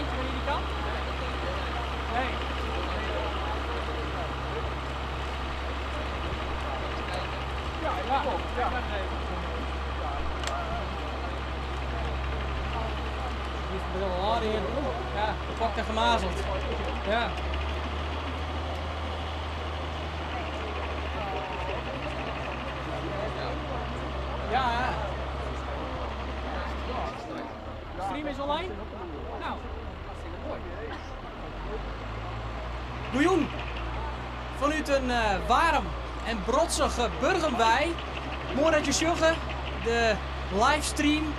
lijntje van die kant? Nee. Ja, ja. Ja. Ja, gepakt en gemazeld. Ja. Ja. De stream is online? Nou, hartstikke mooi. Goejûn. Fanút in waarm en brotsige Burgum wei. Moai dat je sjogge. De livestream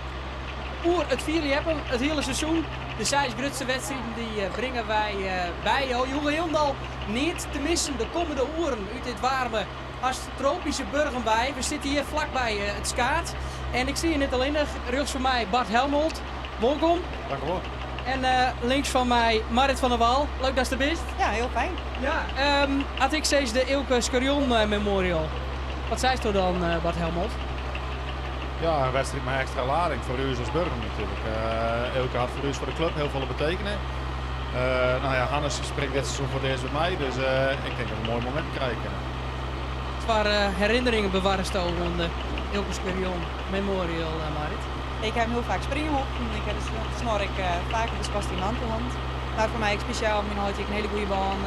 oer it fierljeppen, it hiele seizoen. De seis grutste wedstriden dy bringe wy by jo. Je hoege hielendal neat te missen de kommende oeren út dit waarme, hast tropyske Burgum wei. We sitte hjir flakby it Skaad. En ik stean hjir net allinnich. Rjochts fan my Bart Helmholt. Wolkom. Dank u wol. En links fan my Marit van der Wal. Leuk datst der bist. Ja, hiel fijn. Ja, as ik sis de Eelke Scherjon Memorial, wat seisto dan, Bart Helmholt? Ja, in wedstriid mei ekstra lading foar ús as Burgum natuerlik. Eelke hat foar ús foar de klup hiel folle betekene. No ja, Hannes springt dit seizoen foar it earst wer mei, dus ik tink dat we in moai momint krije kinne. Watfoar herinneringen bewarresto oan de Eelke Scherjon Memorial, Marit? Ik ha him hiel faak springen holpen. Ik ha de snor ek faak op de skoarstien mantel hân. Mar foar my ek spesjaal, myn heit hie ek in hiele goede bân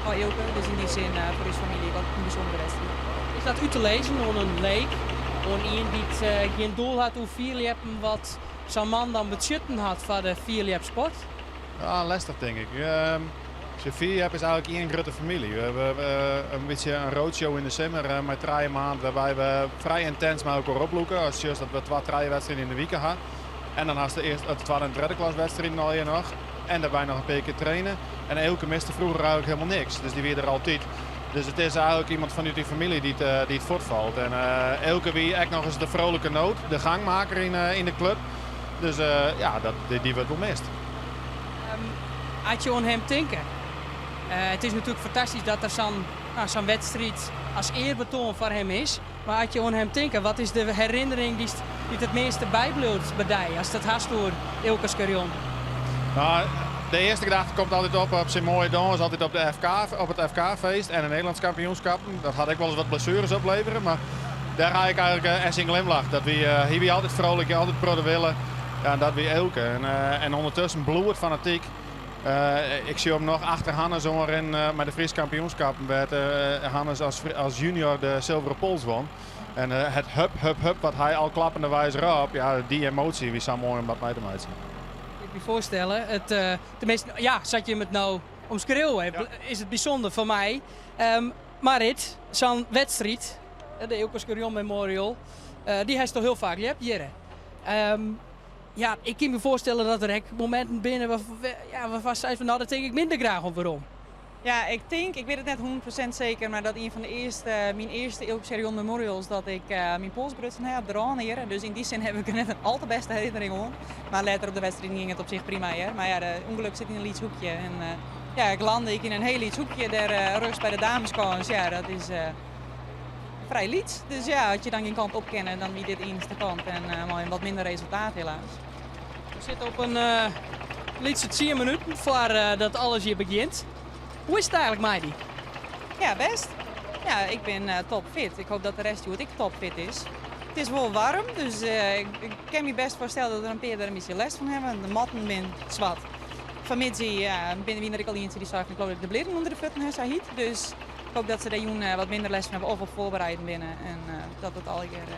mei Eelke. Dus yn dy sin foar ús famylje ek altyd in bysûndere wedstriid. Is dat út te lizzen oan in leek, oan ien dy't gjin doel hat oer fierljeppen, wat sa'n man dan betsjutten hat foar de fierljepsport? Ja, lestich tink ik. Fierljep is eigenlik ien grutte famylje. We hawwe in bytsje in roadshow yn de simmer mei trije maand wêrby we frij yntins mei elkoar oplûke. As sjochst dat we twa, trije wedstriden yn de wike ha. En dan hast de earste, de twadde en tredde klas wedstriden allegear noch. En dêrby noch in pear kear traine. En Eelke miste froeger eigenlik hielendal niks. Dus dy wie der altyd. Dus it is eigenlik iemand fanút dy famylje dy't dy't fuortfalt. En Eelke wie ek noch ris de vrolijke noot, de gangmaker yn de klup. Dus ja, dat, dy wurdt wol mist. As je oan him tinke, it is natuerlik fantastysk dat der sa'n sa'n wedstriid as earbetoan foar him is. Mar as je oan him tinke, wat is de herinnering dy't it measte bybliuwt by dy ast it hast oer Eelke Scherjon? No, de earste gedachte komt altyd op op syn moaie dâns, altyd op, de FK, op it FK-feest en de Nederlânsk kampioenskappen. Dat hat ek wolris wat blessueres oplevere, mar dêr ha ik eigenlik en syn glimlach. Dat wie, hy wie altyd frolik, altyd protte wille. Ja, en dat wie Eelke. En, en ûndertusken bloedfanatyk. Ik sjoch him noch achter Hannes oanrinnen mei de Fryske kampioenskappen, wêr't Hannes as, as junior de Zilveren Pols won. En it hup, hup, hup wat hy al klappenderweis rôp, ja, dy emoasje wie sa moai om dat mei te meitsjen. Ik my foarstelle, it, teminsten, ja, sa't jim it no omskriuwe, ja, is it bysûnder foar my. Marit, sa'n wedstriid, de Eelke Scherjon Memorial, dy hast al hiel faak ljept hjir. Ja, ik kin my foarstelle dat der ek mominten binne ja, wêrfan'tst seist fan no, dat tink ik minder graach oan werom. Ja, ik tink, ik wit it net 100% seker, mar dat ien fan de earste, myn earste Eelke Scherjon Memorials, dat ik myn pols brutsen ha op de râne hjir. Dus yn dy sin ha ik der net in al te bêste herinnering oan. Mar letter op de wedstriid gyng it op sich prima hear. Mar ja, de ûngelok sit yn in lyts hoekje. En ja, ik lande ek yn in hiel lyts hoekje dêr rjochts by de dameskâns. Ja, dat is frij lyts. Dus ja, as je dan gjin kant op kinne, dan wie dit de iennichste kant. En mei in wat minder resultaat helaas. We sitte op in lytse tsien minuten foar dat alles hjir begjint. Hoe is it eigenlik mei dy? Ja, bêst. Ja, ik bin topfit. Ik hoopje dat de rest hjoed ek topfit is. It is wol waarm, dus ik kin my bêst foarstelle dat der in pear der in bytsje lêst fan hawwe. De matten binne swart. Fanmiddei ja, binne wy der ek al ientsje dy sei fan ik leau dat ik de blierren ûnder de fuotten ha, sa hyt. Dus ik hoopje dat se dêr jûn wat minder lêst fan hawwe of op foarbereiden binne en dat it allegear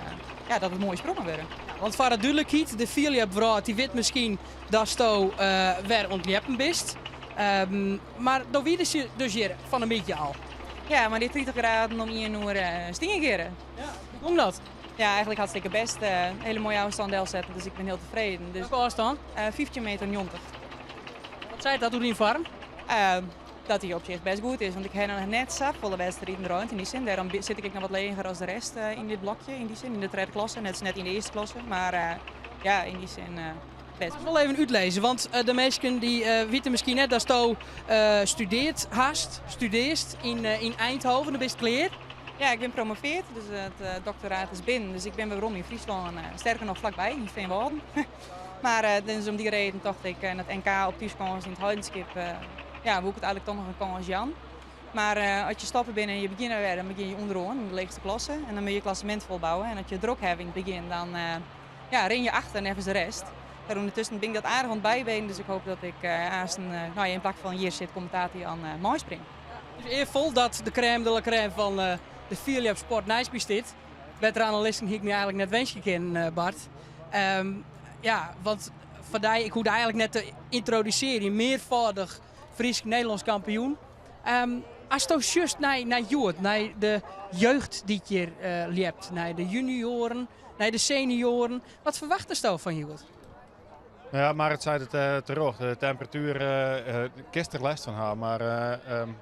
ja, dat it moaie sprongen wurde. Want foar de dúdlikheid, de fierljepwrâld dy wit miskien datsto wer oan it ljeppen bist. Mar do wie dus hjir fan 'e middei al. Ja, mei dy 30 graden om ien oere stean ik hjir. Ja, hoe komt dat? Ja, eigenlik hartstikke bêst. Hiele moaie ôfstân delsetten, dus ik bin hiel tefreden. Dus, Welke ôfstân? 15 meter 90. Wat seit dat oer dyn foarm? Dat dy op sich bêst goed is, want ik ha noch net safolle wedstriden rûn yn dy sin. Dêrom sit ik ek noch wat leger as de rest yn dit blokje, yn dy sin, yn de tredde klasse. Net, net yn de earste klasse, mar ja, yn dy sin bêst. Ik wol even útlizze, want de minsken dy witte miskien net datsto studearre hast, studearrest yn Eindhoven, dan bist klear. Ja, ik bin promoveard, dus it doktoraat is binnen. Dus ik bin werom yn Fryslân, sterker noch flakby, yn Feanwâlden. Mar dus om dy reden tocht ik, en it NK op thúskâns yn It Heidenskip, ja, woe ik it eigenlik toch noch in kâns jaan. Mar as je stoppe binne en je begjinne wer, dan begjinne je ûnderoan yn de leechste klasse en dan moatte je klassemint folbouwe. En as je drok hawwe yn it begjin, dan ja, rinne je achter neffens de rest. Mar ûndertusken bin ik dat aardich oan it bybenen, dus ik hoop dat ik aansten, no ja, yn plak fan hjir sit kommentaar te jaan, meispring. Dus earfol dat de crème de la crème fan de fierljepsport neist my stiet. Bettere analisten hie ik my eigenlik net winskje kinnen, Bart. Ja, want foar dy, ik hoech dy eigenlik net te yntrodusearjen, mearfâldich Frysk-Nederlânsk kampioen. Asto sjochst nei nei hjoed, nei de jeugd dy't hjir ljept, nei de junioaren, nei de senioaren, wat ferwachtesto fan hjoed? No ja, Marit seit it terjocht. De temperatuer kinst der lêst fan ha, mar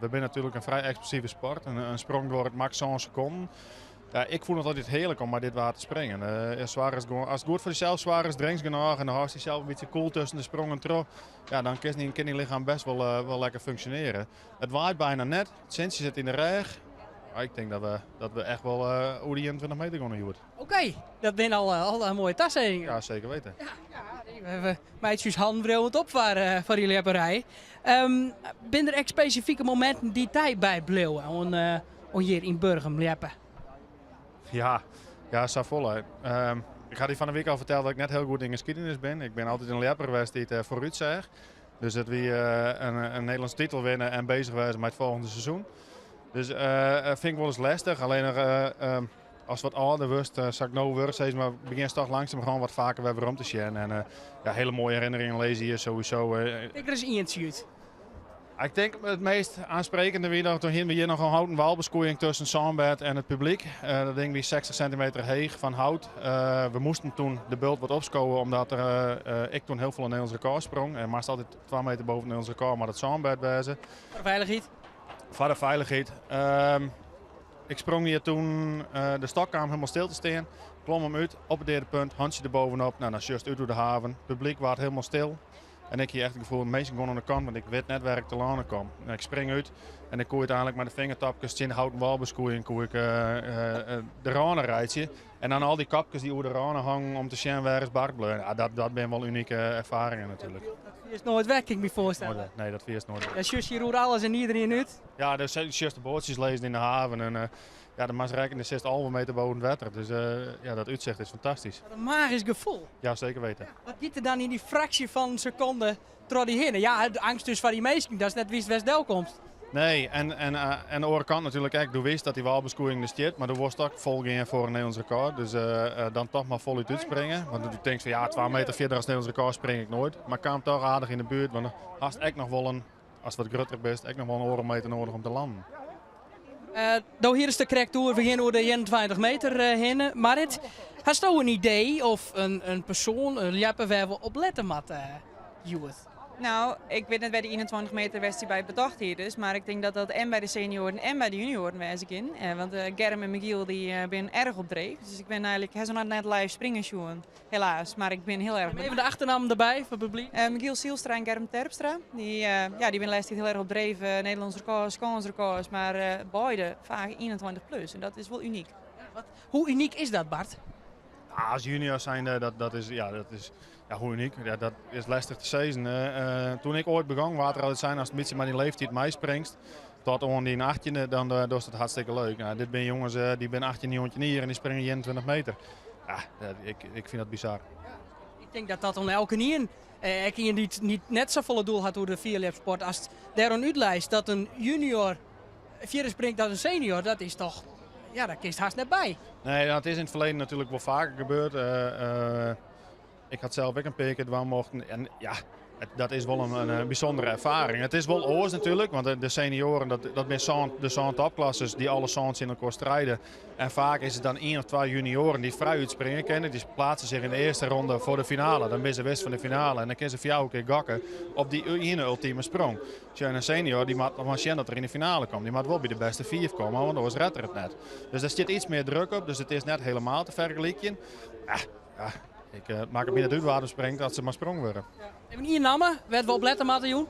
we binne natuerlik in frij eksplosive sport. In sprong duorret maks sân sekonden. Ja, ik fûn it altyd hearlik om mei dit waar te springen. As it goed foar dysels soargest, drinkst genôch en dan hâldst dysels in bytsje koel tusken de sprongen troch, ja, dan kin dyn lichem best wol lekker funksjonearje. It waait byna net, it sintsje sit yn de rêch. Ik tink dat we echt wol oer de 21 meter gean hjoed. Oké, dat binne al moaie tasizzingen. Ja, seker witten. Ja, we meitsje ús hannen wriuwend op foar dy ljepperij. Binne der ek spesifike mominten dy't dy bybliuwe oan hjir yn Burgum ljeppe? Ja, ja, safolle. Ik ha dy fan 'e wike al ferteld dat ik net hiel goed yn geskiednis bin. Ik bin altyd in ljepper west dy't foarút seach. Dus it wie in Nederlânske titel winne en bezich wêze mei it folgjende seizoen. Dus fyn ik wolris lestich. Allinnich ast wat âlder wurdst, sa't ik no wurd, sis mar, begjinst toch langsumerhân wat faker wer werom te sjen. En ja, hiele moaie herinneringen lizze hjir sowieso. Pik der ris ientsje út. Ik tink it meast oansprekende wie dat toen hiene we hjir noch in houten wâlbeskoeiïng tusken sânbêd en it publyk. Dat ding wie 60 sintimeter heech fan hout. We moasten toen de bult wat opskowe omdat der ek toen hiel folle Nederlânsk rekôr sprong. En moast altyd 2 meter boven it Nederlânsk rekôr moat it sânbêd wêze. Foar de feilichheid? Foar de feilichheid. Ik sprong hjir toen de stok kaam hielendal stil te stean. Klom him út op it deade punt, hantsje der bovenop. Nou, dan sjochst út oer de haven. It publyk waard hielendal stil. En ik hie echt it gefoel, minsken gean oan de kant, want ik wit net wêr ik telâne kom. En ik spring út en ik koe úteinlik mei de fingertopkes tsjin de houten wâlbeskoeiïng koe ik de râne reitsje. En dan al dy kopkes dy't oer de râne hongen om te sjen wêr is Bart bleaun. Ja, dat binne wol unike erfaringen natuerlik. Dat fierst noait wer, kin ik my foarstelle. Noait wer. Nee, dat fierst noait wer. Ja, sjochst hjir oer alles en iederien út. Ja, dus sjochst de boatsjes lizzen yn de haven en ja, de Maasrekken, dêr sitst 11 meter boven it wetter. Dus ja, dat útsicht is fantastysk. Wat in magysk gefoel. Ja, seker witten. Wat giet der dan yn dy fraksje fan in sekonde troch dy hinne? Ja, de eangst dus foar dy minsken, datst net witst wêr'tst delkomst. Nee, en en de oare kant natuerlik ek. Do witst dat dy wâlbeskoeiïng der stiet, mar do wolst toch fol gean foar in Nederlânsk rekôr. Dus dan toch mar folút útspringe. Want do tinkst fan ja, 2 meter fierder as Nederlânsk rekôr spring ik noait. Mar kaam toch aardich yn de buert, want hast ek noch wol in, ast wat grutter bist, ek noch wol in oardel meter noadich om te lannen. Do hearst der krekt oer, we gean oer de 21 meter hinne. Marit, hasto in idee of in persoan, in ljepper wêr we op lette moatte hjoed? Nou, ik wit net wêr dy 21 meter wêr'tst dy by betocht hie dus, mar ik tink dat dat en by de senioaren en by de junioaren wêze kin. Want Germ en Michiel dy binne erch op dreef. Dus ik bin eigenlik, ha se noch net live springen sjoen, helaas, mar ik bin hiel erch Even de achternammen derby foar it publyk. Michiel Zijlstra en Germ Terpstra. Dy, ja, dy binne de lêste tiid hiel erch op dreef. Nederlânsk rekôrs, kânsrekôrs, mar beide faak 21 plus. En dat is wol unyk. Wat, hoe unyk is dat, Bart? Ah, as junior zijnde, dat is, ja, dat is, ja, hoe unyk? Ja, dat is lestich te sizzen. Toen ik oait begûn, waard der altyd sein, ast in bytsje mei dyn leeftiid meispringst, tot oan dyn 18e, dan dochst it hartstikke leuk. Nou, dit binne jonges dy binne 18, 19 jier en dy springe 21 meter. Ja, ik fyn dat bizar. Ik tink dat dat oan elkenien, ek ien dy't niet net safolle doel hat oer de fierljepsport, ast dêroan útleist dat in junior fierder springt dan in senior, dat is toch, ja, daar kinst hast net by. Nee, dat is yn it ferleden natuerlik wol faker gebeurd. Ik ha sels ek in pear kear dwaan mochten en ja, dat is wol in bysûndere erfaring. It is wol oars natuerlik, want de senioaren, dat binne de sân topklassers dy't alle sân tsjin elkoar stride. En faak is it dan ien of twa junioaren dy't frij útspringe kinne. Dy pleatse sich yn de earste ronde foar de finale. Dan binne se wis fan de finale en dan kinne se fjouwer kear gokke op dy iene ultime sprong. Sjoch, in senior dy moat noch mar sjen dat er yn de finale komt. Dy moat wol by de bêste fiif komme, want oars ret er it net. Dus dêr stiet iets mear druk op, dus it is net helemaal te fergelykjen. Ja, ik uh, makket my net út wa't der springt, as se mar sprong wurde. Even ien namme, wêr't we op lette moatte jûn?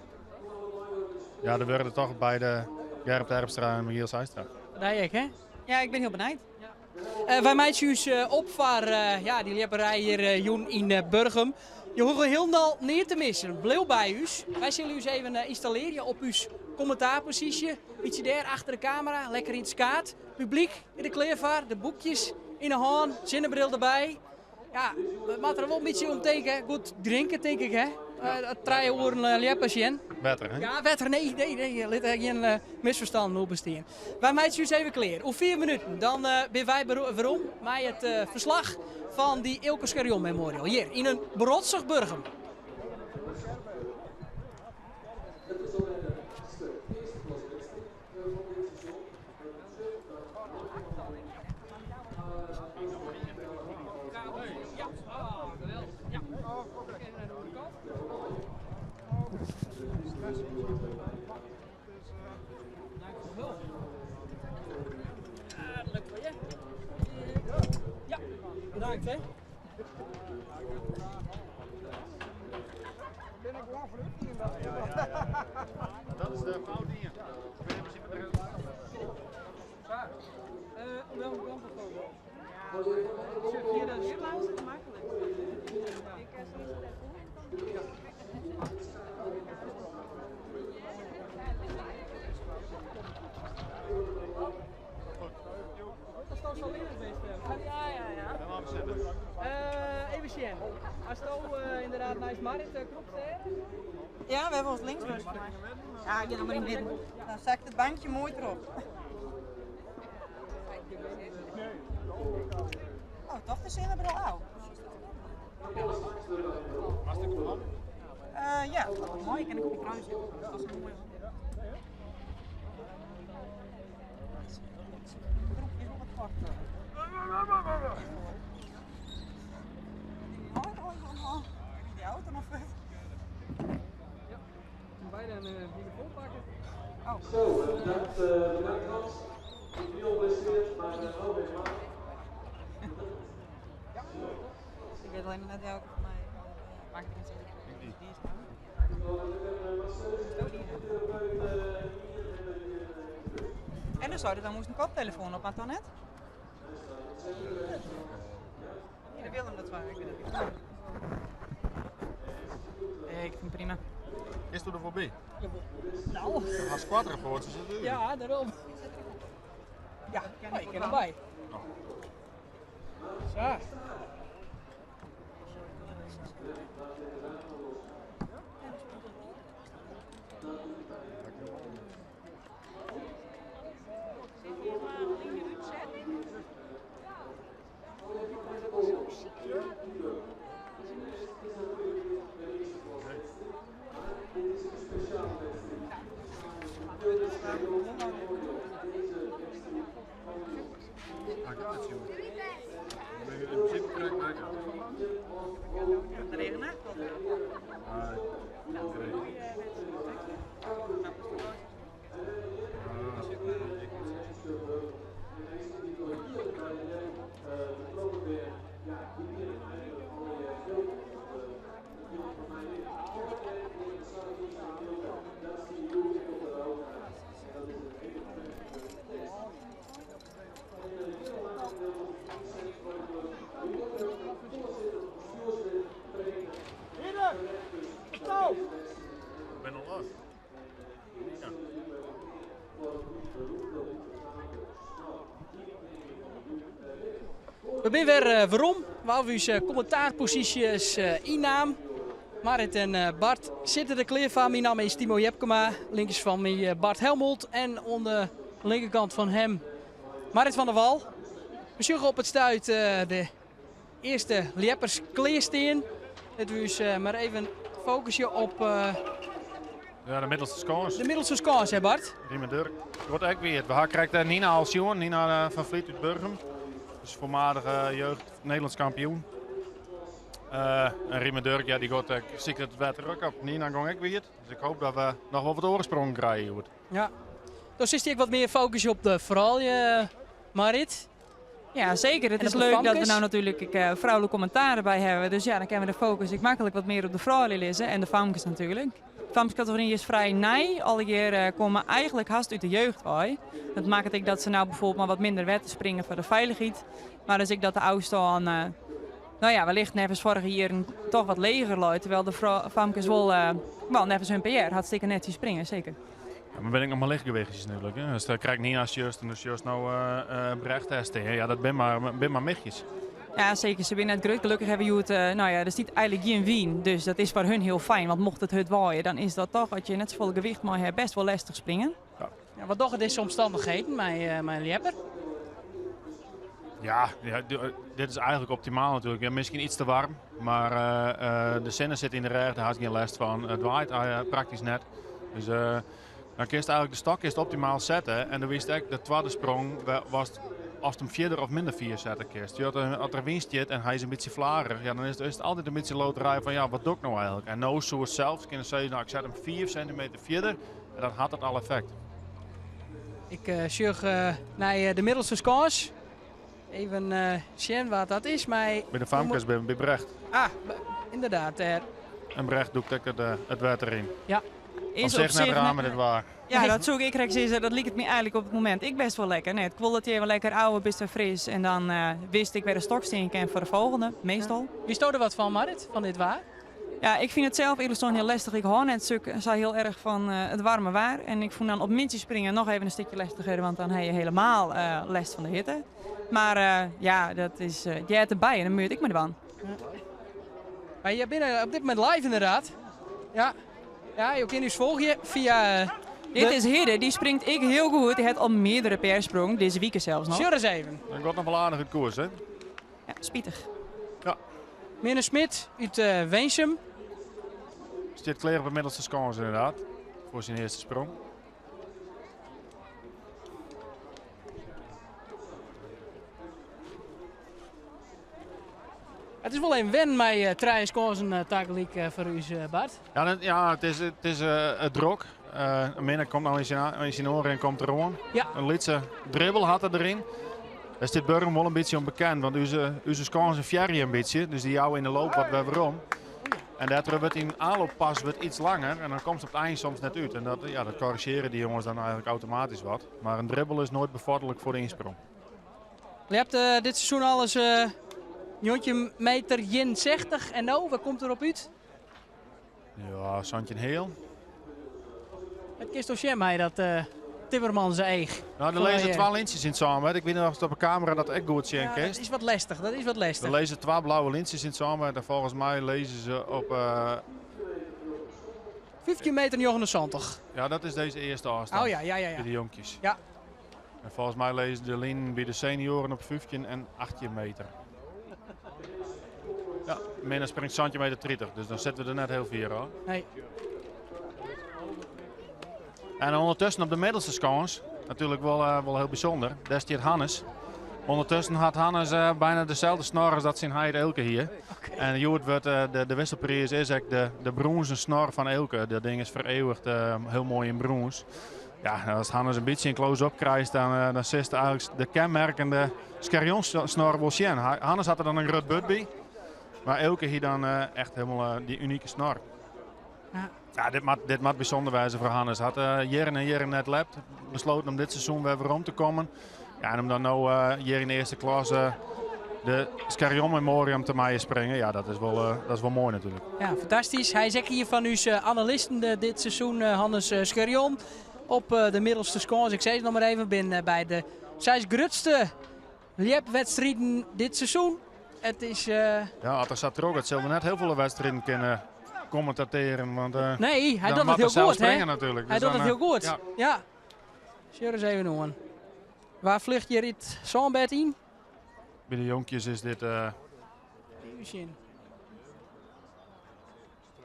Ja, der wurde toch beide Germ Terpstra en Michiel Zijlstra. Dy ek, hè? Ja, ik bin hiel benijd. Ja. Uh, wy meitsje ús op foar uh, ja, dy ljepperij hjir jûn yn Burgum. Jo hoege hielendal neat te missen. Bliuw by ús. Wy sille ús even ynstallearje op ús kommentaarposysje. Bytsje dêr achter de kamera, lekker yn it skaad. Publyk is der klear foar, de boekjes yn 'e hân, sinnebril derby. Ja, we moatte der wol in bytsje om tinke. Goed drinke, tink ik, hè? 3 oeren ljeppen sjen. Wetter, hè? Ja, wetter. Nee, nee, nee. Lit der gjin misferstannen oer bestean. Wy meitsje ús even klear. Oer 5 minuten dan binne wy werom mei it ferslach fan dy Eelco Scherjon Memorial hjir yn in brotsich Burgum. Bedankt hè. Dat is de fout ien. Even sjen. Asto inderdaad neist Marit krûpst dêr? Ja, we hawwe ons links Ja, ik gean noch mar yn it midden. Dan sakket it bankje moai troch. Oh, toch de sinnebril ôf. Ja, dat is moai. Kin ik op de kruis zitten. Dat is een mooi. Broekje is wel wat kort. Die auto nog vet. Ja, bijna een microfoon pakken. Oh. Zo, bedankt, bedankt Hans. Ik viel geblesseerd, maar wel weer maar. Ik weet alleen nog net welke van mij. Maakt het niet zo uit. Die is En dan zou er dan moest een koptelefoon op, maar toch net? De Willem dat waar, ik weet het niet. Ik vind het prima. Is er voorbij? Nou. Haar squad voor ze zitten. Ja, daarom. Ja, oh, ik ken erbij. Oh. Zo. In principe krijg ik De regen nacht. Ik ben al los. Ja. We binne wer werom, waar we ús kommentaarposysjes ynnaam. Marit en Bart sitte der klear foar. Myn namme is Timo Jepkema. Links fan my Bart Helmholt en oan de linkerkant fan him Marit van der Wal. We sjogge op it stuit de earste ljeppers klearstean. Litte we ús mar even fokusje op Ja, de middelste skâns. De middelste skâns, hè Bart? Riemer Durk. Wordt ek wiet. We ha krekt Nina al sjoen. Nina van Vliet út Burgum. Dus voormalige jeugd Nederlands kampioen. En Riemer Durk, ja, dy giet siket it wetter ek op. Nina gong ek wiet. Dus ik hoop dat we noch wol wat oare sprongen krije hjoed. Ja. Dan zit ik wat meer focus op de froulju, Marit. Ja, zeker. Het En is op de leuk dat we famkes? nou natuurlijk ik, vrouwelijk commentaar erbij hebben. Dus ja, dan kunnen we de focus ik makkelijk wat meer op de vrouwen lezen. En de famkes natuurlijk. De famkescategorie is vrij nij. Alle jaren komen eigenlijk haast uit de jeugd bij. Dat maakt ik dat ze nou bijvoorbeeld maar wat minder wetten springen voor de veiligheid. Maar dus ik dat de oudste aan, No ja, wellicht neffens foarige jierren toch wat leger leit, terwijl de famkes wol, wel neffens hun PR hartstikke netsjes springe, zeker. Ja, mar binne ek noch mar lichtgewichtjes natuerlik. Hè? Dus dêr krij ik Nina sjochst en dan sjochst no Brecht dêr stean. Ja, dat binne mar michjes. Ja, zeker. Se binne net grut. Gelokkich hawwe we hjoed, no ja, der stiet eigenlik gjin wyn. Dus dat is foar hun hiel fijn, want mocht it hurd waaie, dan is dat toch, as je net safolle gewicht mei ha, best wol lestich springen. Ja. Ja, wat dogge dizze omstannichheden mei in ljepper? Ja, ja, dit is eigenlik optimaal natuerlik. Ja, miskien iets te waarm, mar de sinne sit yn de rêch, dêr hast gjin lêst fan. It waait praktysk net. Dus dan kinst eigenlik de stok kinst optimaal sette en dan witst ek de twadde sprong watst oft him fierder of minder fier sette kinst. Ja, as der wyn stiet en hy is in bytsje flagerich, ja, dan is it altyd in bytsje loterij fan ja, wat doch ik no eigenlik? En no soest sels kinne sizze, no, ik set him 5 sintimeter fierder en dan hat it al effekt. Ik sjoch nei de middelste skâns. Even sjen wat dat is. Mei By de famkes by Brecht. Ah, ynderdaad, dêr. En Brecht dûkt ek it wetter yn. Ja. Is op sich net raar mei dit waar. Ja, dat soe ik krekt sizze. Dat liket my eigenlik op it momint ek best wol lekker. Nee, it kuollet hjir wol lekker ôf, bist wer fris en dan witst ek wer de stok stean kin foar de folgjende, meastal. Witsto der wat fan, Marit, fan dit waar? Ja, ik fyn it sels earlik sein hiel lestich. Ik hâld net sa hiel erch fan it waarme waar. En ik fûn dan op middeis springen noch even in stikje lestiger, want dan ha je helemaal lêst fan de hitte. Mar ja, dat is, it heart derby en dan moat je it ek mar dwaan. Mar je binne op dit momint live ynderdaad. Ja, ja, jo kinne ús folgje fia. Dit is Hidde, dy springt ek hiel goed. Dy hat al meardere PR sprongen, dizze wike sels noch. Sjoch ris even. Dat giet noch wol aardich út koers, hè? Ja, spitich. Ja. Minne Smit út Winsum. Stiet klear op de middelste skâns ynderdaad. Foar syn earste sprong. It is wol even wennen mei trije skânsen tagelyk foar ús, Bart. Ja, dat, ja, it is drok. Minne komt no yn syn oanrin komt deroan. Ja. In lytse dribbel hat er deryn. Dêr stiet Burgum wol in bytsje om bekend, want ús skânsen fearje in bytsje. Dus dy jouwe yn de loop wat wer werom. En dêrtroch wurdt dyn aanlooppas wurdt iets langer en dan komst op it ein soms net út. En dat, ja, dat korrizjearje dy jonges dan eigenlik automatysk wat. Mar in dribbel is noait befoarderlik foar de ynsprong. Je hebt dit seizoen al eens 19 meter 61 en no, wat komt derop út? Ja, santjin heal. It kinst toch sjen mei dat Timmermans each. No, der lizze twa lintsjes yn it sânbêd. Ik wit net oft op de kamera dat ek goed sjen Ja, dat kinst. is wat lestich, dat is wat lestich. Der lizze twa blauwe lintsjes yn it sânbêd en folgens my lizze se op 15 meter 79. Ja, dat is dizze earste ôfstân. Oh ja, ja, ja, ja. By de jonkjes. Ja. En folgens my lizze de linen by de senioaren op 15 en 18 meter. Ja, Minne springt 17 meter 30, dus dan sitte we der net hiel fier ôf. Nee. En ûndertusken op de middelste skâns, natuerlik wol hiel bysûnder, dêr stiet Hannes. Ûndertusken hat Hannes byna deselde snor as dat syn heit Eelke hie. Okay. En hjoed wurdt de wisselpriis is ek de brûnzen snor fan Eelke. Dat ding is fereeuwigd, hiel moai yn brûns. Ja, as Hannes in bytsje in close-up krijst, dan silst eigenlik de kenmerkende Scherjon-snor wol sjen. Hannes hat der dan in grut burd by, mar Eelke hie dan echt hielendal dy unike snor. Ja. Ja, dit moat bysûnder wêze foar Hannes. Hat jierren en jierren net lept. Besloten om dit seizoen wer werom te kommen. Ja, en om dan no hjir yn de earste klasse de Scherjon Memoriam te meien springen, ja, dat is wol moai natuerlik. Ja, fantastysk. Hy is ek ien fan ús analisten dit seizoen, Hannes Scherjon. Op de middelste skâns, ik sei it noch mar even, bin by de seis grutste ljepwedstriden dit seizoen. It is Ja, as er sa trochgiet, sil er net hiel folle wedstriden kinne kommentatearjen. Want Nee, hy dan docht it moat hiel er sels goed, hè? springen natuerlik. Hy Dus docht dan, it hiel goed. ja. Ja. Sjoch ris even oan. Wa fljocht hjir it sânbêd yn? By de jonkjes is dit Even sjen.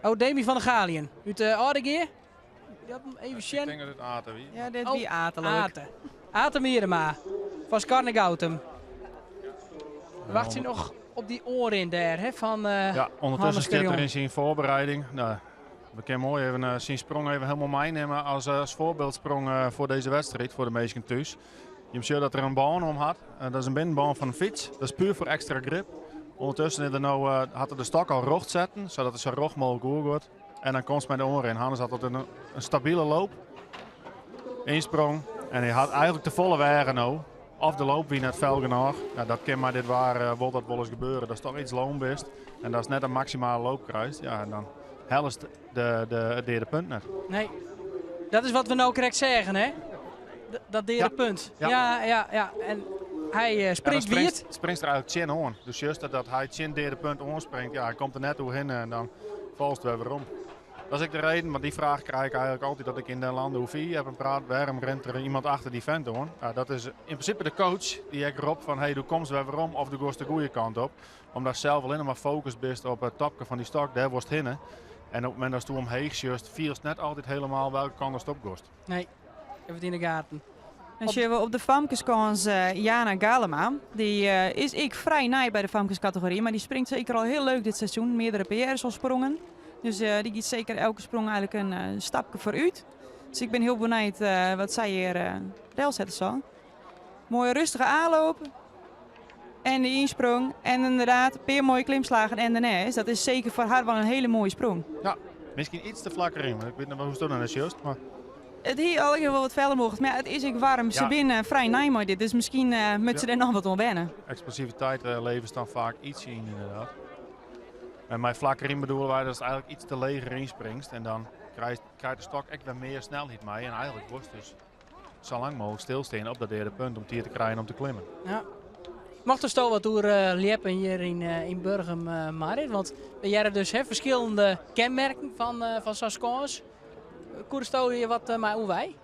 Oh, Demi van der Galien út de Aldegea. Dat even Ik sjen. tink dat it Ate wie. Ja, dit Oh, wie Ate, leuk. Ate. Ate Miedema fan Skarnegoutum. Wacht je noch op dy oanrin dêr, hè, fan Ja, ûndertusken Hannes stiet er Scherjon. yn syn foarbereiding. No, we kinne moai even syn sprong even hielendal meinimme as foarbyldssprong foar dizze wedstriid, foar de minsken thús. Je sjogge dat er in bân om hat. Dat is in binnenbân fan in fyts. Dat is puer foar ekstra grip. Ûndertusken is er no, hat er de stok al rjocht setten, sadat er sa rjocht mooglik oer giet. En dan komst mei de oanrin. Hannes hat altyd in stabile loop. Ynsprong. En hy hat eigenlik te folle weage no. Of de loop wie net fel genôch. Ja, dat kin mei dit waar wol dat wolris gebeure. Datst toch iets loom bist en datst net in maksimale loop krijst. Ja, en dan hellest de, it deade punt net. Nee, dat is wat we no krekt seagen, hè? Dat deade punt. Ja. Ja. En hy springt wiet. Springst der eigentlik tsjin oan. Dus just dat hy tsjin it deade punt oanspringt, ja, hy komt der net oerhinne en dan falst wer werom. Dat is ek de reden, want dy fraach krij ik eigentlik altyd dat ik yn Den Lande oer fierljeppen praat. Wêrom rint der iemand achter dy vent oan? Ja, dat is yn prinsipe de coach dy't ek ropt fan hey, do komst wer werom of do giest de goede kant op. Omdat sels allinnich mar focust bist op it topke fan dy stok, dêr wolst hinne. En op it momint datsto omheech sjochst, fielst net altyd hielendal welke kant datst op giest. Nee, even it yn de gaten. Dan sjogge we op de famkeskâns Jana Galema. Dy is ek frij nij by de famkeskategory, mar dy springt seker al hiel leuk dit seizoen. Meardere PR's al sprongen. Dus dy giet seker elke sprong eigentlik in stapke foarút. Dus ik bin hiel benijd wat sy hjir delsette sil. Moaie rêstige aanloop. En de ynsprong. En ynderdaad, in pear moaie klimslagen en dêrneist. Dat is seker foar har wol in hiele moaie sprong. Ja, miskien iets te flak deryn. Ik wit net hoe'tsto dan net sjochst, mar... It hie allegear wol wat feller mocht, mar it is ek waarm. Se binne frij nij mei dit, dus miskien moat se dêr noch wat oan wenne. Eksplosiviteit levert dan faak ietsje yn, ynderdaad. En mei flak deryn bedoele wy datst eigentlik iets te leger ynspringst en dan krijt de stok ek wer mear snelheid mei. En eigentlik wolst dus sa lang mooglik stilstean op dat deade punt om tiid te krijen om te klimmen. Ja. Mochtsto wat oer ljeppen hjir yn Burgum, Marit? Want we hearre dus hè, ferskillende kenmerken fan sa'n skâns. Koesto hjir wat mei oerwei?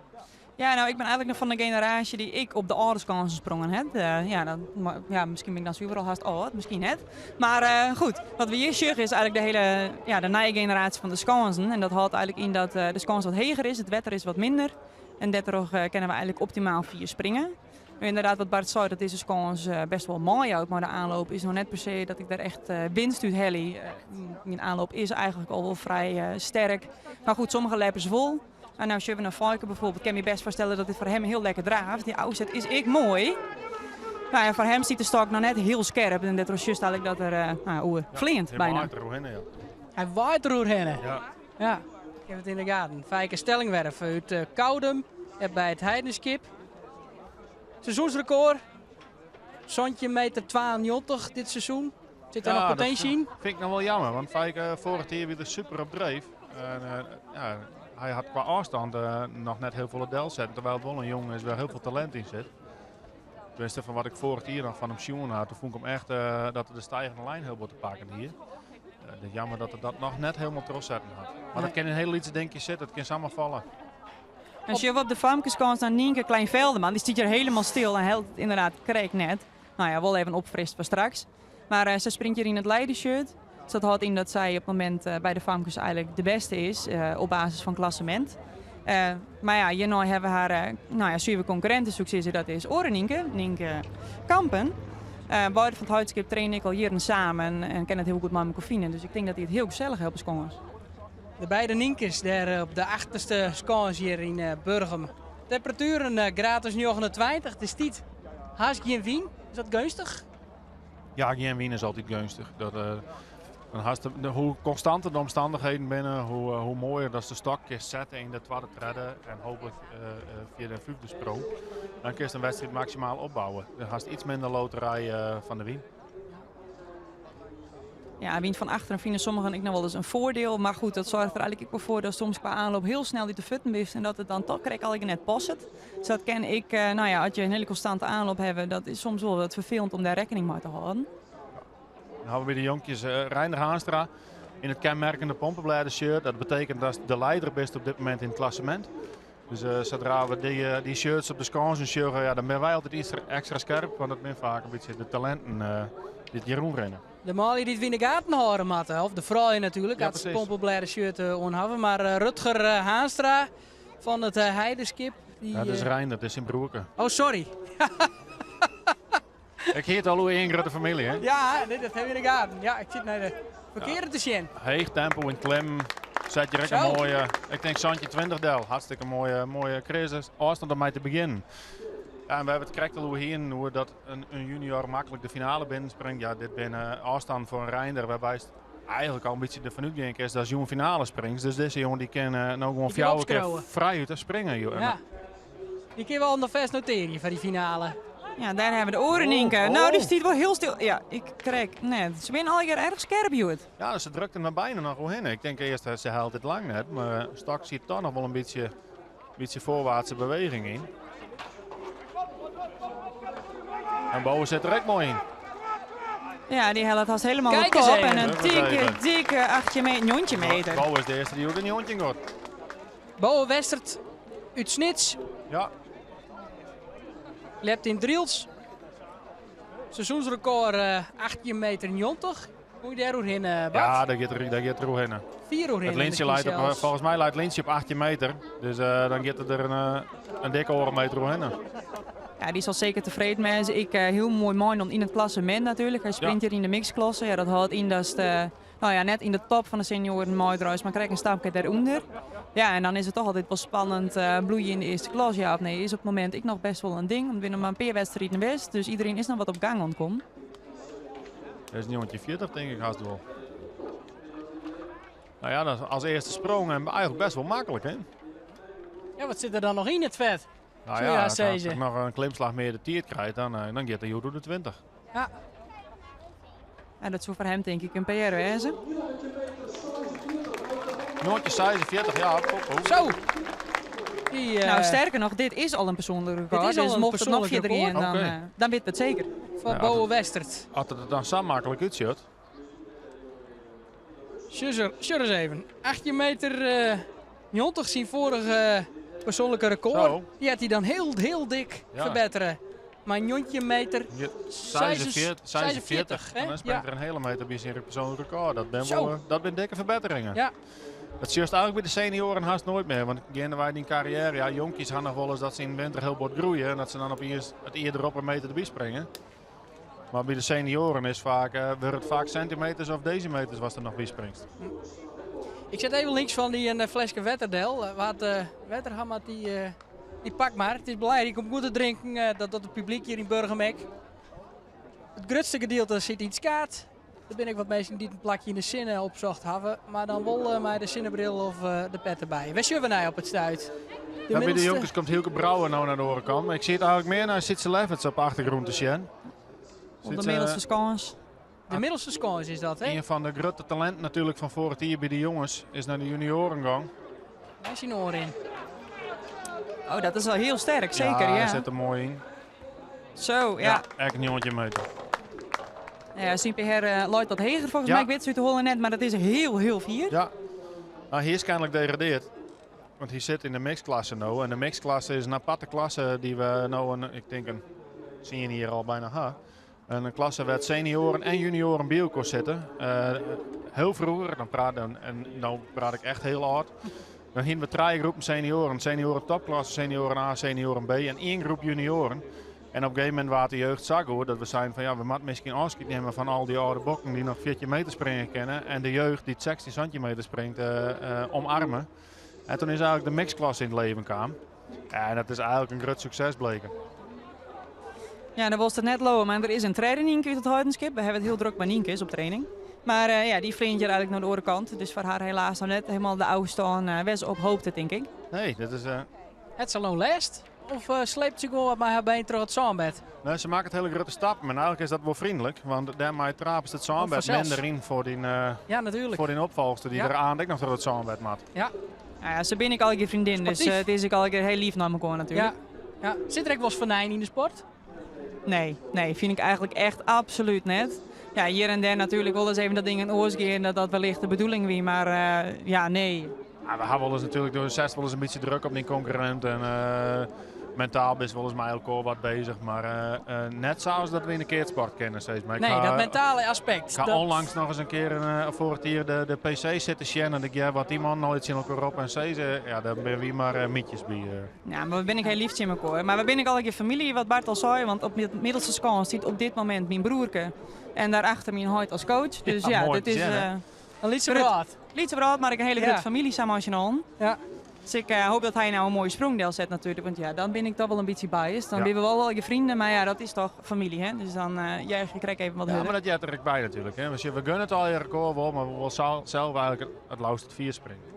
Ja, no, ik bin eigentlik noch fan de generaasje dy't ek op de âlde skânsen sprongen hat. Ja, dan, ja, miskien bin ik dan suver al hast âld, miskien net. Mar goed, wat we hjir sjogge is eigentlik de hiele, ja, de nije generaasje fan de skânsen. En dat hâldt eigentlik yn dat de skâns wat heger is, it wetter is wat minder. En dêrtroch kinne we eigentlik optimaal fier springe. No, ynderdaad, wat Bart sei, dat dizze skâns best wol meijout mei de aanloop, is noch net per se dat ik dêr echt winst út helje. Myn aanloop is eigentlik al wol frij sterk. Mar goed, sommige ljeppers wol. En no sjogge we nei Feike bijvoorbeeld, ik kin my best foarstelle dat dit foar him hiel lekker draaft. Dy ôfset is ek moai. No ja, foar him stiet de stok noch net hiel skerp en dêrtroch sjochst eigentlik dat er no ja, oer fleant Hy byna. waait der oerhinne, ja. Hy waait der oerhinne. Ja. Ja, ik ha it yn de gaten. Feike Stellingwerf út Koudum, by it Heidenskip. Seizoensrekord, 17 meter 92 dit seizoen. Sit der Ja, noch dat potinsje yn? Fyn ik noch wol jammer, want Feike foarich jier wie er super op dreef. En, ja, hy hat kwa ôfstân noch net hiel folle delsetten, terwyl it wol in jonge is wêr hiel folle talint yn sit. Tenminste, fan wat ik foarich jier noch fan him sjoen ha, doe fûn ik him echt dat er de stijgende lijn hiel bot te pakken hie. Jammer dat er dat noch net hielendal trochsetten hat. Mar dat kin yn hiele lytse dinkjes sitte, it kin samar falle. En sjogge we op de famkeskâns nei Nienke Kleinvelderman, dy stiet hjir hielendal stil en hellet it ynderdaad krekt net. No ja, wol even opfrist foar straks. Mar sy springt hjir yn it leidershirt. Dus dat hâldt yn dat sy op it momint by de famkes eigentlik de bêste is op basis fan klassemint. Mar ja, hjirnei hawwe we har no ja, suver konkurrinte, soe ik sizze, dat is oare Nienke, Nienke Kampen. Beide fan it Heidenskip traine ek al jierren samen en kinne it hiel goed mei mekoar fine. Dus ik tink dat dy it hiel gesellich ha op de skâns. De beide Nienkes dêr op de achterste skâns hjir yn Burgum. Temperatuer in graad as 29, it is tiid. Hast gjin wyn, is dat geunstich? Ja, gjin wyn is altyd geunstich. Dat, dan hast de, hoe konstanter de omstannichheden binne, hoe moaier dat de stok kinst sette yn de twadde, tredde en hooplik fjirde en fyfde sprong. Dan kinst in wedstriid maksimaal opbouwe. Dan hast iets minder loterij fan de wyn. Ja, wyn fan achteren fine sommigen ek noch wolris in foardiel. Mar goed, dat soarget der eigentlik ek wol foar dat soms kwa aanloop hiel snel út de fuotten bist en dat it dan toch krekt allegear net passet. Dus dat kin ek, no ja, as je in hiele konstante aanloop hawwe, dat is soms wol wat ferfelend om dêr rekkening mei te hâlden. Dan hawwe we by de jonkjes Reinder Haanstra yn it kenmerkende pompeblêdeshirt. Dat betekent dat de leider bist op dit momint yn it klassemint. Dus sadra we dy shirts op de skânsen sjogge, ja, dan binne wy altyd iets ekstra skerp, want dat binne faak in bytsje de talinten dy't hjir rûnrinne. De manlju dy't we yn de gaten hâlde moatte, of de froulju natuerlik, as se pompeblêdeshirt oan hawwe. Mar Rutger Haanstra fan it Heidenskip. Dy, Ja, dat is Reinder, dat is syn broerke. Oh, sorry. Ik hie it al oer ien grutte famylje, hè? Ja, nee, dat ha we yn de gaten. Ja, ik sit nei de ferkearde te sjen. Heech tempo yn klimmen. Set hjir ek in moaie, ik tink 17-20 del. Hartstikke moaie kreaze ôfstân om mei te begjinnen. Ja, en we hawwe it krekt al oer hienen, oer dat in junior maklik de finale binnenspringt. Ja, dit binne ôfstannen foar in Reinder wêrby'tst eigentlik al in bytsje derfan útgean kinst datst jûn finale springst. Dus dizze jonge dy kin no gewoan Dy kin fjouwer kear opskriuwe. frijút springe. Ja. Dy kinne we al noch fêst notearje foar dy finale. Ja, dêr hawwe we de oare Nynke. Oh, Nou, dy oh. stiet wol hiel stil. Ja, ik krek net. Se binne allegear erch skerp hjoed. Ja, se drukt him der bijna noch oerhinne. Ik tink earst, se hellet it lang net, mar straks siet toch noch wol in bytsje foarwaartse beweging yn. En Bowe sit der ek moai yn. Ja, dy hellet hast helemaal Kijk de eens kop even. en in Even dikke, even. dikke 18 meter, 19 meter. Bowe is de earste dy't oer de 19 giet. Bowe Westert út Snits. Ljept yn Drylts. Seizoensrekord 18 meter 90. Hoe je dêr oerhinne, Bart? Ja, dêr giet er oerhinne. Fier oerhinne. It lintsje leit op, zelfs. folgens my leit lintsje op 18 meter. Dus dan giet er in dikke oardel meter oerhinne. Ja, dy is al seker tefreden wêze. Ik hiel moai meinommen yn it klassemint natuerlik. Hy sprint hjir yn de mixklasse. Ja, dat hâldt yn dat nou ja, net yn de top fan de senioaren meidraaist, mar krekt in stapke dêrûnder. Ja, en dan is it toch altyd wol spannend. Bliuwe je yn de earste klas, ja of nee, is op it momint ek noch bêst wol in ding. Want der binne noch mar in pear wedstriden west, dus iderien is noch wat op gang oan it kommen. Dat is 1940, tink ik hast wol. Nou ja, dat is as earste sprong en eigentlik bêst wol maklik, hè? Ja, wat sit der dan noch yn it fet? Nou Soe je ja, haast as sizze. ik noch in klimslach mear de tiid krijt, dan giet er hjoed oer de 20. Ja, dat soe foar him tink ik in PR wêze. 1946, ja. Oh, oh. Zo! Die, Nou, sterker nog, dit is al in persoanlik rekord. Dit is al Dus in mocht it noch persoanlik fierder rekord. gean, dan wit we it seker. Fan Ja, Bowe Westert. As it der dan sa maklik útsjocht. Sjoch ris even. 18 meter 90, syn foarige persoanlike rekord. Zo. Dy hat hy dan hiel, hiel dik ferbettere. Mar 19 meter Ja, 46, hè? En dan springt er in hiele meter by syn persoanlik rekord. Dat Zo. binne dikke ferbetteringen. Dat sjochst eigentlik by de senioaren hast noait mear. Want geandewei dyn karriêre, ja, jonkies ha noch wolris dat se yn de winter hiel bot groeie en dat se dan opiens it jier derop in meter derby springe. Mar by de senioaren wurde it faak sintimeters of desimeters watst der noch by springst. Ik set even links fan dy in fleske wetter del. Wa't wetter ha moat, dy pak mar. It is belangryk om goed te drinken, dat docht it publyk hjir yn Burgum ek. It grutste gedielte sit yn it skaad. Der binne ek wat minsken dy't in plakje yn de sinne opsocht hawwe, mar dan wol mei de sinnebril of de pet derby. Wêr sjogge we nei op it stuit? De Ja, by de middelste jonges komt Hielke Brouwer no nei de oare kant. Mar ik sit eigentlik mear nei Sietse Lefferts op de achtergrûn te sjen. Op de Sietse, middelste skâns. De middelste skâns is dat, hè? Een fan de grutte talinten natuerlik fan foarich jier by de jonges is nei de junioaren gong. Dêr is syn oar yn. Oh, dat is wel hiel sterk, seker, Ja, ja. hy sit der moai yn. Zo, ja. Ja, ek 19 meter. Ja, syn PR leit wat heger folgens my. Ik wit it út de holle net, mar dat is hiel, hiel fier. Ja. Nou, hy is kenlik degradearre. Want hy sit yn de mixklasse no. En de mixklasse is in aparte klasse dy't we no, ik tink in 10 jier al byna ha. In klasse wêr't senioaren en junioaren by elkoar sitte. Hiel froeger, dan praat, en, en no praat ik echt hiel âld. Dan hiene we trije groepen senioaren. Senioaren topklasse, senioaren A, senioaren B en ien groep junioaren. En op in gegeven momint waard de jeugd sa goed dat we seinen fan ja, we moatte miskien ôfskied nimme fan al dy âlde bokken dy't noch 14 meter springe kinne. En de jeugd dy't 16 sintimeter springt omearmje. En doe is eigentlik de mixklasse yn it libben kaam. En dat is eigentlik in grut sukses bleken. Ja, dan was het net lopen, mar der is in tredde Nynke út it Heidenskip. We hawwe it hiel drok mei Nynke op training. Mar ja, dy fleant hjir eigentlik nei de oare kant. Dus foar har helaas noch net hielendal de ôfstân wêr't se op hoopte, tink ik. Nee, dat is, Hat se no lêst? Of sleept se gewoan wat mei har been troch it sânbed? Nee, se makket hiele grutte stappen. En eigentlik is dat wol freonlik, want dêrmei trapest it sânbed Oh, fansels. minder yn Ja, natuerlik. foar dyn opfolchster dy't der oan ek noch troch it sânbed moat. Nou ja, se binne ek allegear freondinnen, dus, Sportyf. it is ek allegear hiel leaf nei elkoar natuerlik. Ja. Ja. Sit der ek wolris fenyn yn de sport? Nee, nee, fyn ik eigentlik echt absolút net. Ja, hjir en dêr natuerlik wolris even dat dingen oars gean, dat dat wellicht de bedoeling wie, mar ja, nee. Ja, we ha wolris natuerlik, do setst wolris in bytsje druk op dyn konkurrint en mentaal bist wolris mei elkoar wat beuzich, mar net sa as dat we yn de keatssport kenne, sis mar. Ik Nee, dat mentale aspekt, ha dat ûnlangs noch ris in kear foarich jier de PC sitten sjen en ik hear wat dy mannen al tsjin elkoar op en sizze, ja, dêr binne wy mar mytjes by. Ja, mar we binne ek hiel leaf tsjin elkoar. Mar we binne ek allegear famylje, wat Bart al sei, want op de middelste skâns stiet op dit momint myn broerke en daarachter myn heit as coach. Dus Ja, ja, moai dit is, te sjen, hè? In lytse grut. wrâld. Lytse wrâld, mar ek in hiele grutte famylje samen as je al. Dus ik hoop dat hy no in moaie sprong delset natuerlik, want ja, dan bin ik toch wol in bytsje biased. Dan binne we wol allegear freonen, mar ja, dat is toch famylje, hè? Dus dan juich ik krekt even wat Ja, hurder. mar dat heart der ek by natuerlik, hè? Want we gunne it al je rekord wol, mar we wolle sels eigentlik it leafst it fier springe.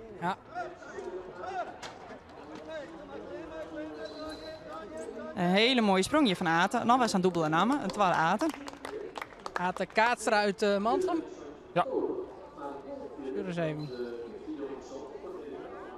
Een hele mooie sprong hier van Ate. Noch wer sa'n dûbele namme, in twadde Ate. Ate Kaatstra út Mantgum. Ja. Sjoch ris even.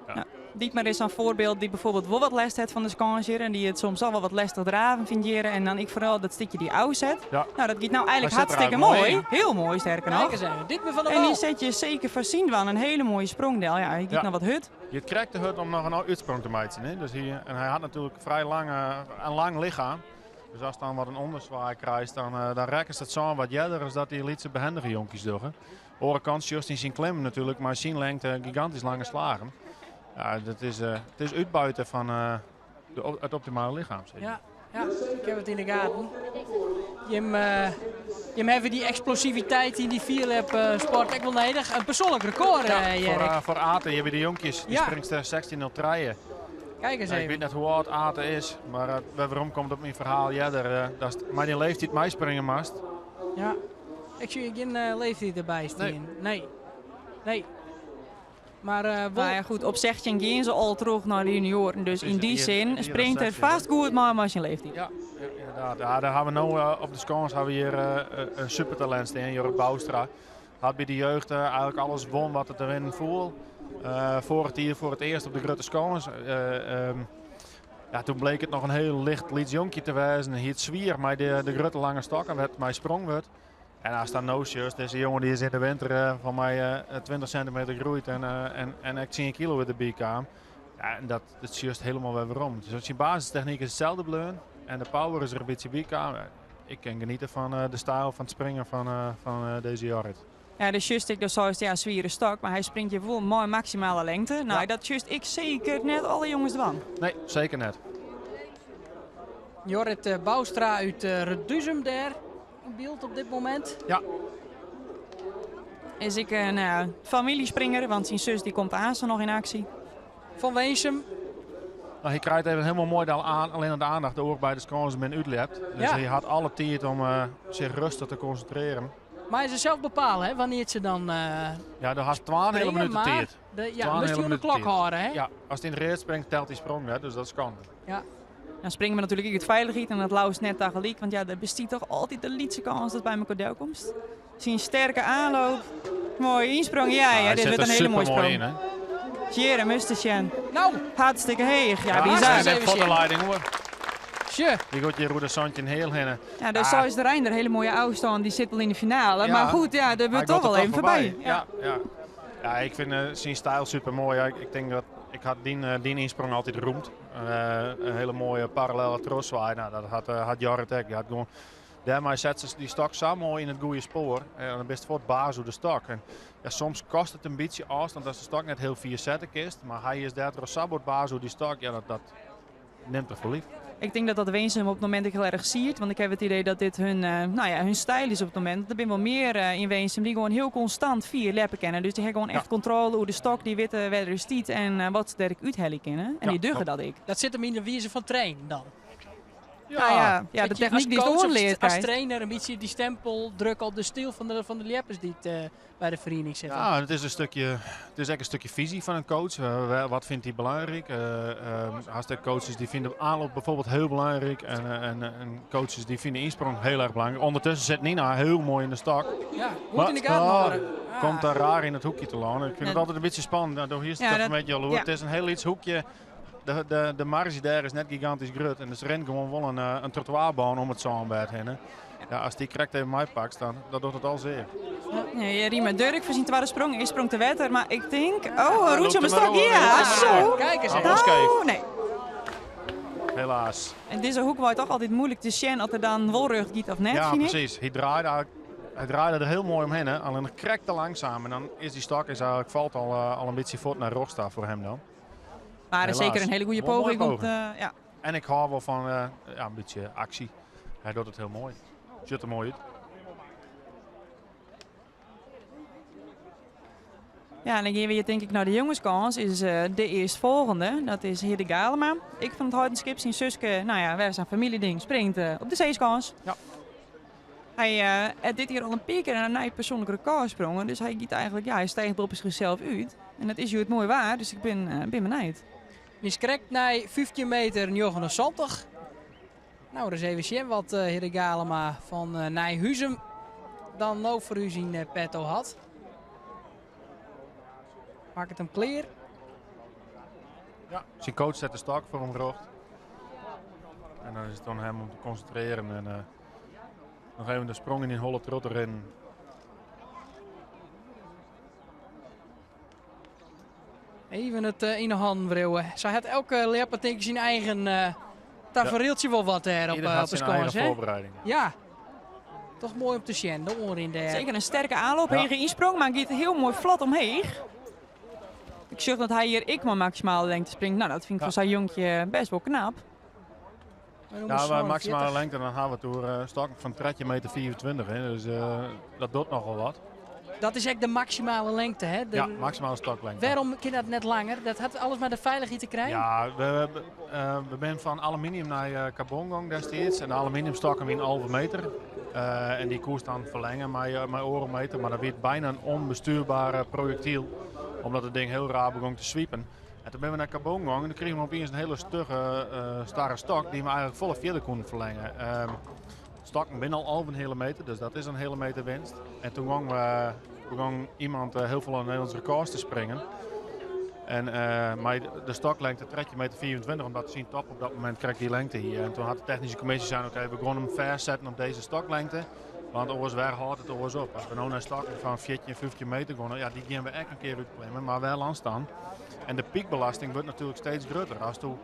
Ja. Dietmar is sa'n foarbyld dy't bijvoorbeeld wol wat lêst hat fan de skâns hjir en dy't it soms al wol wat lestich draven fynt hjir en dan ek foaral dat stikje dy ôfset. Ja. Nou, dat giet nou eigenlik Hy sit der hartstikke eigenlijk moai moai. yn. Hiel moai, sterker Kijk noch. eens even. Dietmar van der En dy Wal. set je seker foar syn dwaan in hele moaie sprong del. Ja, hy giet Ja. noch wat hurd. Hy hat krekt te hurd om noch in útsprong te meitsjen. Hè? Dus hy, en hy hat natuerlik frij lang, in lang lichem. Dus ast dan wat in ûnderswaai krijst, dan rekkest it sân wat earder as dat dy lytse behendige jonkjes dogge. Oare kant sjochst yn syn klimmen natuerlik mei syn lengte gigantysk lange slagen. Ja, dat is, it is útbuiten fan it optimale lichem. Sis. Ja, ja, ik heb it yn de gaten. Jim hawwe dy eksplosiviteit yn dy fierljep sport ek wol nedich. In persoanlik rekord, Ja, Jerk. foar Ate, hjir by de jonkjes, dy springst 16.03. Kijk eens Ik even. wit net hoe âld Ate is, mar wer werom komt op myn ferhaal earder, datst mei dyn leeftiid meispringe moatst. Ja, ik sjoch gjin leeftiid derby stean. Nee. Nee. Nee. Maar wol Nou ja, goed, op 16 gean se al troch nei de junioaren, dus Precies, yn dy sin hier springt er 16, hè? fêst goed mei mei syn leeftiid. Ja, ja, ynderdaad. Ja, dêr hawwe we no op de skâns hawwe we hjir in supertalint stean, Jorrit Bouwstra. Hat by de jeugd eigenlik alles wûn wat der te winnen foel. Foarich jier foar it earst op de grutte skâns. Ja, doe bleek it noch in hiel licht lyts jonkje te wêzen. Hy it swier mei de grutte lange stokken, wêr't mei sprong wurdt. En ast dan no sjochst, dizze jonge dy is yn de winter fan my 20 sintimeter groeid en ek 10 kilo wer derby kaam. Ja, en dat sjochst hielendal wer werom. Dus syn basistechnyk is itselde bleaun en de power is der in bytsje by kaam. Ik kin geniete fan de styl fan it springen fan dizze Jorrit. Ja, de sjochst ek, dat seist, ja, swiere stok, mar hy springt hjir wol mei maksimale lengte. Nou, dat sjochst ik seker net alle jonges dwaan. Nee, seker net. Jorrit Bouwstra út Reduzum dêr yn byld op dit momint. Ja. Is ek in famyljspringer, want syn sus dy komt aanst noch yn aksje. Fan Winsum. Nou, hy krijt even hielendal moai al aan, allinnich de oandacht oer by de skânsen bin útlept. Dus hy hat alle tiid om sich rêstich te konsintrearjen. Mar se sels bepale, hè, wannear't se dan Ja, do hast twa en in heale springe, minút mar tiid. de, ja, Twa en moatst in heale dy oan de minút klok tiid. hâlde, hè? Ja, ast yn it read springt, telt dy sprong net, dus dat is skande. Ja. Dan springe we natuerlik ek út feilichheid en dat leafst net tagelyk, want ja, der bestiet toch altyd de lytse kâns dat by mekoar delkomst. Syn sterke oanloop, moaie ynsprong, ja, ja, Ja, hy dit sit wurdt der in hele mooie supermoai sprong. yn, hè? Tjere, moatst sjen. Nou. Hartstikke heech. Ja, Ja, bizar. hij is Even voor de sjen. leiding, hoor. Tje. Die gaat hier de Santje heel heen. Ja, daar Ah. is de Reinder, een hele mooie afstand. Die zit wel in de finale. Ja. Maar goed, ja, daar Hij wordt gaat toch er wel toch even voorbij. voorbij. Ja, ja. Ja, ik vind zijn stijl super mooi. Ja, ik denk dat ik had die insprong altijd roemd. Een hele mooie parallele troszwaai. Nou, dat had Jorrit ook. Die had gewoon, daarmee zet ze die stok zo mooi in het goede spoor. En dan bist voor het baas hoe de stok. En ja, soms kost het een beetje afstand als de stok net heel vier zetten kist. Maar hij is daardoor sabot baas hoe die stok. Ja, dat neemt er voor lief. Ik denk dat dat Winsum op het moment ook heel erg siert. Want ik heb het idee dat dit hun stijl is op het moment. Er zijn wel meer in Winsum die gewoon heel constant 4 leppen kennen. Dus die hebben gewoon echt controle hoe de stok, die witte wedder stiet en wat ze der uithellen kennen. En die duggen dat ik. Dat zit hem in de wijze van trainen dan. Ja. Nou ja, ja, Dat de je techniek als die is coach of doorleert, als krijgt. trainer een beetje die stempel druk op de stijl van de leppers die het bij de vereniging zitten. Ja, het is een stukje, het is echt een stukje visie van een coach. Wat vindt hij belangrijk? Als de coaches die vinden aanloop bijvoorbeeld heel belangrijk. En coaches die vinden insprong heel erg belangrijk. Ondertussen zit Nina heel mooi in de stok. Ja, goed Maar in de gaten houden. komt daar raar in het hoekje te landen. Ik vind het altijd een beetje spannend. Nou, hier is het even een beetje jaloers. Het is een heel iets hoekje. De marge daar is net gigantisch groot. En dus rent gewoon wel een trottoirbaan om het zandbed heen. Hè. Ja, als die correct even mij pakt, dan dat doet het al zeer. Ja, ja, Riemer Durk voor zijn tweede sprong. Eerst sprong te wetter, maar ik denk... Oh, Ja, Roetje loopt op een er maar stok. door. Ja, Ja, zo. Kijk eens Ah, even. was scheef. Oh, nee. Helaas. En deze hoek wordt toch altijd moeilijk te zien of er dan wel rug giet of net, Ja, vind ik. precies. Hij draaide er heel mooi omheen, hè. Alleen hij krekt te langzaam. En dan is die stok is eigenlijk, valt al een beetje voort naar Rogstar voor hem dan. Maar Helaas. zeker een hele goede Wel een mooie poging om poging. te, ja. En ik hou wel van een beetje actie. Hij doet het heel mooi. Ziet er mooi uit. Ja, en dan gaan we hier denk ik naar de jongenskans. Is de eerstvolgende. Dat is Hidde Galema. Ik van het Hartenskip, zijn Suske, nou ja, wij zijn familieding, springt op de zeeskans. Hij heeft dit hier al een paar keer een nieuw persoonlijk record sprongen. Dus hij giet eigenlijk, ja, hij stijgt op zichzelf uit. En dat is ju het mooi waar, dus ik ben benieuwd. Die is correct naar 15 meter 79. Nou, ris even sjen wat Hidde Galema fan Nijhuzum dan no foar ús yn petto hat. Makket him klear. Ja, syn coach set de stok foar him rjocht. En dan is it oan him om te konsintrearjen en noch even de sprong yn dyn holle troch te rinnen. Even it yn de hannen wriuwe. Sa hat elke ljepper tink ik syn eigen tafereeltsje wol wat dêr op, Ieder hat op de syn eigen skâns. Hè? voorbereiding. Ja, toch moai om te sjen, de oanrin dêr. Zeker in sterke aanloop, Ja. hege ynsprong, mar giet hiel moai flot omheech. Ik sjoch dat hy hjir ek mei maksimale lengte springt. Nou, dat fyn ik Ja. foar sa'n jonkje best wol knap. Ja, maar maximale lengte, dan ha we it oer stokken fan 13 meter 25. Hè. Dus dat docht nochal wat. Dat is ek de maksimale lengte, hè? Ja, maksimale stoklengte. Wêrom kin dat net langer? Dat hat alles mei de feilichheid te krijen? Ja, we binne fan aluminium nei karbon gong destiids. En de aluminiumstokken wiene 11 meter. En dy koest dan ferlinge mei oardel meter. Mar dat wie byna in ûnbestuurbere projektyl. Omdat it ding hiel raar begûn te swipen. En doe binne we nei karbon gong en doe krigen we opiens in hiele stugge, starre stok dy't we eigentlik folle fierder koene ferlinge. Stokken binne al 11,5 meter, dus dat is in hiele meter winst. En doe gong we, begûn iemand hiel folle Nederlânske rekords te springen. En mei de stoklengte 13 meter 25, omdat syn top op dat momint krekt dy lengte hie. En doe hat de technyske kommisje sein, oké, we gean him fêstsetten op dizze stoklengte. Want oars, wêr hâldt it oars op? As we no nei stokken fan 14, 15 meter gean, ja, dy gean we ek in kear útklimmen, mar wêr lanst dan? En de piekbelasting wurdt natuerlik steeds grutter. As do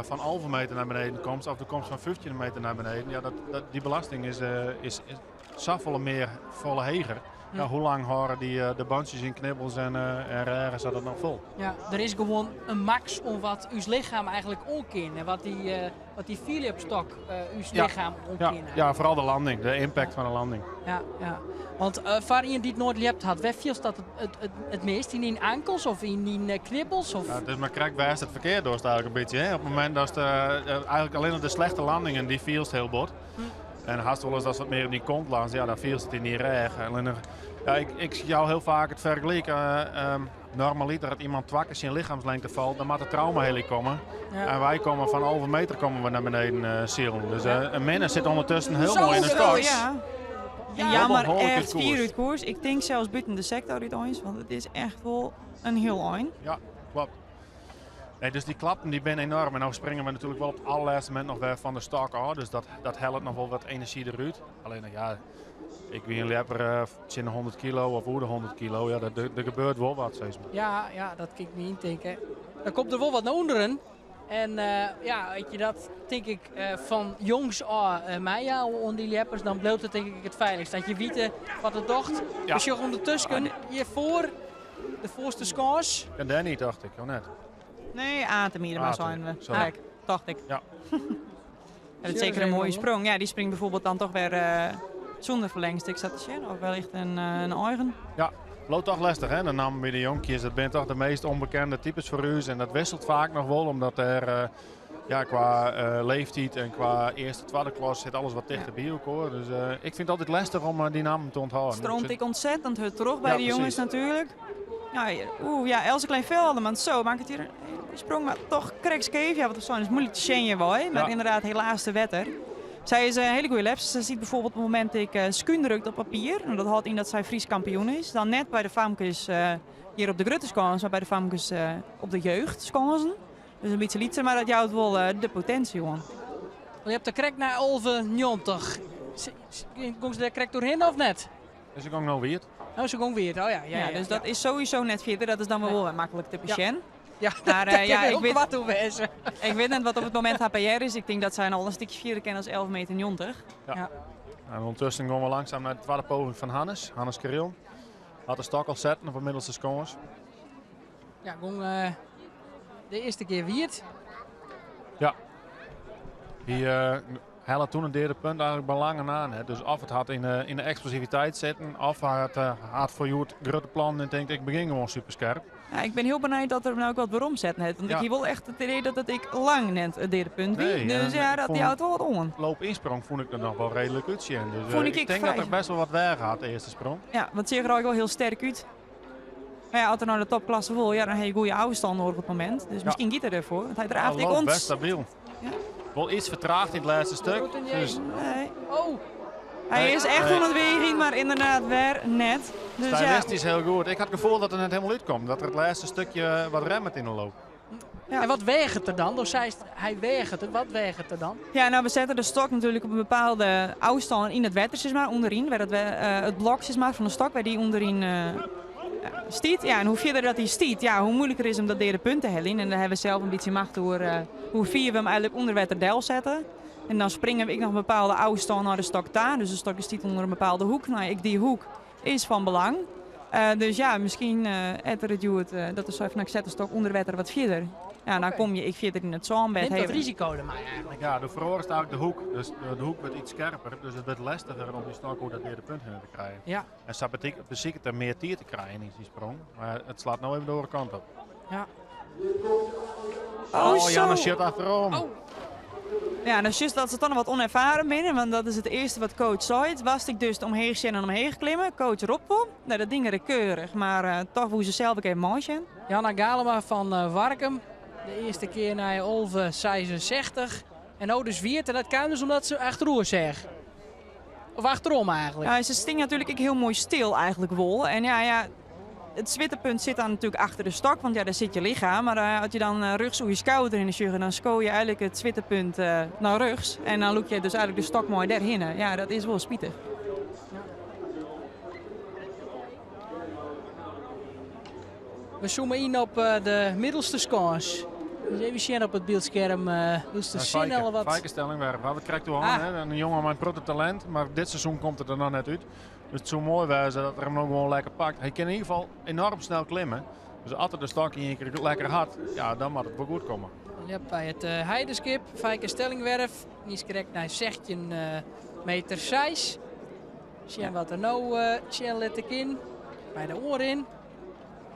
fan 11 meter nei beneden komst of do komst fan 15 meter nei beneden, ja, dy belasting is safolle mear, folle heger. Ja, hoe lang hâlde dy de bantsjes yn knibbels en rêgen sa dat noch fol? Ja, der is gewoan in maks oan wat ús lichem eigentlik oan kin en wat dy fierljepstok ús lichem oan kin. Ja, foaral de landing, de impact fan de landing. Ja. Want foar ien dy't noait ljept hat, wêr fielst dat it meast? Yn dyn ankels of yn dyn knibbels? Of? Ja, it is mar krekt wêr'tst it ferkeard dochst eigentlik in bytsje. Hè? Op it momint datst eigentlik allinnich de slechte landingen, dy fielst hiel bot. En hast wolris datst wat mear op dyn kont lanst, ja, dan fielst it yn dyn rêch. Allinnich, ja, ik jou hiel faak it fergelyk. Normaliter as iemand twa kear syn lichemslengte falt, dan moat de traumaheli komme. En wy komme fan 11 meter komme we nei beneden silen. Dus in minne sit ûndertusken hiel moai yn de Zo, stok. ja. Ja. Jammer, Behoarlik echt út koers. fier út koers. Ik tink sels bûten de sektor úteins, want it is echt wol in hiel ein. Ja, kloppet. Nee, dus dy klappen dy binne enoarm. En no springe we natuerlik wol op it allerlêste momint noch wer fan de stok ôf. Dus dat hellet noch wol wat enerzjy derút. Allinnich, ja, ik wie in ljepper tsjin de 100 kilo of oer de 100 kilo. Ja, der gebeurt wol wat, sis mar. Ja, dat kin ik my yntinke. Dan komt der wol wat nei ûnderen. En ja, weet je, dat tink ik fan jongs ôf meijouwe oan dy ljeppers, dan bliuwt it tink ik it feilichst. Dat je witte wat it docht. We sjogge ûndertusken hjirfoar de foarste skâns. En Danny, tocht ik, of net? Nee, Atem hier, maar Atem, zijn we. sorry. Kijk, tocht ik. Ja, dat is zeker een mooie sprong. Ja, die springt bijvoorbeeld dan toch weer zonder verlengstuk, zat te zien. Of wellicht een eigen. Ja, loopt toch lastig, hè? De naam bij de jonkjes, dat zijn toch de meest onbekende types voor u. En dat wisselt vaak nog wel, omdat er ja, qua leeftijd en qua eerste, tweede klas zit alles wat dichter bij elkaar. Dus ik vind het altijd lastig om die namen te onthouden. Stroomt ik ontzettend hurd terug bij Ja, de jongens precies. natuurlijk. Ja, hier, oeh, ja, Else Kleinveld, want zo maakt het hier een hele goede sprong, maar toch krek skeef. Ja, wat we zijn is moeilijk te zien, wel, hè? Maar inderdaad, helaas de wetter. Zij is een hele goede lep. Ze ziet bijvoorbeeld op het moment dat ik schuin drukt op papier. En dat houdt in dat zij Fries kampioen is. Dan net bij de famkes hier op de grutte skâns, maar bij de famkes op de jeugd skansen. Dus een beetje lietser, maar dat jouwt wel de potentie, hoor. Je hebt de krek naar Olve 90. Komt ze daar krek doorheen of net? Is ik ook nog weer? Oh, ze komt weer. Oh ja, ja, Ja, ja, dus ja. dat is sowieso net verder. Dat is dan wel Nee. weer makkelijk te patiënt. Ja, Maar, dat ja, kan ik ook weet wat toe wezen. Ik weet net wat op het moment haar PR is. Ik denk dat zij al een stukje vierder kennen als elf meter negentig. Ja. Ja. En ondertussen gaan we langzaam naar de tweede poging van Hannes. Hannes Karel. Had de stok al zetten op de middelste scores. Ja, gong de eerste keer wierd. Ja. Die helle toen een derde punt eigenlijk belangen aan. Hè. Dus of het had in de explosiviteit zitten, of hij had voor Joert grote plannen en denkt ik begin gewoon superscherp. Ja, ik ben heel benieuwd dat er nou ook wat waarom zet net. Want ik heb wel echt het idee dat het ik lang net het derde punt wie. Nee, Dus en ja, ik dat die vond houdt wel wat om. Loop insprong vond ik er nog wel redelijk uitzien. Dus Vond ik ik ik denk dat vrij. er best wel wat weg had, de eerste sprong. Ja, want ziet er ook wel heel sterk uit. Maar ja, als er nou de topklasse wil, ja, dan heb je goede afstand op het moment. Dus misschien giet hij ervoor. Want hij draaft Hij ik loopt ons. best stabiel. Ja. Wol iets fertraagd yn it lêste stik. Dus Nee. Oh, Hy is echt Nee. oan it weagjen, mar ynderdaad wer net. Dus ja, stylistysk hiel goed. Ik ha it gefoel dat er net hielendal útkomt. Dat er it lêste stikje wat remmet yn de loop. Ja. En wat weaget er dan? Do seist, hy weaget it. Wat weaget er dan? Ja, no, we sette de stok natuerlik op in bepaalde ôfstân yn it wetter, sis mar, ûnderyn. Wêr it blok sis mar, fan de stok, wêr dy ûnderyn stiet. Ja, en hoe fierder dat dy stiet, ja, hoe moeilijker is om dat deade punt te heljen. En dêr hawwe we sels in bytsje macht oer hoe fier we him eigenlik ûnder wetter delsette. En dan springe we ek noch in bepaalde ôfstân nei de stok ta. Dus de stok stiet ûnder in bepaalde hoek. No, ek dy hoek is fan belang. Dus ja, miskien hat er it hjoed dat er sei fan ik set de stok ûnder wetter wat fierder. Ja, dan kom je ek fierder yn it sânbed. Nimt dat risiko dermei eigenlik? Ja, do feroarest eigenlik de hoek. Dus de hoek wurdt iets skerper. Dus it wurdt lestiger om dy stok oer dat deade punt hinne te krijen. Ja. En sa besiket er mear tiid te krijen yn syn sprong. Mar it slacht no even de oare kant op. Ja. Oh, Oh, Janne zo. sjit achterom. Oh. Ja, dan sjochst dat se toch noch wat onervaren binne, want dat is it earste wat coach seit. Wast ik dus omheech sjen en omheech klimme. Coach ropt wol. No, dat die er keurich, mar toch woe se sels ek even meisjen. Janna Galema fan Warkum. De earste kear nei 11,66. En no dus wiet. En dat kaam dus omdat se achteroer seach. Of achterom eigenlik. Ja, se stinkt natuerlik ek hiel moai stil eigenlik wol. En ja, it swittepunt sit dan natuerlik achter de stok, want ja, dêr sit je lichem. Mar as je dan rjochts oer je skouder hinne sjogge, dan sko je eigenlik it swittepunt nei rjochts. En dan lûk je dus eigenlik de stok moai dêrhinne. Ja, dat is wol spitich. We zoome yn op de middelste skâns. Dus even sjen op it byldskerm. Wylst de sinne al wat... Feike Stellingwerf, waar we het krekt oer Ah. hadden, hè? In jonge mei in protte talint, mar dit seizoen komt it der noch net út. Dus it soe moai wêze dat er him no gewoan lekker pakt. Hy kin yn ieder gefal enoarm snel klimme. Dus as er de stok yn ien kear lekker hat, ja, dan moat it wol goed komme. Ja, by it Heideskip, Feike Stellingwerf. Dy is krekt nei 16 meter 6. Sjen wat er no sjen litte kin. By de oanrin.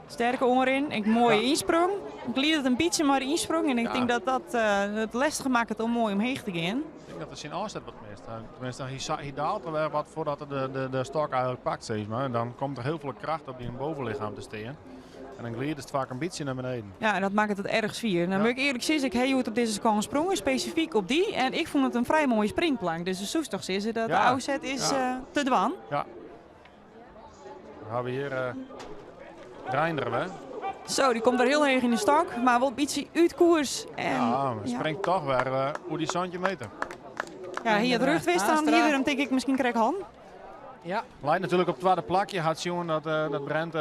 Sterke oanrin, ek moaie ynsprong. Ik liet it in bytsje mei de ynsprong en ik tink dat dat it lestiger makket om moai omheech te gean. Ik tink dat er syn ôfset wat mist. Teminsten, hy daalt der wer wat foardat er de stok eigenlik pakt, sis mar. En dan komt der hiel folle kracht op dyn bovenlichaam te stean. En dan glidet it faak in bytsje nei beneden. Ja, en dat makket it erch swier. Dan moat ik earlik sizze, ik ha hjoed op dizze skâns sprongen, spesifyk op dy. En ik fûn it in frij moaie springplank. Dus do soest toch sizze dat de ôfset is te dwaan. Ja. Dan hawwe we hjir Reinder, hè? Zo, dy komt der hiel heech yn de stok, mar wol in bytsje út koers. En, Ja, ja. springt toch wer oer dy 17 meter. Ja, hie it rjocht wist, dan hie er him tink ik miskien krekt hân. Leit natuerlik op it twadde plakje. Hat sjoen dat Brent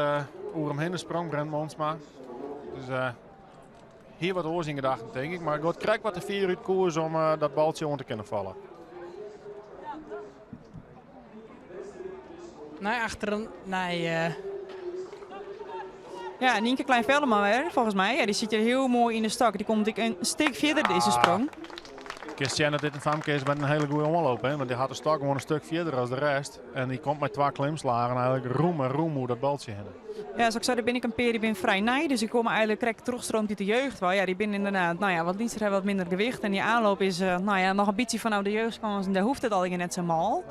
oer him hinne sprong, Brent Monsma. Dus hie wat oars yn gedachten, tink ik. Mar giet krekt wat te fier út koers om dat baltsje oan te kinnen fallen. Nei achteren, nei Ja, Nienke Klein-Velderman wer, folgens my. Ja, dy sit hjir hiel moai yn de stok. Dy komt ek in stik fierder dizze sprong. Kinst sjen dat dit in famke is mei in hiele goede oanloop. Hè? Want dy hat de stok gewoan in stik fierder as de rest. En dy komt mei twa klimslagen eigenlik rûm en rûm oer dat baltsje hinne. Ja, sa't ik sei, der binne ek in pear dy binne frij nij. Dus dy komme eigenlik krekt trochstroomd út de jeugd wei. Ja, dy binne ynderdaad, no ja, wat lytser, hawwe wat minder gewicht. En dy aanloop is no ja, noch in bytsje fanôf de jeugdskânsen. Dêr hoecht it allegear net sa mâl.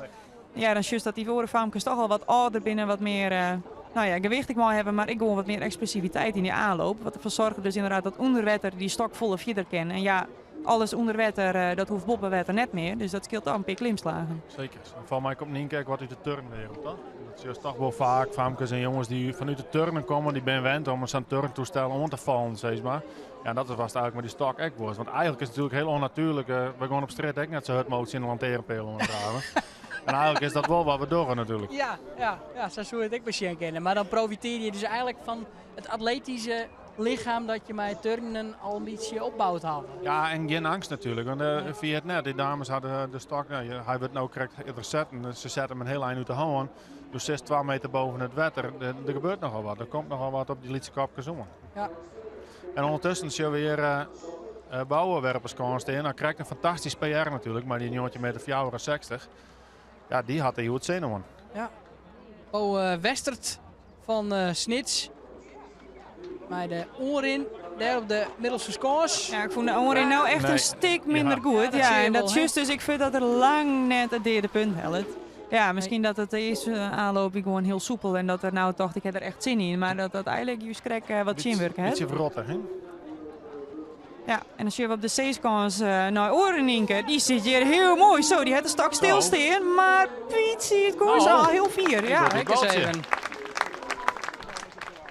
Ja, dan sjochst dat dy oare famkes toch al wat âlder binne, wat mear no ja, gewicht ek mei hawwe, mar ek gewoan wat mear eksplosiviteit yn dy aanloop. Wat derfoar soarget dus ynderdaad dat ûnder wetter dy stok folle fierder kin. En ja, alles ûnder wetter, dat hoecht boppe wetter net mear. Dus dat skeelt toch in pear klimslagen. Seker. En folgens my komt Nienke ek wat út de turnwereld, toch? Dat sjochst toch wol faak famkes en jonges dy't fanút de turnen komme, dy binne wend om sa'n turntoestel oan te fallen, sis mar. Ja, en dat is watst eigenlik mei dy stok ek wolst. Want eigenlik is it natuerlik hiel ûnnatuerlik. We gean op strjitte ek net sa hurd mooglik tsjin de lantearnpeal oan draven. En eigenlik is dat wol wat we dogge natuerlik. Ja, ja, ja, sa soe it ek besjen kinne. Mar dan profitearje je dus eigenlik fan it atletyske lichem dat je mei it turnen al in bytsje opboud hawwe. Ja, en gjin eangst natuerlik. Want fia it net, dy dames hawwe de stok, no, hy wurdt no krekt eerder setten. Se sette him in hiel ein út de hân. Do sitst 2 meter boven it wetter. Der gebeurt nochal wat. Der komt nochal wat op dy lytse kopkes oan. En ûndertusken sjogge we hjir Bouwe wer op 'e skâns stean. No, krekt in fantastysk PR natuerlik, mei dy njoggentjin meter fjouwerensechstich. Ja, dy hat der hjoed sin oan. Ja. Bo Westert fan Snits. Mei de oanrin dêr op de middelste skâns. Ja, ik fûn de oanrin no echt in stik minder goed. Ja, dat Ja, sil je en dat wol, hè? sjochst dus, ik fyn dat er lang net it deade punt hellet. Ja, miskien dat it de earste aanloop wie gewoan hiel soepel en dat er no tocht ik ha der echt sin yn, mar dat dat eigenlik juist krekt wat tsjinwurke hat. Bytsje wrotte, hè? Ja, en dan sjogge we op de C-skâns nei oare Nynke. Dy sit hjir hiel moai. Zo, dy hat de stok stilstean, mar Piet siet koers al hiel fier. Ja, Kijk eens even.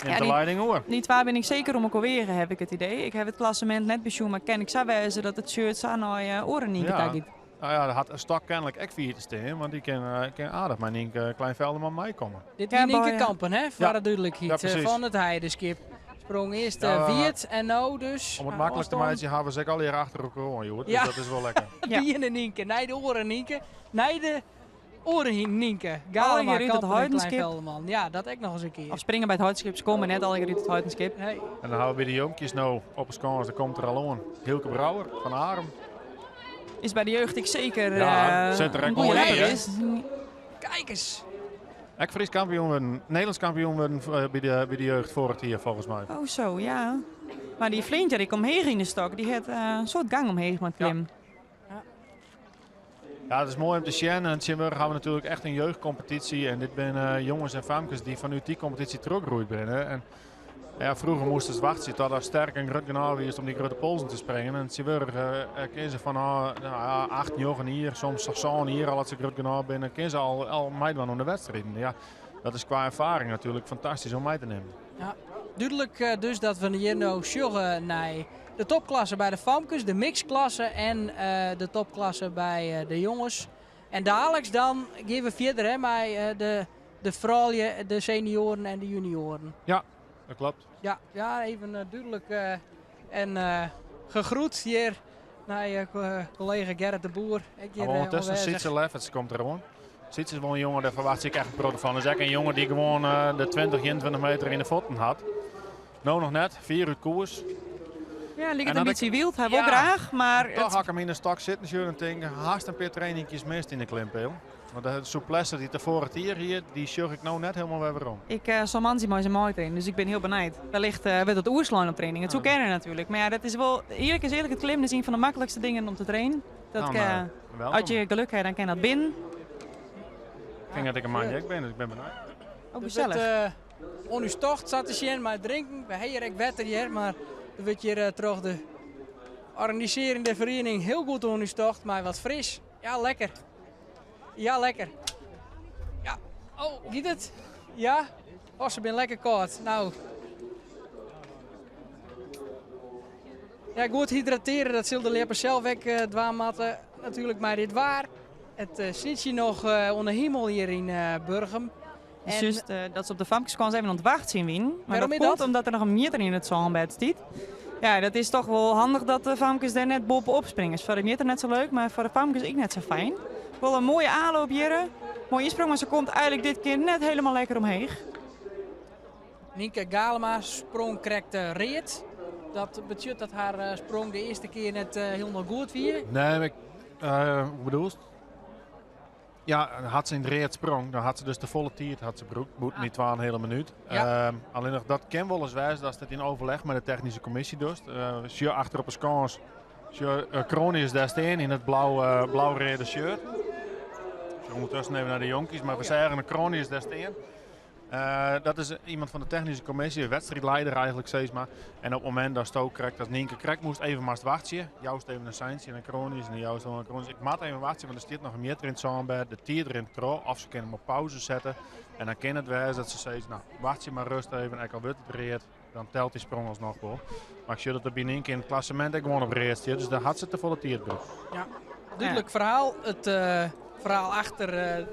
Nimt de leiding oer. Dy twa bin ik seker om elkoar weage, heb ik it idee. Ik haw it klassemint net besjoen, mar kin ik sa wêze dat it shirt sa nei oare Nynke ta giet. Nou ja, hat stok kenlik ek fier te stean, want dy kin, kin aardich mei Nynke Kleinvelderman meikomme. Dit wie Nynke Kampen, hè, foar de dúdlikheid, fan it Heideskip. Sprong earst Wiert en no dus. Om it maklik te meitsjen hawwe se ek allegear achter elkoar oan hjoed, dus dat is wol lekker. De iene Nynke, nei de oare Nynke, nei de oare Nynke. Galema, Allegear út it Kampen en Heidenskip. Kleinvelderman. Ja, dat ek noch ris in kear. Of springe by it Heidenskip, se komme net allegear út it Heidenskip. Nee. En dan hawwe we by de jonkjes no op 'e skâns, der komt der al oan, Hylke Brouwer fan Arum. Is by de jeugd ek seker Ja, sit der ek in goede moai yn, rapper hè? is. Kijk eens. Ek Frysk kampioen wurden, Nederlânsk kampioen wurden by de jeugd foarich jier folgens my. Oh zo, ja. Mar dy fleant hjir ek omheech yn de stok. Dy hat in soad gang omheech mei it klimmen. Ja. Ja, it is moai om te sjen. En tsjintwurdich hawwe we natuerlik echt in jeugdkompetysje. En dit binne jonges en famkes dy't fanút dy kompetysje trochgroeid binne. En ja, froeger moasten se wachtsje tot er sterk en grut genôch wiest om dy grutte polsen te springen. En tsjintwurdich kinne se fan nou ja, 8, 9 jier, soms 7 jier al as se grut genôch binne, kinne se al meidwaan oan de wedstriden. Ja, dat is kwa erfaring natuerlik fantastysk om mei te nimmen. Ja, dúdlik dus dat we hjir no sjogge nei de topklasse by de famkes, de mixklasse en de topklasse by de jonges. En daliks dan gean we fierder, hè, mei de froulju, de senioaren en de junioaren. Ja, dat klopt. Ja, ja, even dúdlik en gegroet hjir nei kollega Gerrit de Boer. Ek hjir, Maar ondertussen oanwêzich. Sietse Lefferts komt der oan. Sietse is wol in jonge, dêr ferwachtsje ik echt in protte fan. Is ek in jonge dy't gewoan de 20, 21 meter yn de fuotten hat. No noch net, fier út koers. Ja, liket En in dat bytsje ik wyld. Hy wol Ja. graach, mar Toch it ha ik him yn de stok sitten sjoen en tink, hast in pear trainingjes mist yn de klimpeal. Want de souplesse dy't er foarich jier hie, dy sjoch ik no net hielendal wer werom. Ik sil moandei mei se meitrainen, dus ik bin hiel benijd. Wellicht wurdt it oerslein op training. It soe kinne natuerlik. Mar ja, dat is wol, earlik is earlik, it klimmen is ien fan de maklikste dingen om te trainen. Dat Nou, welkom. as je geluk ha, dan kin dat binnen. Ik tink dat ik in moandei ek bin, dus ik bin benijd. Oh, Er gesellich. wurdt oan ús tocht sa te sjen mei drinken. We ha hjir ek wetter hjir, mar der wurdt hjir troch de organisearjende feriening hiel goed oan ús tocht mei wat fris. Ja, lekker. Ja, lekker. Ja. Oh, giet it? Ja? Oh, se binne lekker kâld. Nou. Ja, goed hydratearje, dat sil de ljepper sels ek dwaan moatte. Natuerlik mei dit waar. It sintsje noch oan de himel hjir yn Burgum. En En just dat se op de famkeskâns even oan it wachtsjen wienen. Maar Wêrom dat is komt dat? omdat der noch in mjitter yn it sânbêd stiet. Ja, dat is toch wol handich dat de famkes dêr net boppe-op springe. Is foar de mjitter net sa leuk, mar foar de famkes ek net sa fijn. Wol in moaie aanloop hjir. Moaie ynsprong, mar se komt eigentlik dit kear net hielendal lekker omheech. Nynke Galema sprong krekt read. Dat betsjut dat har sprong de earste kear net hielendal goed wie. Nee, mar ik, hoe bedoelst? Ja, hat se yn it read sprong, dan hat se dus de folle tiid hat se brûkt, bûten dy twa en in heale minút. Allinnich dat kin wolris wêze datst it yn overleg mei de technyske kommisje dochst. Sjoch achter op 'e skâns, sjoch Kronius dêr stean yn it blau-reade shirt. Sjoch ûndertusken even nei de jonkies, mar we seagen de Kronius dêr stean. Dat is iemand fan de technyske kommisje, wedstriidleider eigentlik sis mar. En op it momint datsto krekt as Nynke krekt moast even moast wachtsje, joust even in seintsje nei Kronius en dan joust oan Kronius, ik moat even wachtsje, want der stiet noch in mjitter yn it sânbêd, de tiid rint troch, of se kinne him op pauze sette. En dan kin it wêze dat se sizze, nou, wachtsje mar rêst even, ek al wurdt it read, dan telt dy sprong alsnoch wol. Mar ik sjoch dat der by Nynke yn it klassemint ek gewoan op read stiet, dus dan hat se te folle tiid brûkt. Ja, dúdlik ferhaal. It ferhaal achter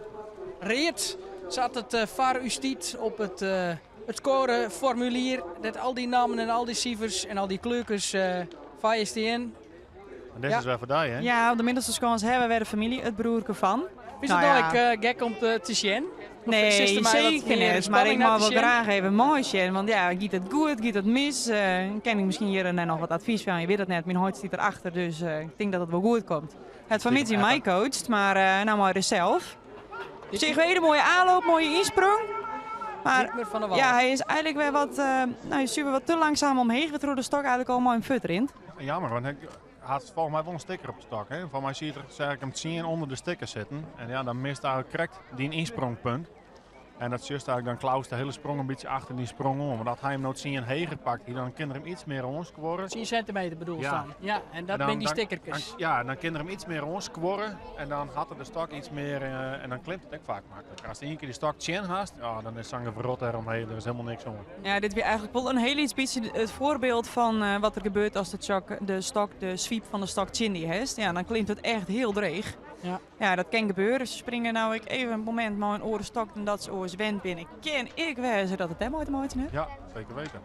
read sa't it foar ús stiet op it scoreformulier, dêr't al dy nammen en al dy sifers en al dy kleurkes foar je stean. En dit Ja. is wer foar dy, hè? Ja, op de middelste skâns hawwe we wer de famylje, it broerke fan. Is it Nou dan ja. ek gek om te sjen? Of Nee, sitst der mei wat seker mear net. Mar spanning ik nei mei te wol sjen? graach even meisjen. Want ja, giet it goed, giet it mis? Kin ik miskien hjir en dêr noch wat advys fan? Je wit it net, myn heit stiet erachter, dus ik tink dat it wol goed komt. Hat fan middei my coacht, mar nou mei er sels. Op sich wer in hiele moaie aanloop, moaie ynsprong. Mar Dietmar van der Wal. ja, hy is eigentlik wer wat, nou, super wat te langsaam omheech, wêrtroch de stok eigentlik al mei him fuort rint. Jammer, want hy hat folgens my wol in stikker op de stok. Hè? Folgens my siet er, seach ik him 10 ûnder de stikker sitten. En ja, dan mist eigentlik krekt dyn ynsprongpunt. En dat sjochst eigenlijk dan klaust de hiele sprong in bytsje achter dy sprong oan. Want as hy him no 10 heger pakt, dan kin er him iets mear oanskuorre. 10 centimeter bedoelst Ja. dan? Ja, en dat En dan- binne dy dan- stikkerkes. Dan, ja, en dan kin er him iets mear oanskuorre en dan hat er de stok iets mear en dan klimt it ek faak makliker. Ast ien kear dy stok tsjin hast, ja, dan is sa'n gewrot dêromheen, der is hielendal niks oan. Ja, dit wie eigenlik wol in hiel lyts bytsje it foarbyld fan eh, wat der gebeurt as de, tsjok, de stok, de swiep fan de stok tsjin dy hast. Ja, dan klimt it echt hiel dreech. Ja. Ja, dat kin gebeure. Se springe no ek even in momint mei in oare stok dan dat se oars wend binne. Kin ek wêze dat it dêrmei te meitsjen hat. Ja, zeker weten.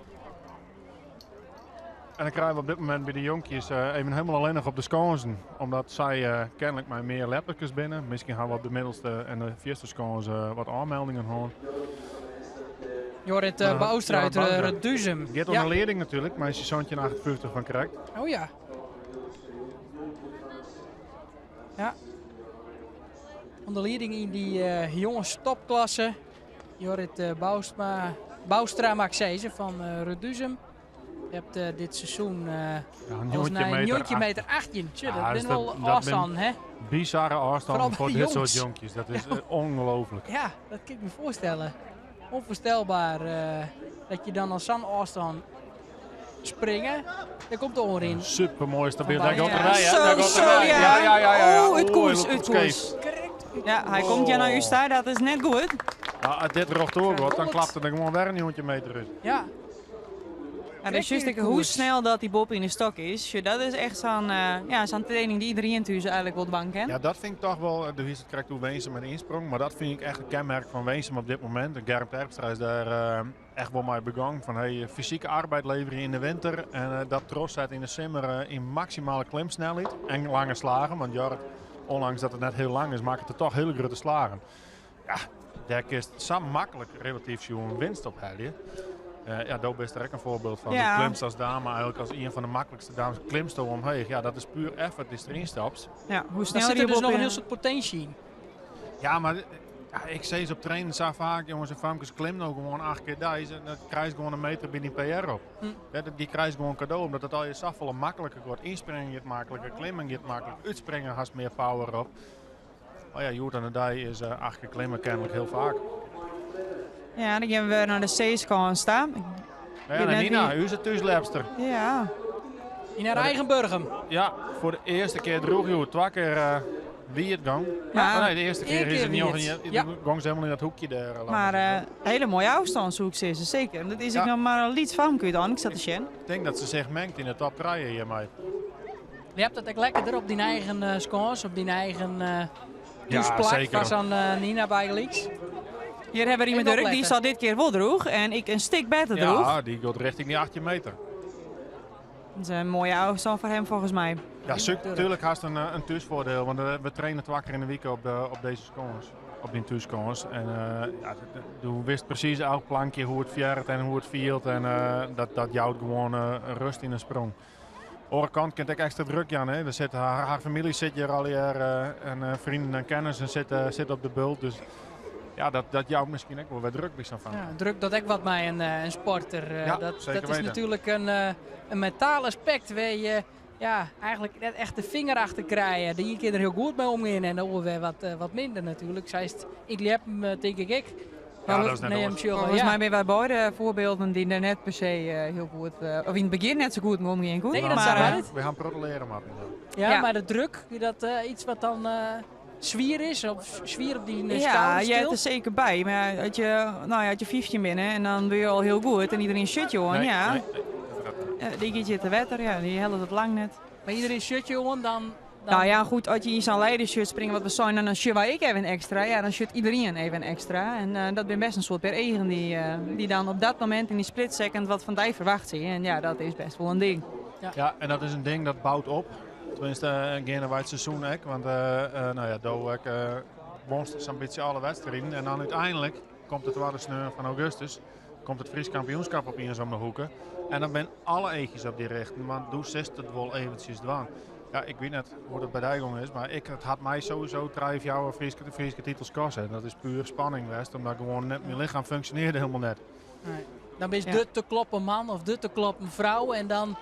En dan krijgen we op dit moment by de jonkjes even hielendal allinnich op de skânsen. Omdat sy kenlik mei mear ljepperkes binne. Miskien ha we op de middelste en de fierste skâns wat ôfmeldingen hân. Jorrit Bouwstra Jorrit út Bouwstra. Reduzum. Giet oan de lieding natuerlik, mei syn 1758 fan krekt. Oh ja. Ja. Oan de lieding yn dy jonges topklasse. Jorrit Bouwsma, Bouwstra mag ik sizze, fan Reduzum. Je hebt dit seizoen Ja, een alles njoggentjin nei meter njoggentjin meter 18. Tja, Ja, dat dus bin wol dat bin ôfstannen, hè? Bizarre ôfstannen Foaral foar by dit soart jonges. jonkjes. Dat is ongelooflijk. Ja, dat kin ik my foarstelle. Onvoorstelbaar dat je dan al sa'n ôfstân springe. Dêr komt de oanrin. Super moai stabyl. Van Daar gaat Bouwstra. erbij, hè? Zo, Daar gaat zo, erbij. ja. Ja, ja, ja, ja, ja. Oh, it Oeh, koers, hij loopt it koers. scheef. Krekt út Ja, hy komt ja nei ús ta, dat is net goed. Ja, as dit rjochtoer giet, dan Honderd. klapt er gewoan wer in njoggentjin meter út. Ja, Ja, dus juist Krekt ik hoe koers. snel dat die boppe yn de stok is. Sjoch, dat is echt sa'n ja, sa'n training dy't iderien thús eigenlik wol dwaan kin. Ja, dat fyn ik toch wol, do hiest it krekt oer Winsum en ynsprong, mar dat fyn ik echt in kenmerk fan Winsum op dit momint. En Germ Terpstra is dêr echt wol mei begong fan hey, fysike arbeid leverje yn de winter en dat trochset yn de simmer yn maksimale klimsnelheid en lange slagen. Want Jorrit, ûndanks dat it net hiel lang is, makket er toch hiele grutte slagen. Ja, dêr kinst sa maklik relatyf sjoen winst op helje. Ja, do bist der ek in foarbyld fan. Ja. Do klimst as dame eigenlik as ien fan de maklikste dames klimst do omheech. Ja, dat is puer effort dy'tst deryn stapst. Ja, hoe Daar snel zit die er dus boppe noch in in- hiel soad potinsje yn. Ja, mar ja, ik sis op trainen sa faak, jonges en famkes, klim no gewoan 8 kear deis en dan krijst gewoan in meter by dyn PR op. Ja, dy krijst gewoan kado, omdat it allegear safolle makliker giet. Ynspringen giet makliker, klimmen giet makliker, útspringen hast mear power op. Mar ja, hjoed oan de dei is 8 kear klimmen kenlik hiel faak. Ja, dan gean we wer nei de C-skâns ta. Ja, Ik en weet net Nina, wie- ús thúsljepster. Ja. Yn har eigen Burgum. Ja, foar de earste kear droech hjoed. Twa kear wie it gong. Ja. Oh, nee, de earste kear Eén is kear it wie nog it. in, Ja. gong se hielendal yn dat hoekje dêr langs. Mar hiele moaie ôfstân soe ik sizze, seker. Dat is Ja. ek noch mar in lyts famke úteinlik, sa te sjen. Ik tink dat se sich mengt yn de top 3 hjirmei. Je hebt dat ek lekkerder op dyn eigen skâns, op dyn eigen Ja, thúsplak seker. fan sa'n Nina bygelyks. Hjir hawwe we Riemer Even Durk, dy opletten. stie dit kear wol droech en ik in stik better droech. Ja, dy giet rjochting dy 18 meter. Dat is in moaie ôfstân foar him folgens my. Ja, tuerlik hast in thúsfoardiel, want we traine twa kear yn de wike op dizze skâns, op dyn thússkâns. En ja, do witst presys elk plankje hoe't it fearret en hoe't it fielt en dat jout gewoan rêst yn de sprong. Oare kant kin it ek ekstra druk jaan. Hè? Der sit, har famylje sit hjir allegear en freonen en kennissen sitte op de bult. Dus ja, dat jout miskien ek wol wer druk by sa'n famke. Ja, druk docht ek wat mei in sporter. Ja, zeker Dat is weten. natuerlik in mentaal aspekt wêr't je ja, eigenlik net echt de finger achter krije. De iene kin der hiel goed mei omgean en de oar wer wat minder natuerlik. Seist, ik ljep him, tink ik ek. Ja, dat is net Nee, oars. hem sjogge, Folgens ja. my binne wy beide foarbylden dy't der net per se hiel goed, of yn it begjin net sa goed mei omgean koene. Nee, dat mar, sa net. We ha in protte leare moatten. Ja, Ja. mar de druk, is dat iets wat dan swier is? Of swier op dy Ja, skouders je hebt tilt? der seker by. Mar as je, no ja, as je 15 binne en dan wurde je al hiel goed en iderien sjocht je oan, Nee, ja. nee, nee, dat net. Dy giet je te wetter, ja, dy hellet it lang net. Mar iderien sjocht je oan, dan No ja, goed, as je yn sa'n leidersshirt springe, wat we seinen, dan sjogge wy ek even ekstra. Ja, dan sjocht iderien even ekstra. En dat binne bêst in soad pear eagen dy't dan op dat momint yn dy split second wat fan dy ferwachtsje. En ja, dat is bêst wol in ding. Ja, en dat is in ding dat bout op. Teminsten, geandewei it seizoen ek. Want no ja, do ek wonst sa'n bytsje alle wedstriden. En dan úteinlik komt de twadde sneon fan augustus, komt it Frysk kampioenskip opiens om de hoeke. En dan binne alle eachjes op dy rjochte, want do silst it wol eventsjes dwaan. Ja, ik wit net hoe't it by dy gong is, mar it hat my sowieso trije, fjouwer Fryske titels koste. En dat is puer spanning west, omdat gewoan net, myn lichem funksjonearre hielendal net. Nee. Dan bist Ja. de te kloppen man of de te kloppen frou en dan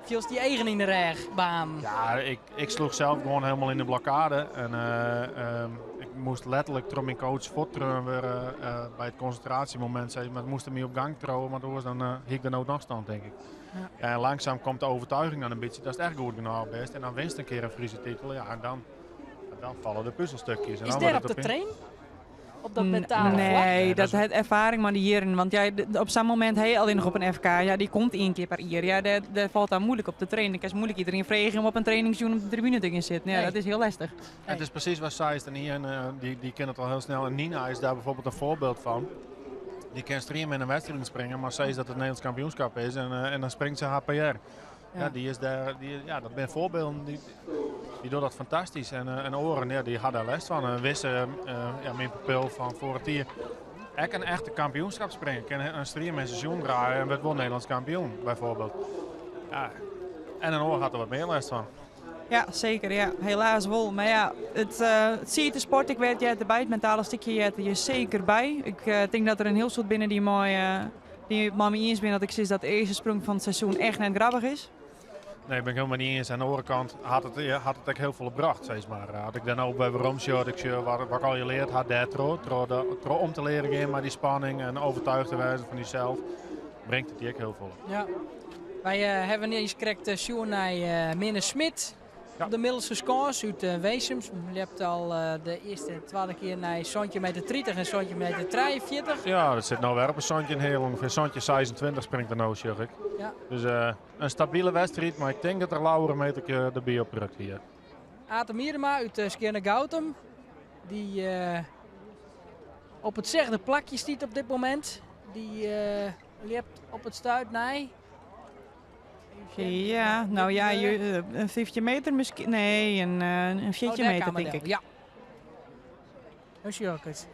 fielst dy eigen yn de rêchbaan. Ja, ik sloech sels gewoan hielendal yn de blokkade. En ik Ik moast letterlik troch myn coach fuorttreaun wurde by it konsintraasjemomint. Sei, mar moast er my op gang triuwe, want oars dan hie ik der no noch stân, tink ik. Ja. Ja, en langzaam komt de overtuiging dan in bytsje datst echt goed genôch bist. En dan winst in kear in Friese titel. Ja, en dan falle de puzzelstukjes. En Is dan dêr wurdt op het te op trainen? Op dat mentale vlak? Nee, Nee, dat dat is- het ervaring mei de jierren. Want ja, op sa'n momint ha je allinnich op in FK, ja, dy komt ien kear per jier. Ja, dêr falt dan muoilik op te trainen. Kinst muoilik iderien freegje om op in trainingsjûn op de tribune te gean sitten. Ja, Nee. dat is hiel lestich. Het is precies wat zij en Ian, die kennen het al heel snel. En Nina is daar bijvoorbeeld een voorbeeld van. Die kan streamen in een wedstrijd springen, maar zij is dat het Nederlands kampioenschap is en dan springt ze haar PR. Ja, die is daar, die, ja, dat zijn voorbeelden, die doen dat fantastisch. En Oren, ja, die had daar les van. En Wisse, ja, mijn pupil van vorig jaar, ook een echte kampioenschap springen. Kan een stream in seizoen draaien en werd wel Nederlands kampioen, bijvoorbeeld. Ja, en een Oor had er wat meer les van. Ja, zeker. Ja. Helaas wol. Mar ja, it siet de sport, ik weet, heart derby, it mentale stikje heart der seker by. Ik tink dat der in hiel soad binne dy't it mei my iens binne dat ik sis dat de earste sprong fan it seizoen echt net grappich is. Nee, ben ik helemaal niet eens. Aan de andere kant had het ook heel veel gebracht, zeg maar. Had ik dan ook bij waarom had ik zie wat ik al je leerd had, daar tro om te leren gaan, maar die spanning en overtuigd te wijzen van jezelf, brengt het die ook heel veel. Ja. Wij hebben eens gekregen, sjoen naar Minne Smit. Op de middelste scores uit Wezems. Je hebt al de eerste en tweede keer naar Sontje meter 30 en Sontje meter 43. Ja, dat zit nou weer op een Sontje heel ongeveer. Sontje 26 springt er nou, zeg ik. Dus een stabiele wedstrijd, maar ik denk dat er Laura meter erbij op drukt hier. Atem Miedema uit Skearnegoutum. Die op hetzelfde plakje stiet op dit moment. Die liept op het stuit nee. Ja, nou ja, je een 50 meter misschien. Nee, een 40 Oh, daar meter, kan denk wel, ik. Ja. Hoe zie je het?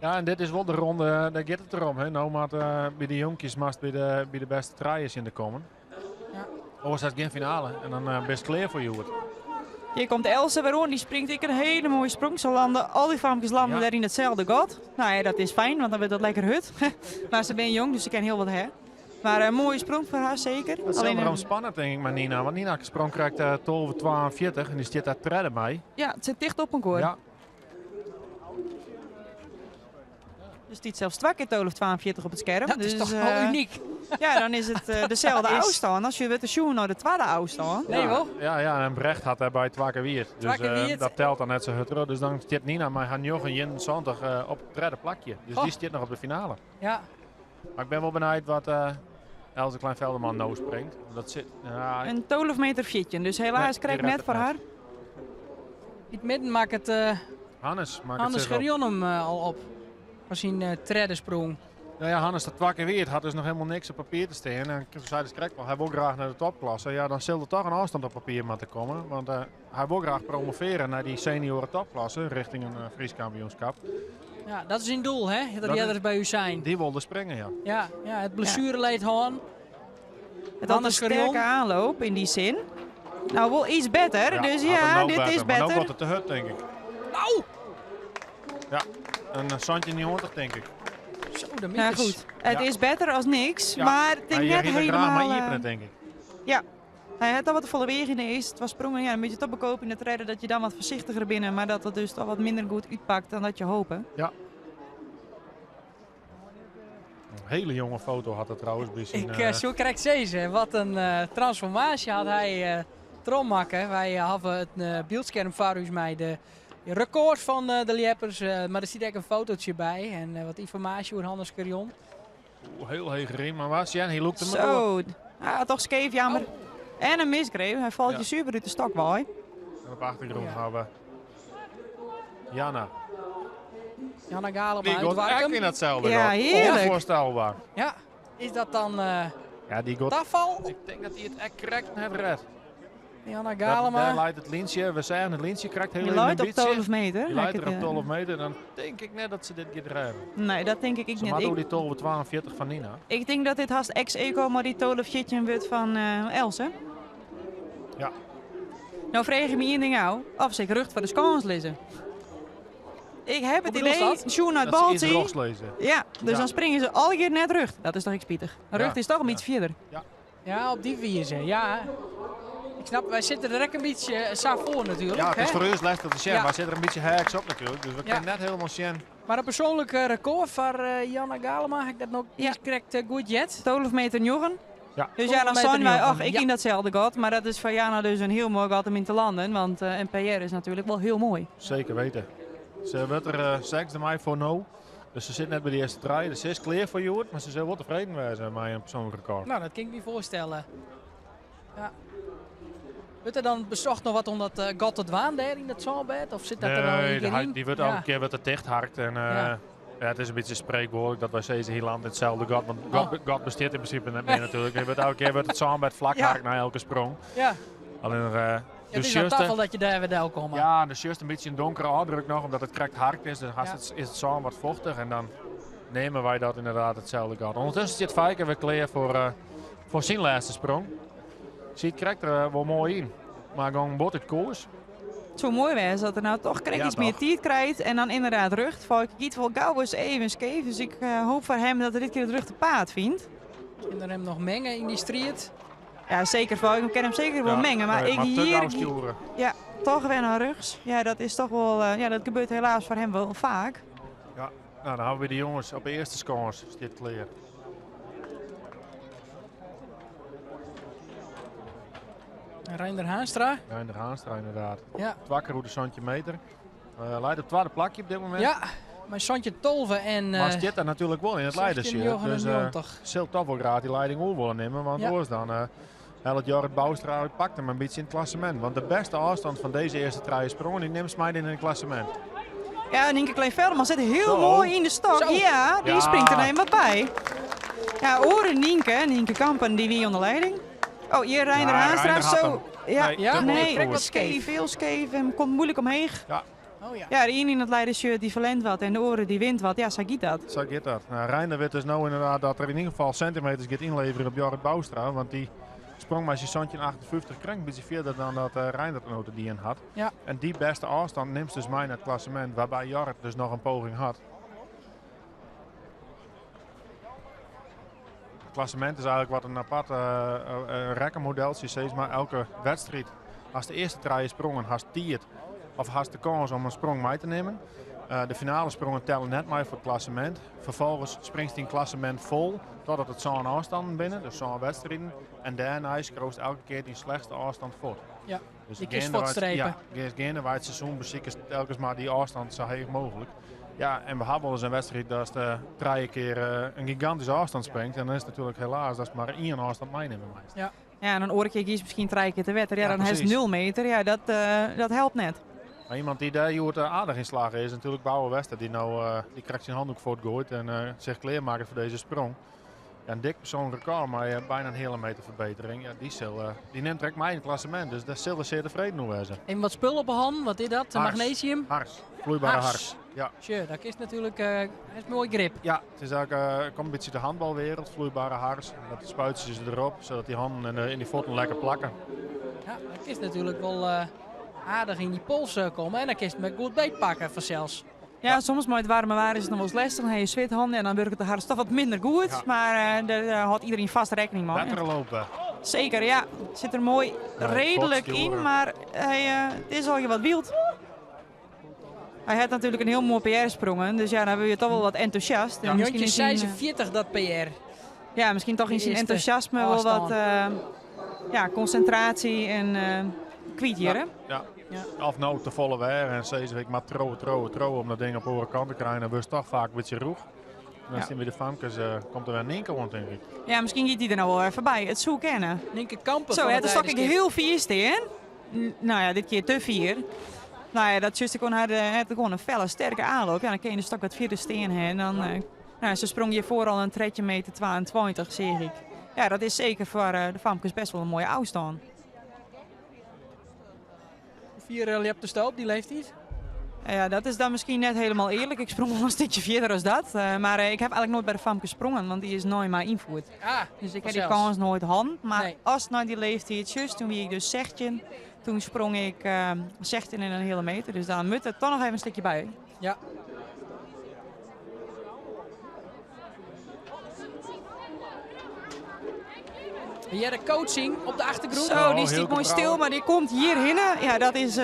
Ja, en dit is wel de ronde, daar gaat het erom. Hè. Nou, maar bij de jonkjes mast bij de beste traaiers in de komen. Oh, is dat geen finale? En dan best klaar voor Joert. Hier komt Else weer aan, die springt ik een hele mooie sprong. Ze landen, al die famkes landen daar in hetzelfde gat. Nou ja, dat is fijn, want dan wordt dat lekker hut. Maar ze ben jong, dus ze kan heel wat hè. Maar een mooie sprong voor haar zeker. Het is Alleen wel een spannend denk ik met Nina. Want Nina sprong krijgt 12,42 en die zit daar tredde bij. Ja, het zit dicht op elkaar. Dus die zelfs twee keer 12,42 op het scherm. Dat is Dus, toch wel uniek? Ja, dan is het dezelfde Dat is afstand. Als je met de shoe naar de tweede afstand. Nee, hoor. Ja, ja, en Brecht had daarbij twee keer wierd. Dus, Twee keer wierd. dat telt dan net zo hard. Dus dan zit Nina maar haar nog een Jen Zandig op het derde plakje. Dus die zit nog op de finale. Maar ik ben wel benieuwd wat Else Kleinvelderman nou springt. Dat zit, ja, Een 12 meter viertje, dus helaas Nee, die krijg ik redt net het voor net. haar. In het midden maakt het Hannes maakt het Hannes zich op. Gerion hem al op. Van zijn tredde sprong. Nou ja, Hannes dat twee keer weer. Het had dus nog helemaal niks op papier te staan. En toen zei de Krek wel, hij wil graag naar de topklasse. Ja, dan zal er toch een afstand op papier moeten komen. Want hij wil graag promoveren naar die senioren topklasse richting een Fries kampioenschap. Ja, dat is zijn doel, hè? Dat Dat die is er bij u zijn. Die wilde springen, ja. Ja, ja, het blessureleed hoorn. Het had Hannes een sterke Gerion. aanloop in die zin. Nou, wel iets beter. Ja, dus had ja, hem nou dit beter, is Maar nou beter. wordt het te hut, denk ik. Nou! Ja, een Santje 90, denk ik. Zo, de Nou mythes. goed, het is beter als niks, maar ik denk Maar je net riet er graag maar helemaal, ieperen, denk ik. Ja, hij had al wat volle wegen in de eerste. Het was sprongen, ja, een beetje te bekopen in het redden dat je dan wat voorzichtiger binnen, maar dat het dus al wat minder goed uitpakt dan dat je hopen. Ja. Een hele jonge foto had het trouwens bij zijn, Ik, zo krijg ze. Wat een transformatie had hij trommakken. Wij hadden het beeldscherm voor u mij de record van de Lieppers, maar er zit ook een fotootje bij en wat informatie over Hannes Gerion. Oeh, heel hoge riem, maar was Jan, hij loopt hem Zo, door. ah, toch scheef, jammer. Oh. En een misgreep, hij valt je super uit de stok, waai. En op de achtergrond hebben we Janna. Janna Galema Die uit gaat Warkum. echt in datzelfde Ja, gat. heerlijk. Onvoorstelbaar. Ja, is dat dan Ja, die gaat tafel? Ik denk dat hij het echt correct net redt. Janna Daar Galema. leidt het lintje, we zeggen het lintje krijgt heel Die even leidt een op beetje. 12 meter. Die leidt Lekker, er op 12 meter, dan denk ik net dat ze dit gaat redden. Nee, dat denk ik Ze niet. maakt ook die 12,42 van Nina. Ik denk dat dit haast ex-eco, maar die 12 shitje wordt van Else. Nou vraag ik me één ding aan, of ze ik rucht voor de skans lezen. Ik heb het Hoe bedoel je idee, dat? Sjoen uit Dat ze iets Balti. rogs lezen. Ja, dus dan springen ze alle keer net rucht. Dat is toch ik spietig. Rucht is toch om iets verder. Ja, op die wijze, ja. Ik snap, wy sitte der ek in bytsje sa foar natuerlik. Ja, it is hè? foar ús lestich te sjen, Ja. mar sit der in bytsje heaks op natuerlik. Dus we Ja. kinne net hielendal sjen. Mar in persoanlik rekôr foar Janna Galema, ha ik dat no Ja. krekt goed heard? 12 meter 9. Ja. Dus ja, dan 12 meter zijn wij, 9, och, ik ja. in datzelfde gat. Maar dat is voor Jana dus een heel mooi gat om in te landen. Want een PR is natuurlijk wel heel mooi. Zeker weten. Ze wordt er 6 mei voor no. Dus ze zit net by de earste trije. Dus se is klear foar hjoed, mar se sil wol tefreden wêze mei in persoanlik rekôr. Nou, dat kin ik my foarstelle. Ja. Wurdt der dan besocht noch wat om dat gat te dwaan dêr yn dat sânbêd? Of sit dat der al Nee, in kear de yn? dy wurdt Ja. elke kear wurdt er tichtharkt. En, Ja. ja, it is in bytsje spreekwoordelijk dat wy sizze hy landet yn itselde gat. Want Oh. gat bestiet yn prinsipe net mear natuerlik. Hy wurdt elke kear wurdt it sânbêd flak Ja. harkt nei elke sprong. Ja. Allinnich, Ja, de it is oan sjuste- tafel dat je dêr wer delkomme. Ja, der sjochst in bytsje in donkere ôfdruk noch, omdat it krekt harkt is. Dan hast Ja. it, is it sân wat fochtich en dan neame wy dat ynderdaad itselde gat. Undertusken stiet Feike wer klear foar syn lêste sprong. Sit krekt der wol moai yn, mar gong bot út koers. It soe moai wêze dat er no toch krekt Ja, iets mear toch. tiid krijt en dan ynderdaad rjocht. Feike giet wol gau ris even skeef, dus ik hoopje foar him dat er dit kear it rjochte paad fynt. En dan him noch minge yn dy striid. Ja, seker. Feike kin him seker wol Ja, minge, mar nee, ik mar te hjir gau stjoere. Ja, toch wer nei rjochts. Ja, dat is toch wol, ja, dat gebeurt helaas foar him wol faak. Ja, no, dan hawwe we de jonges op de earste skâns stiet klear. Reinder Haanstra. Reinder Haanstra ynderdaad. Ja. Twa kear oer de 17 meter. Leit op it twadde plakje op dit momint. Ja, mei santjin 12 en, Mar stiet dêr natuerlik wol yn it leidersshirt. Dus 16,99. sil toch wol graach dy lieding oer wolle nimme. Want Ja. oars dan hellet Jorrit Bouwstra pakt him in bytsje yn it klassemint. Want de bêste ôfstân fan dizze earste trije sprongen, dy nimt mei yn it klassemint. Ja, Nynke Klijn Velderman sit hiel Zo. moai yn de stok. Zo. Ja, dy Ja. springt der even wat by. Ja, oare Nynke, Nynke Kampen, dy wie ûnder lieding. Oh, hjir Reinder Ja, Haanstra. Reinder hat Zo. him. Ja, Nee, Ja? te moai nee, koers. wat skeef. skeef, hiel skeef en komt muoilik omheech. Ja. Oh ja. Ja, de iene yn it leidersshirt dy ferliest wat en de oare dy wint wat. Ja, sa giet dat. Sa giet dat. Nou, Reinder wit dus no ynderdaad dat er yn ieder gefal sintimeters giet ynleverje op Jorrit Bouwstra. Want dy sprong mei syn 17,58 krekt in bytsje fierder dan dat Reinder no te dien hat. Ja. En dy bêste ôfstân nimt dus mei nei it klassemint, wêrby't Jorrit dus noch in poging hat. It klassemint is eigentlik wat in apart rekkenmodel, sis mar. Elke wedstriid, ast de earste trije sprongen hast tiid of hast de kâns om in sprong mei te nimmen. De finale sprongen telle net mei foar it klassemint. Ferfolgens springst dyn klassemint fol totdat it sân ôfstannen binne, dus sân wedstriden. En dêrnei skriuwst elke kear dyn slechtste ôfstân fuort. Ja, Dus je kinst geandewei it- fuortstrepe. Ja, geandewei it seizoen besikest telkens mar dy ôfstân sa heech mooglik. Ja, en we hawwe wolris in wedstriid dat de trije kear in gigantyske ôfstân springt. En dan is it natuerlik helaas dat mar ien ôfstân meinimme meist. Ja. Ja, en dan oare kear giest miskien trije kear te wetter. Ja, Ja, dan hast presys. 0 meter. Ja, dat helpt net. Mar iemand dy't dêr hjoed aardich yn slagge is, natuerlik Bouwe Wester, dy no, dy krekt syn handoek fuortgoait en sich klearmakket foar dizze sprong. Ja, in dik persoanlik rekôr, mar byna in heale meter ferbetering. Ja, dy nimt direkt mei yn it klassemint, dus dêr sil er sear tefreden oer wêze. En wat spul op 'e hannen, wat is dat? Hars. Magnesium? Hars, floeibere Hars. hars. Ja. Sjoch, dat is natuerlik is moai grip. Ja, it is eigentlik, komt in bytsje de handbalwereld, floeibere hars. Dat spuitsje se derop, sadat dy hannen en dy fuotten lekker plakke. Ja, dat is natuerlik wol aardich yn dy pols komme en dan kinst him goed beetpakke fansels. Ja, soms mei it waarme waar is it noch wolris lestich. Dan ha je swithanden en dan wurket de hars toch wat minder goed. Ja. Mar dêr hâldt iderien fêst rekkening mei. Better lopen. Seker, ja. Sit der moai Nee, reedlik yn, fuortstjoere. mar hy, it is al wat wyld. Hy hat natuerlik in hiel moai PR sprongen, dus ja, dan wurde je toch wol wat entûsjast. En miskien Njoggentjin is syn, 46 dat PR. ja, miskien toch yn De syn earste entûsjasme wol ôfstân. wat ja, konsintraasje en kwyt hjir, hè? Ja. Ja. Of no te folle wer en sizze ik mar trouwe, trouwe, trouwe om dat ding op oare kant te krijen, dan wurdst toch faak in bytsje rûch. En dan Ja. steane by de famkes, komt der wer Nynke oan, tink ik. Ja, miskien giet dy der no wol even by. It soe kinne. Nynke Kampen Zo, fan hè, it dan stok ik Leiderskip. hiel fier stean. Nou ja, dit kear te fier. Nou ja, dat just gewoan har, hat gewoan in felle, sterke oanloop. Ja, dan kin je de stok wat fierder stean hè. En dan, nou, se sprong hjirfoar al in 13 meter 22, seach ik. Ja, dat is seker foar de famkes bêst wol in moaie ôfstân. Fier ljept de stoop, dy leeftiid? Ja, dat is dan miskien net hielendal earlik. Ik sprong wol in stikje fierder as dat. Mar ik ha eigentlik noait by de famkes sprongen, want dy is noait mar ynfierd. Ah, Dus ik ha dy fansels. kâns noait hân. Mar Nee. as nei dy leeftiid, just, doe wie ik dus 16. Doe sprong ik 16 en in heale meter. Dus dan moat der toch noch even in stikje by. Ja. We hearre coaching op de achtergrûn. Zo, die stiet moai stil, mar dy komt hjir hinne. Ja, dat is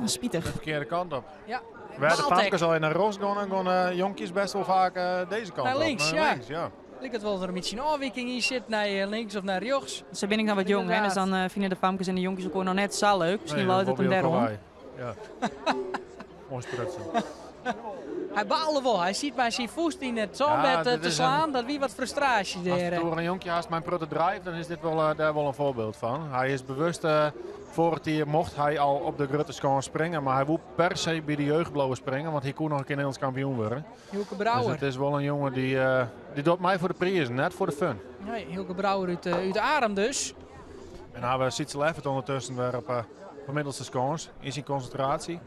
spitich. De ferkearde kant op. Ja. Wêr de famkes al nei rjochts gongen, gongen jonkjes best wol faak dizze kant Nei op. links, Nei ja. links, ja. Liket wol dat der in bytsje in ôfwiking yn sit, nei links of nei rjochts. Se binne ek noch wat jong, hè, dus dan fine de famkes en de jonkjes elkoar noch net sa leuk. Miskien leit it him dêroan. Ja. Moai sprutsen. Hy baalde wol. Hy siet mei syn fûst yn it sânbed dit te is slaan. Dat wie wat frustraasje As dêr. it oer in jonkje hast mei in protte drive, dan is dit wol, dêr wol in foarbyld fan. Hy is bewust, foarich jier mocht hy al op de grutte skâns springe, mar hy woe per se by de jeugd bliuwe springen, want hy koe noch in kear Nederlânsk kampioen wurde. Hylke Dus Brouwer. it is wol in jonge dy't docht mei foar de prizen, net foar de fun. Nee, Hylke Brouwer út Arum dus. En dan hawwe we Sietse Leffert ûndertusken wer op de middelste skâns yn syn konsintraasje.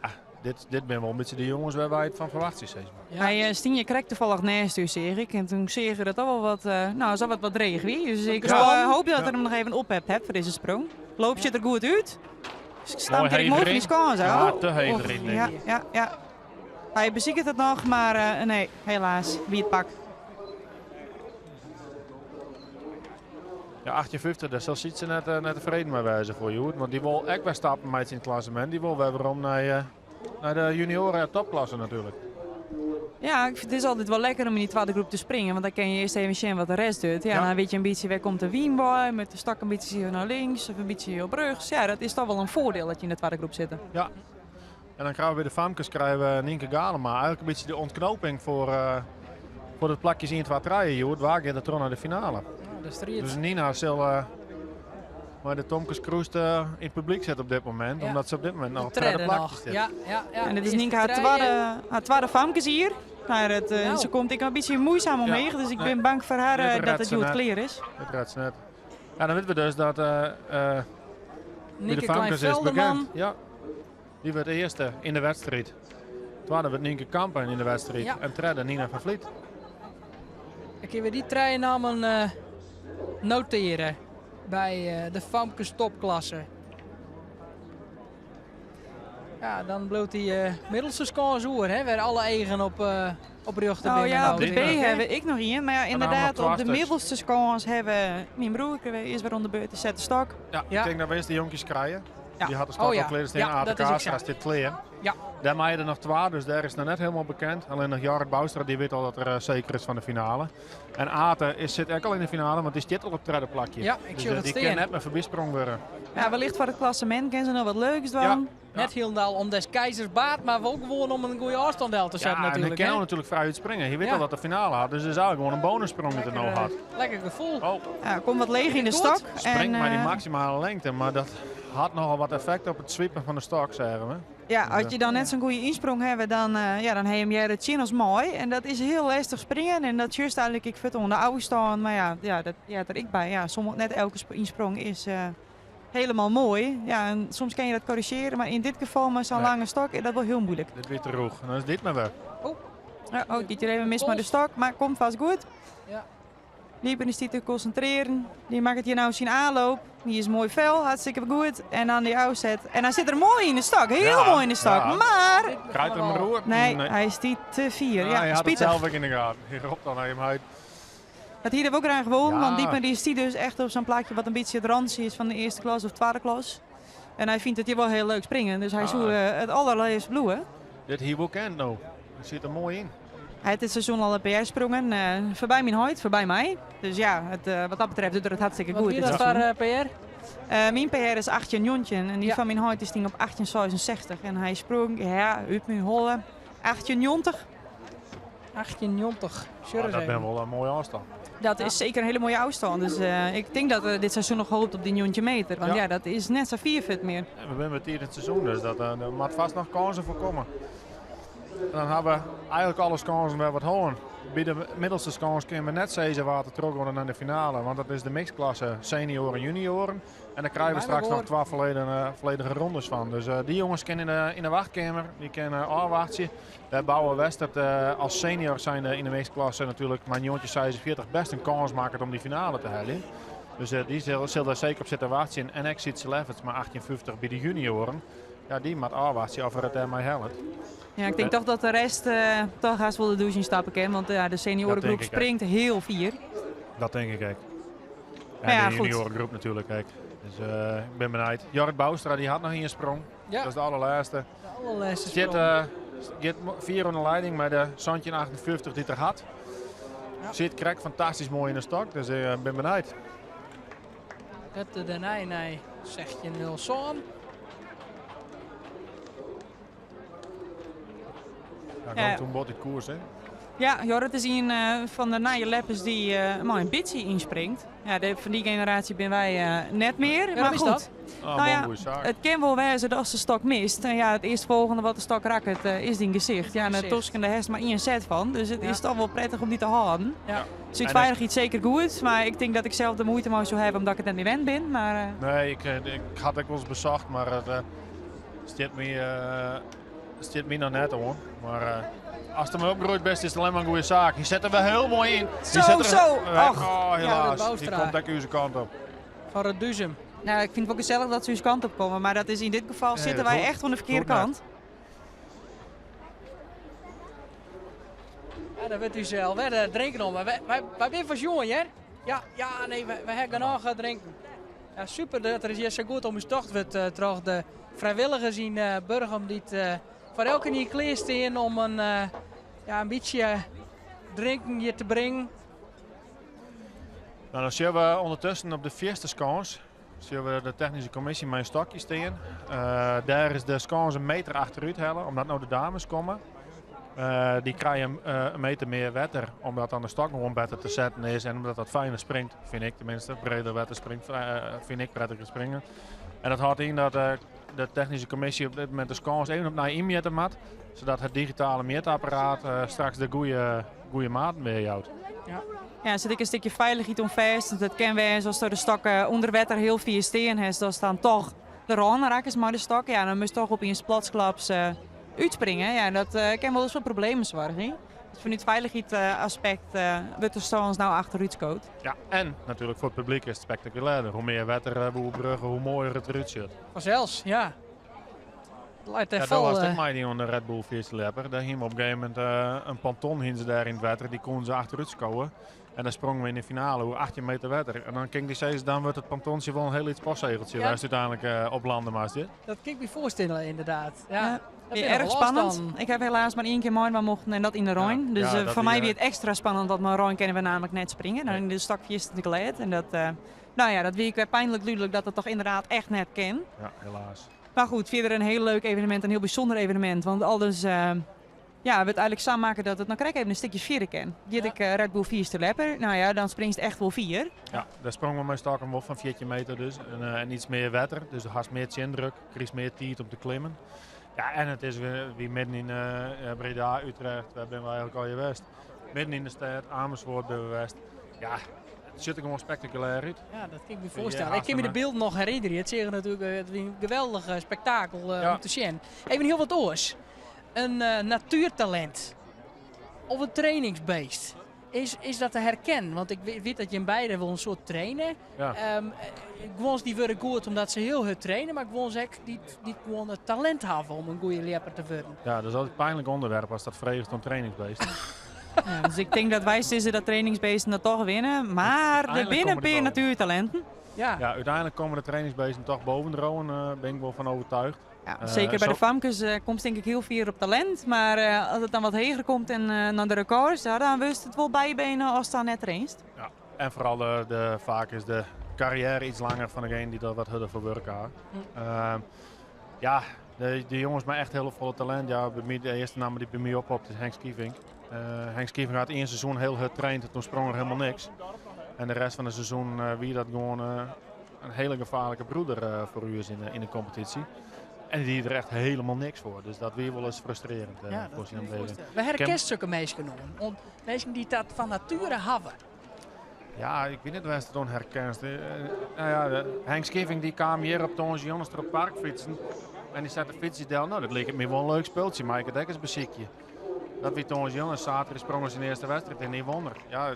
Ah, dit binne wol in bytsje de jonges wêr't wy it fan ferwachtsje, sis mar. Ja. Hy stie hjir krekt tafallich neist ús, seach ik. En toen seach er dat al wol wat, nou, sa wat, wat dreech wie. Dus ik hoop dat er him noch even ophept hat foar dizze sprong. Loop sjocht der goed út. Stamt er ek moai fan dy skâns ôf. Ja, te heech deryn, denk Ja, ik. ja, ja. Hy besiket it noch, mar nee, helaas, wie it pak. Ja, 1850, dêr sil Sietse net tefreden mei wêze foar hjoed. Want dy wol ek wer stappen meitsje yn it klassemint. Dy wol wer werom nei de junioren topklasse natuerlik. Ja, ik fyn it is altyd wol lekker om yn dy twadde groep te springen. Want dan kin je earst even sjen wat de rest docht. Ja, dan wit je in bytsje wêr komt de wyn wei. Moat de stok in bytsje nei links of in bytsje op rjochts. Ja, dat is toch wol in foardiel dat je yn de twadde groep sitte. Ja. En dan krije we by de famkes krije we Nienke Galema. Eigentlik in bytsje de ûntknoping foar de plakjes 1, 2, 3 hjoed. Wa giet der troch nei de finale? Ja, de striid. Dus Nina sil mei de Tomkes Kroest yn it publyk sitte op dit momint. Omdat se op dit momint noch De op it tredde tredde plakje noch. sit. Ja, ja, ja. En dit is Eerste Nienke haar trije. haar twadde famkesjier. Maar ze komt ek in bytsje muoisum omheech, dus ik bin bang foar har, Dit dat redt it ze hjoed net. klear is. Dit redt ze net. Ja, dan witte we dus dat by de Nienke famkes is Klein-Velderman. bekend. Ja. Dy wurdt earste yn de wedstriid. Twadde wurdt Nienke Kampen yn de wedstriid. En tredde Nina van Vliet. Dan kinne we dy trije nammen notearje by de famkes topklasse. Ja, dan bliuwt dy middelste skâns oer, hè, wêr alle eagen op rjochte binne. Op de Nou, B hè? hawwe we ek noch ien, mar ja, En dan ynderdaad, noch op de twa stuks. middelste skâns hawwe myn broer is wer oan de beurt, de sette stok. Ja, ik tink dat we earst de jonkjes krije. Dy hat de stok al klear stean, Ja, Ate dat is ek Kaastra sa. stiet klear. Dêr meie der noch twa, dus dêr is noch net hielendal bekend. Allinnich noch Jorrit Bouwstra, dy wit al dat er seker is fan de finale. En Ate sit ek al yn de finale, want dy stiet al op it tredde plakje. Ja, ik Dus, sjoch it dy stean. kin net mear foarby sprong wurde. Ja, wellicht foar it klassemint kin se noch wat leuks dwaan. Net hielendal om des keizers baat, mar wol gewoan om in goede ôfstân del te setten Ja, en hy natuerlik, kin hè? al natuerlik frij útspringe. Hy wit al dat de finale hat, dus it is eigentlik gewoan in bonussprong dy't er no Lekker, hat. gefoel. Oh. Ja, komt wat leech yn de Goed. stok. Springt en, mei dy maksimale lengte, mar dat hat nochal wat effekt op it swipen fan de stok, zeggen we. Ja, as je dan net sa'n goede ynsprong hawwe, ja, dan ha je him earder tsjin as mei. En dat is hiel lestich springen en dat sjochst eigentlik ek fuort oan de ôfstân. Mar ja, ja, dat heart der ek by. Ja, soms net elke ynsprong is helemaal moai. Ja, en soms kin je dat korrizjearje, mar yn dit gefal mei sa'n lange stok is dat wol hiel muoilik. Dit wie te rûch. En dan is dit mar wer. Oh. Ja, oh, giet hjir even mis mei de stok, mar komt fêst goed. Liepen is die te konsintrearjen. Dy makket hjir no syn oanloop. Dy is moai fel, hartstikke goed. En dan dy ôfset. En hy sit der moai yn de stok, hiel moai yn de stok. Mar Krijt er him roer? Nee, Nee. hy stiet te fier. Ah, Ja, hy hat it spitich. sels ek yn de gaten. Hy ropt dan nei him heit. Dat hie er wol graach wol, want Diepen dy stiet dus echt op sa'n plakje wat in bytsje it rantsje is fan de earste klas of twadde klas. En hy fynt it hjir wol hiel leuk springen, dus hy soe it allerleafst bliuwe. Dit hie wol kend no. Dat sit der moai yn. Hy hat dit seizoen al in PR sprongen, foarby myn heit, foarby my. Dus ja, wat dat betreft docht er it hartstikke Wat goed wie dit dat foar, seizoen. PR? Myn PR is 18,19 en dy fan myn heit is op 18,66. En hy sprong, ja, út myn holle, 18,90. 18,90. Sjoch Oh, dat eens ben even. wol in moaie ôfstân. Dat is seker in hiele moaie ôfstân. Dus ik tink dat er dit seizoen noch hopet op dy njoggentjin meter. Want ja, dat is net sa fier fuort mear. Ja, we binne betiid yn it seizoen, dus dat moat fêst noch kânsen foar komme. En dan hawwe we eigentlik alle kânsen wer wat hân. By de middelste skâns kinne we net sizze wa't der trochgiet nei de finale, want dat is de mixklasse senioren en junioren. En dan krije we Bijna straks noch hoor. twa volledige rondes fan. Dus dy jonges kinne yn de wachtkeamer, dy kinne ôfwachtsje. Dêr Bouwe Westert as senior zijnde yn de mixklasse natuerlik mei 1946 best in kâns makket om dy finale te heljen. Dus dy sil dêr seker op sitte wachtsjen. En ek Sietse Lefferts mei 1850 by de junioren. Ja, dy moat ôfwachtsje oft er it dêrmei hellet. Ja, ik tink toch dat de rest toch haast wol de dûs yn stappe kin, want ja, de seniorengroep Dat tink ik ek. springt hiel fier. Dat tink ik ek. En Maar ja, de goed. juniorengroep natuurlijk. Kijk. Dus ik ben benijd. Jorrit Bouwstra die had nog één sprong. Ja. Dat is de allerlaatste. De allerlaatste Zit, sprong. zit vier onder leiding met de Santje 58 die er had. Ja. Zit krek fantastisch mooi in de stok, dus ik ben benijd. Dat de daarna nee, zeg je 0 zoon. Ja, Ja. gewoon toen bot ik koers, hè. Ja, Jorrit is een van de nije leppers die mooi een beetje inspringt. Ja, van die generatie ben wij net meer. Waarom maar is goed, dat? Ah, Nou ja, goeie zaak. het kan wel wezen dat als de stok mist. En ja, het eerstvolgende wat de stok raakt, is die gezicht. Ja, en de Gezicht. tosken de hest maar één set van. Dus het Ja. is toch wel prettig om die te houden. Ja. Dus ik En veilig iets zeker goed. Maar ik denk dat ik zelf de moeite maar zou hebben omdat ik het net niet wend ben. Maar Nee, ik had ook wel eens bezocht, maar het zit me, zit me nog net hoor. Maar als het maar opgroeit best is het alleen maar een goede zaak. Die zet er wel heel mooi in. Die Zo, zet er, zo. Och. Oh, helaas. Die Bouwstra. komt ook uw kant op. Van Reduzum. nou, ik vind het wel gezellig dat ze uw kant op komen. Maar dat is in dit geval Nee, zitten dat wij hoort- echt aan de verkeerde hoort net. kant. Ja, dat werd u zelf. Wij drinken nog, maar wij zijn van jongen, hè? Ja, ja, nee, wij hebben nog gaan drinken. Ja, super dat er hier zo goed om uw tocht wordt terug de vrijwilligers in Burgum die het, voor elke nieuwe kleer staan om ja, een beetje drinken hier te brengen. Nou, dan zien we ondertussen op de eerste scans zien we de technische commissie met een stokje staan. Daar is de scans een meter achteruit halen, omdat nou de dames komen. Die krijgen een meter meer wetter, omdat dan de stok gewoon beter te zetten is en omdat dat fijner springt, vind ik tenminste. Breder wetter springt, vind ik prettiger springen. En dat houdt in dat de technische commissie op dit moment de scans even op naar inmeten moet, zodat het digitale meetapparaat straks de goede maat mee houdt. Ja, zit ik een stukje veiligheid om vast. Want dat kennen wij zoals door de stokken onder water heel veel steen heeft, dat dan toch de rand raken is maar de stok. Ja, dan moet je toch op een platsklaps uitspringen. Ja, dat kan wel eens voor problemen zorgen. hè. Dus vanuit veiligheidsaspect wordt de stans nou achteruit scoot. Ja, en natuurlijk voor het publiek is het spectaculairder. Hoe meer wetter, hoe bruggen, hoe mooier het eruit ziet. Vanzelfs, ja. Het lijkt Ja, echt dat vol, was het ook mij die onder de Red Bull Vierste Daar hingen we op een gegeven moment een ponton hingen ze daar in het water. Die konden ze achteruit scoren. En dan sprongen we in de finale, hoe 18 meter water. En dan ging die steeds, dan wordt het pontontje wel een heel iets postzegeltje. Ja. Waar ze uiteindelijk op landen maar dit. Dat kan ik me voorstellen, inderdaad. Ja, Ja. dat Weer vind ik erg nog last spannend. dan. Ik heb helaas maar één keer mooi maar mochten en dat in de Rijn. Dus, Ja, dat voor die, mij weer het extra spannend, want mijn Rijn kennen we namelijk net springen. Dan Nee. in de stakjes te geleid. En dat, nou ja, dat wie ik weer pijnlijk duidelijk dat dat toch inderdaad echt net ken. Ja, helaas. Maar goed, verder een heel leuk evenement, een heel bijzonder evenement. Want alles, ja, we het eigenlijk samen maken dat het nou krijg ik even een stukje vieren ken. Die had ik Red Bull 4 te leppen. Nou ja, dan springt het echt wel 4. Ja, daar sprongen we met stok een van 14 meter dus. En iets meer water, dus haast meer zindruk, krijg meer tijd om te klimmen. Ja, en het is weer midden in Breda, Utrecht, daar ben we eigenlijk al geweest. Midden in de stad, Amersfoort ben we geweest. Ja, het ziet er gewoon spectaculair uit. Ja, dat kan ik me je voorstellen. Ik haast kan me de hem, beelden nog herinneren. Het is natuurlijk het is een geweldig spektakel om te zien. Even heel wat oors. Een natuurtalent of een trainingsbeest. Is dat te herkennen? Want ik weet dat je in beide wel een soort trainen. Gewoon die worden goed omdat ze heel hard trainen, maar gewoon zeg die gewoon het talent hebben om een goede lepper te worden. Ja, dat is altijd een pijnlijk onderwerp als dat vreegt om trainingsbeest. Ja, dus ik denk dat wij zitten dat trainingsbeesten dat toch winnen, maar er Uiteindelijk binnen komen die een boven. natuurtalenten. Ja, uiteindelijk komen de trainingsbeesten toch boven de rowen, ben ik wel van overtuigd. Ja, zeker bij de famkes komt denk ik heel veel op talent, maar als het dan wat hoger komt en naar de records, ja, dan wist het wel bijbenen als het dan net trainst. Ja, en vooral vaak is de carrière iets langer van degene die dat wat harder voor werken had. Ja, de jongens met echt heel volle talent. Ja, bij mij, de eerste naam die bij mij oppopt is Henk Skieving. Henk Skieving had één seizoen heel hard getraind en toen sprong er helemaal niks. En de rest van het seizoen wie dat gewoon een hele gevaarlijke broeder voor u is in de competitie. En die er echt helemaal niks voor. Dus dat weer wel eens frustrerend Ja, dat voor kan zijn ik me leven. voorstellen. We herkennen zulke mensen nog. Want mensen die dat van nature hebben. Ja, ik weet niet waar ze het dan herkent. Henk Skieving die kwam hier op de Onze Jongens op het park fietsen. En die zat de fietsje del. Nou, dat leek me wel een leuk speeltje, maar ik het ook eens beziekje. Dat wie Toons Jongens zaterdag sprongen zijn eerste wedstrijd en die won er. Ja,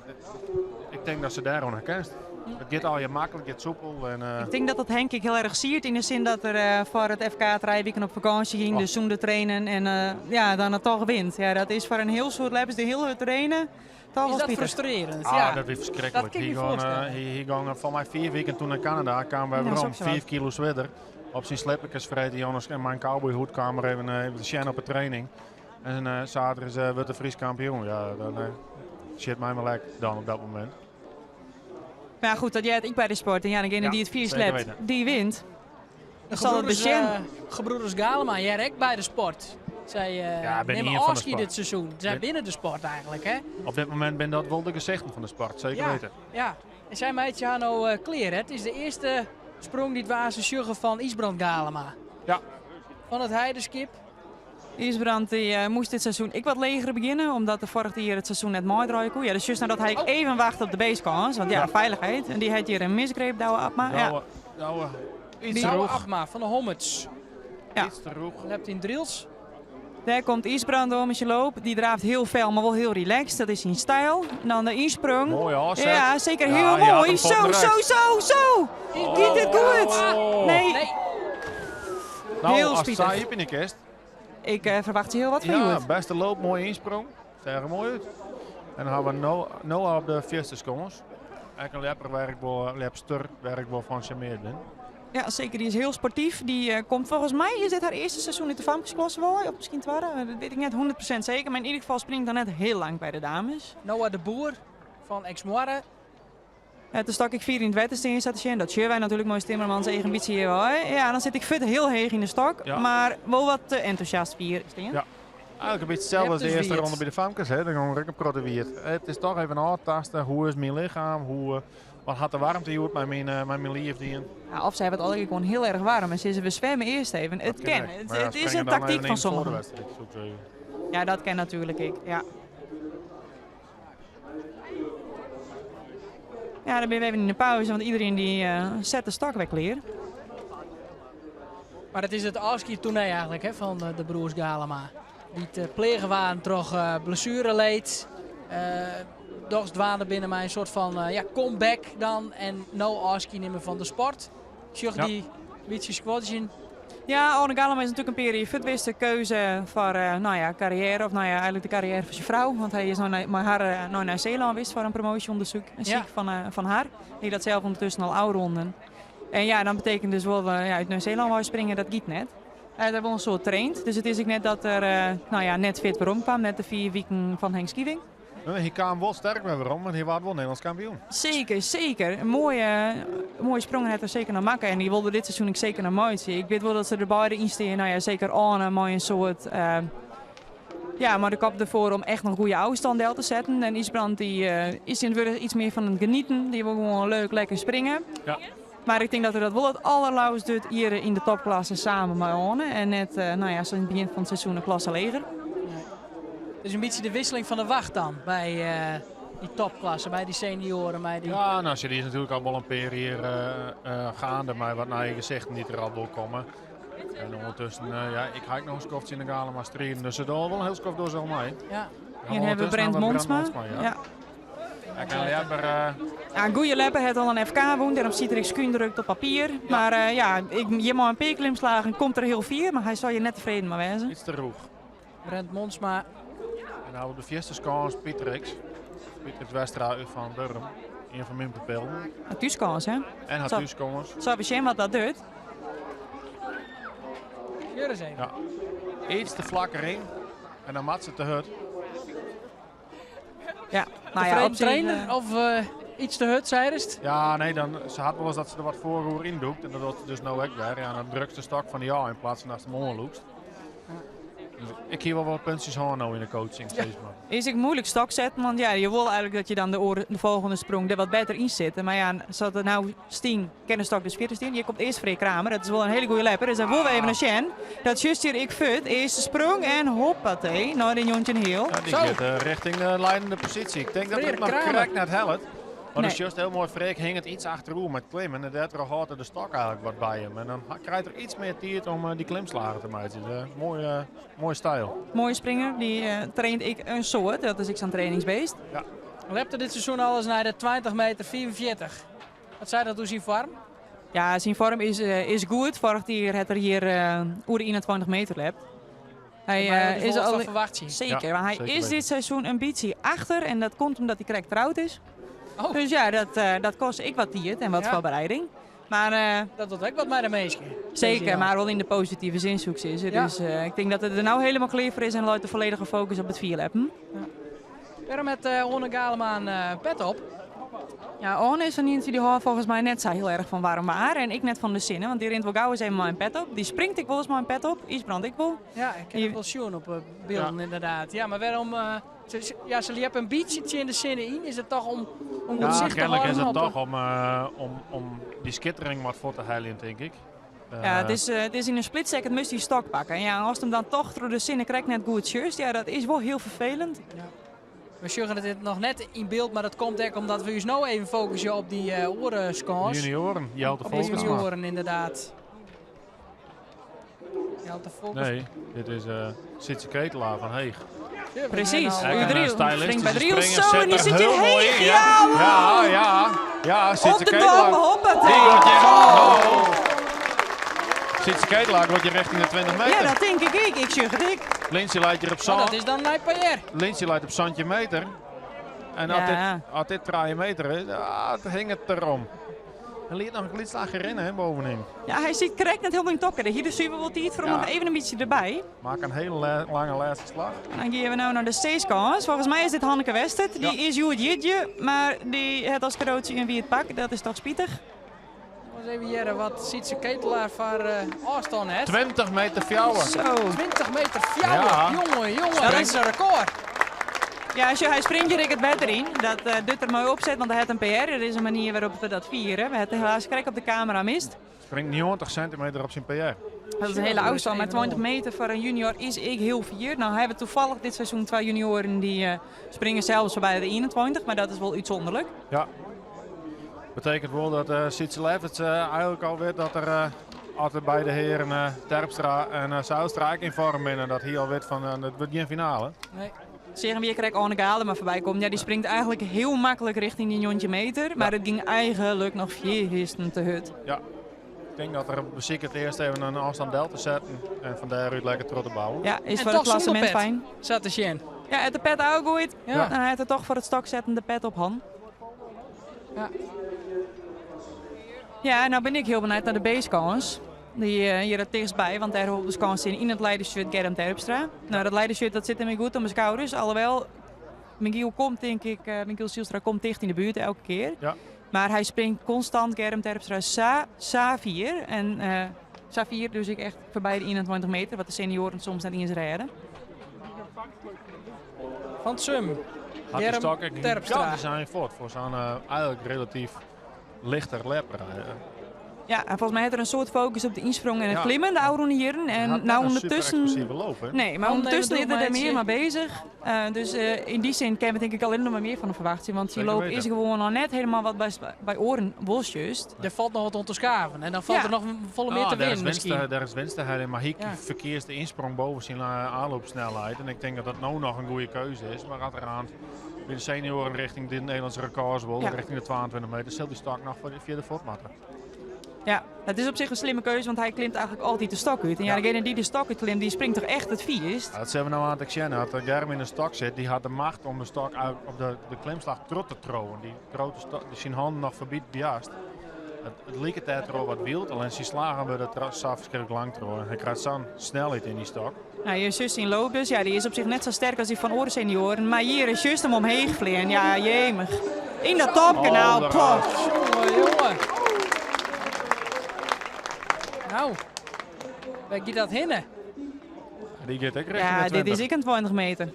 ik denk dat ze daar herkent. It giet allegear maklik, it giet soepel. En, Ik tink dat dat Henk ek hiel erch siert yn de sin dat er foar it FK 3 wiken op fakânsje gyng, dus sûnder trainen en ja, dan it toch wint. Ja, dat is foar in hiel soad leppers dy't hiel hurd traine toch Is wol dat spitich. frustrerend? Ah, Ja. dat wie ferskriklik. Dat kin ik Hy my gyng, foarstelle. hy gyng foar my 4 wiken doe nei Kanada, kaam wer Ja, werom, soks wat. 5 kilo swierder. Op syn slipperkes freet Jonas en mei in cowboyhoed kaam er even te sjen op de training. En zaterdag wurdt de Frysk kampioen. Ja, dan sjit my mar lek dan op dat momint. Maar ja, goed, dat heart ek by de sport. En ja, degene dy't it fierst zeker lept, weten. dy wint. De Sal it gebroeders, besjen. gebroeders Galema, jij ek by de sport. Sy Ja, bin nimme ien fan de ôfskied sport. dit seizoen. Sy binne de sport eigentlik, hè? Op dit momint binne dat wol de gesichten fan de sport, seker witten. Ja. En sy meitsje har no klear, hè? It is de earste sprong dy't we sjogge fan Ysbrand Galema. Ja. Fan it Heidenskip. Ysbrand dy, moast dit seizoen ek wat leger begjinne, omdat de foarrich jier it seizoen net meidraaie koe. Ja, dus just nadat hy even wacht op de basecans, want ja, feilichheid. En dy hat hjir in misgreep, Douwe Abma. Ja. Douwe, Douwe, iets te Douwe rûch. Abma fan de Hommerts. Ja. Iets te rûch. Lept yn Drylts. Dêr komt Ysbrand om in syn loop. Dy draaft hiel fel, mar wol hiel relaxed. Dat is syn styl. En dan de ynsprong. Moaie ôfset. Ja, seker Ja, hiel hy hat moai. him Zo, fuort zo, zo, zo. Giet it goed. Oh. Nee, Nee, Nou, Hiel as spitich. sy iepenje kinst. ik ferwachtsje hiel wat fan Ja, hjoed. bêste loop, moaie ynsprong. Seach der moai út. En dan ha we Noah op de fierste skâns. Ek in lepper wêr't ik wol, lepster wêr't ik wol fan sjarmearre bin. Ja, seker. Dy is hiel sportyf. Dy komt folgens my, is dit har earste seizoen yn de famkesklasse wol, of miskien twadde, dat wit ik net 100% seker. Mar yn ieder gefal springt er net hiel lang by de dames. Noah de Boer fan Eksmoarre. Ja, toen stak ik fier yn it wetter stean te sjen. Dat sjogge wy natuerlik moai Timmermans even in bytsje hjir wei. Ja, dan sit ik fuort hiel heech yn de stok, mar wol wat te entûsjast fier stean. Ja. Eigentlik in bytsje itselde as de Hebt dus earste wiet. ronde by de famkes. Hè. Dan gyng ik in protte wiet. It is dochs even ôftaaste. Hoe is myn lichem? Hoe, wat hat de waarmte hjoed mei myn liif dien? Ja, of sy hawwe it allegear gewoan hiel erch waarm en sizze we swimme earst even. It Dat kin kin. ek. It Mar ja, is springe in dan taktyk even fan yn foar de sommigen. wedstriid, soe ik sizze. Ja, dat kin natuerlik ek. Ja. Ja, dan binne we even yn de pauze, want iderien dy set de stok wer klear. Mar it is it ôfskiedtoernoai eigentlik, hè, fan de broers Galema. Dy't pleage waarden troch blessuereleed. Dochs dwaande binne mei in soart fan ja, comeback dan. En no ôfskied nimme fan de sport. Sjoch dy bytsje squatsjen. Ja, Arne Galema is natuerlik in pear jier fuort de keuze foar nou ja, karriêre, of nou ja, eigentlik de karriêre fan syn frou. Want hy is no mei har no nei Seelân west foar in promoasjeûndersyk fan har. Dy dat sels ûndertusken al ôfrûne. En ja, dan betekent dus wol ja, út Nij-Seelân springe, dat giet net. Hy hat wol in soad traind, dus it is ek net dat er nou ja, net fit weromkaam, net de 4 wiken fan Henk Schieving. Nee, hy kaam wol sterk wer werom, want hy waard wol Nederlânsk kampioen. Seker, seker. In moaie sprong hat er seker noch makke. En dy wol er dit seizoen ek seker noch meitsje. Ik wit wol dat se der beide yn stean. Nou ja, seker Arne mei in soart... ja, mar de kop derfoar om echt noch goede ôfstân del te setten. En Ysbrand dy, is yn it iets mear fan it genieten. Dy wol gewoan leuk, lekker springe. Mar ik tink dat er dat wol it allerleafst docht hjir yn de topklasse samen mei Arne. En net, nou ja, sa yn it begjin fan it seizoen in klasse leger. Dus in bytsje de wikseling fan de wacht dan by dy topklasse, by dy senioaren, by dy... Ja, nou, dy is natuerlik al wol in pear jier geande, mar wat nije gesichten dy't der al wol komme. En ûndertusken, ja, ik ha ek noch in skoftsje yn de Galema striden, dus it al wol in hiel skoft dogge se al mei. En hawwe we Brent Monsma. ja. Ja. Ek in lepper, Ja, in goede lepper hat al in FK wûn, dêrom stiet er ek skún drukt op papier. Mar ja, ik, je mei in pear klimslagen komt er hiel fier, mar hy sil hjir net tefreden mei wêze. Iets te rûch. Brent Monsma. En dan hawwe we de fierste skâns Pietrix. Pietrix Westra út fan Burgum. Ien fan myn pupillen. Har thúskâns, hè? En har Sa. thúskâns. Sa we sjen wat dat docht. Hier eens even. Ja. Iets te flak erin. En dan moat se te hurd. Ja, nou ja, Tevreden op zich, trainer of iets te hurd, sei it? Ja, nee, dan, se hat wolris dat se der wat foaroer yn dûkt. En dat docht se dus no ek wer. Ja, dan drukst de stok fan de ôf yn pleats fan datst him oanlûkst. Dus ik hie wol wat puntsjes hân no yn de coaching, sis mar. Is ek muoilik stok setten, want ja, je wol eigentlik dat je dan de folgjende sprong der wat better yn sitte. Mar ja, sa't it no stiet, kin de stok dus fierder stean. Hjir komt earst Freek Kramer, dat is wol in hiele goede lepper. Dus dan wolle we even nei sjen. Dat just hjir ek fuort, earste sprong en hoppatee, nei de 19 hiel. Ja, dy Zo. giet richting de leidende posysje. Ik tink dat Freek it noch Kramer. krekt net hellet. Mar Nee. dat is just hiel moai. Freek hinget iets achteroer mei klimmen. En dêrtroch hâldt er de stok eigentlik wat by him. En dan krijt er iets mear tiid om dy klimslagen te meitsjen. Dus, moaie styl. Moaie springer, dy traint ek in soad. Dat is ek sa'n trainingsbeest. Lepte dit seizoen alles nei de 20 meter 44. Wat sei dat oer syn foarm? Ja, syn foarm is, is goed. Foarich jier hat er hjir oer de 21 meter lept. Hy is al ferwachtsje. Seker, ja, mar hy is dit seizoen in bytsje achter en dat komt omdat hy krekt troud is. Oh. Dus ja, dat, dat kost ek wat tiid en wat Ja. foarbereiding. Mar Dat docht ek wat mei de minsken. Seker, mar wol yn de positive sin soe ik sizze. Ja. Dus ik tink dat er der no hielendal klear foar is en leit de folledige fokus op it fierljeppen. Wêrom hat Oane Galema in pet op? Ja, Oane is in ientsje dy hâldt folgens my net sa hiel erch fan waarm waar en ek net fan de sinne, want dy rint wol gau ris even mei in pet op. Dy springt ek wolris mei in pet op, Ysbrand ek wol. Ja, ik ha it wol sjoen op bylden inderdaad. Ja, mar wêrom... Ja, se ljeppe in bytsje tsjin de sinne yn. Is it toch om goed Ja, sicht te kennelijk is hâlden it op toch om dy skittering wat fuort te heljen, tink ik. Ja, it is yn in split second moatst dy stok pakke. En ja, ast him dan toch troch de sinne krekt net goed sjochst, ja, dat is wol hiel ferfelend. Ja. We sjogge it noch net yn byld, mar dat komt ek omdat we ús no even fokusje op dy oare skâns. Junioren, Jelte Op de Folkertsma. junioren, inderdaad. Jelte Folkertsma. Nee, dit is Sietse Ketelaar fan Heech. Ja, we Precies. zijn al- Hij kan een Springt bij stylistische Driel. springen, Zo, zet en die er zit heel hier mooi Heeg. in. Ja, Ja, ja, ja, Sietse Op de Ketelaar. dam, hoppatee. Die wordt je, oh. Sietse Ketelaar wordt je richting de 20 meter. Ja, dat denk ik ook. Ik zeg het ik. Lindsay leidt hier op Oh, zand. dat is dan Nijpajer. Lindsay leidt op zandje meter. En als Ja. dit 3 meter is, ja, het hing het erom. Hij liet nog een glitslaag erin, hè, bovenin. Ja, hij zit correct net helemaal in tokken. Hier is super wel tijd voor om Ja. nog even een beetje erbij. Maak een hele lange laatste slag. Dan gaan we nou naar de C-scans. Volgens mij is dit Hanneke Westert. Die is Joert Jitje, maar die het als cadeautje in wie het pak. Dat is toch spietig. Eens even hier wat Sietse Ketelaar voor afstand heeft. 20 meter fjouwer. Zo. 20 meter fjouwer. Ja. Jongen, jongen, Dat dat is- is een record. Ja, als je, hij springt hier ik het bed erin. Dat doet er mooi opzet, want hij heeft een PR. Er is een manier waarop we dat vieren. We hebben helaas krek op de camera mist. Springt 90 centimeter op zijn PR. Dat is een hele afstand, maar 20 meter voor een junior is ik heel fier. Nou hebben we toevallig dit seizoen 2 junioren die springen zelfs voorbij de 21, maar dat is wel uitzonderlijk. Ja. Betekent wel dat Sietse Lefferts eigenlijk al weet dat er altijd bij de heren Terpstra en Zijlstra ook in vorm zijn. En dat hij al weet van het wordt geen finale. Nee. Zeggen we, je krijgt Arne Gale maar voorbij komt. Ja, die springt eigenlijk heel makkelijk richting die jontje meter. Maar het ging eigenlijk nog 4 gisteren te hut. Ja, ik denk dat er zeker het eerst even een afstand delta zetten. En van daaruit lekker terug te bouwen. Ja, is En voor toch het klassement zonder pet. fijn. Zat de Sjen. Ja, het de pet ook gooit. Ja. En hij had er toch voor het stok zetten de pet op hand. Ja. Ja, nou ben ik heel benieuwd naar de B-scans. Die hier het dichtstbij, want daar hoort de scans in, in het leidershirt Germ Terpstra. Nou, dat leidershirt dat zit hem goed om mijn schouders. Alhoewel, Michiel komt denk ik, Michiel Zijlstra komt dicht in de buurt elke keer. Ja. Maar hij springt constant Germ Terpstra Sa 4. En Sa 4 dus ik echt voorbij de 21 meter, wat de senioren soms net eens redden. Van Sum. Had de Germ stok echt Terpstra. gigantisch zijn voort voor zo'n eigenlijk relatief lichter lepper. Ja, en volgens mij had er een soort focus op de insprong en het Ja. klimmen, de oude heren. En Had net nou een ondertussen super explosieve loop, hè? Nee, maar Handen ondertussen even is hij er meer doormaatje. maar bezig. Dus in die zin kunnen we denk ik alleen nog maar meer van hem verwachten. Want die Zeker loop weten. is gewoon al net helemaal wat bij oren bosjust. Er valt nog wat om te schaven. En dan valt Ja. er nog volle meer Ah, te daar is winnen winst, misschien. daar is winst te halen, maar hier Ja. verkeert de insprong boven zijn aanloopsnelheid. En ik denk dat dat nou nog een goede keuze is. Maar uiteraard bij de senioren richting de Nederlandse records wil, Ja. richting de 22 meter, zal die stok nog voor de, via de voetmatten. Ja, dat is op zich een slimme keuze, want hij klimt eigenlijk altijd de stok uit. En ja, Ja. degene die de stok uit klimt, die springt toch echt het vierst. Ja, dat zijn we nou aan het zien. Als Germ in de stok zit, die had de macht om de stok uit, op de klimslag terug te trouwen. Die grote stok, die zijn handen nog verbiedt juist. Het liep het daar wat wild, alleen zijn slagen we dat zo verschrikkelijk lang trouwen. Hij krijgt zo'n snelheid in die stok. Nou, je zus in loop dus, ja, die is op zich net zo sterk als die van Oren senioren. Maar hier is juist hem omheen gevleerd. Ja, jemig. In dat topkanaal, Oh, daar plof. Jongen, jongen. Nou, waar gaat dat hinnen? Die gaat ook richting Ja, de dit 20. is ik een 20 meter.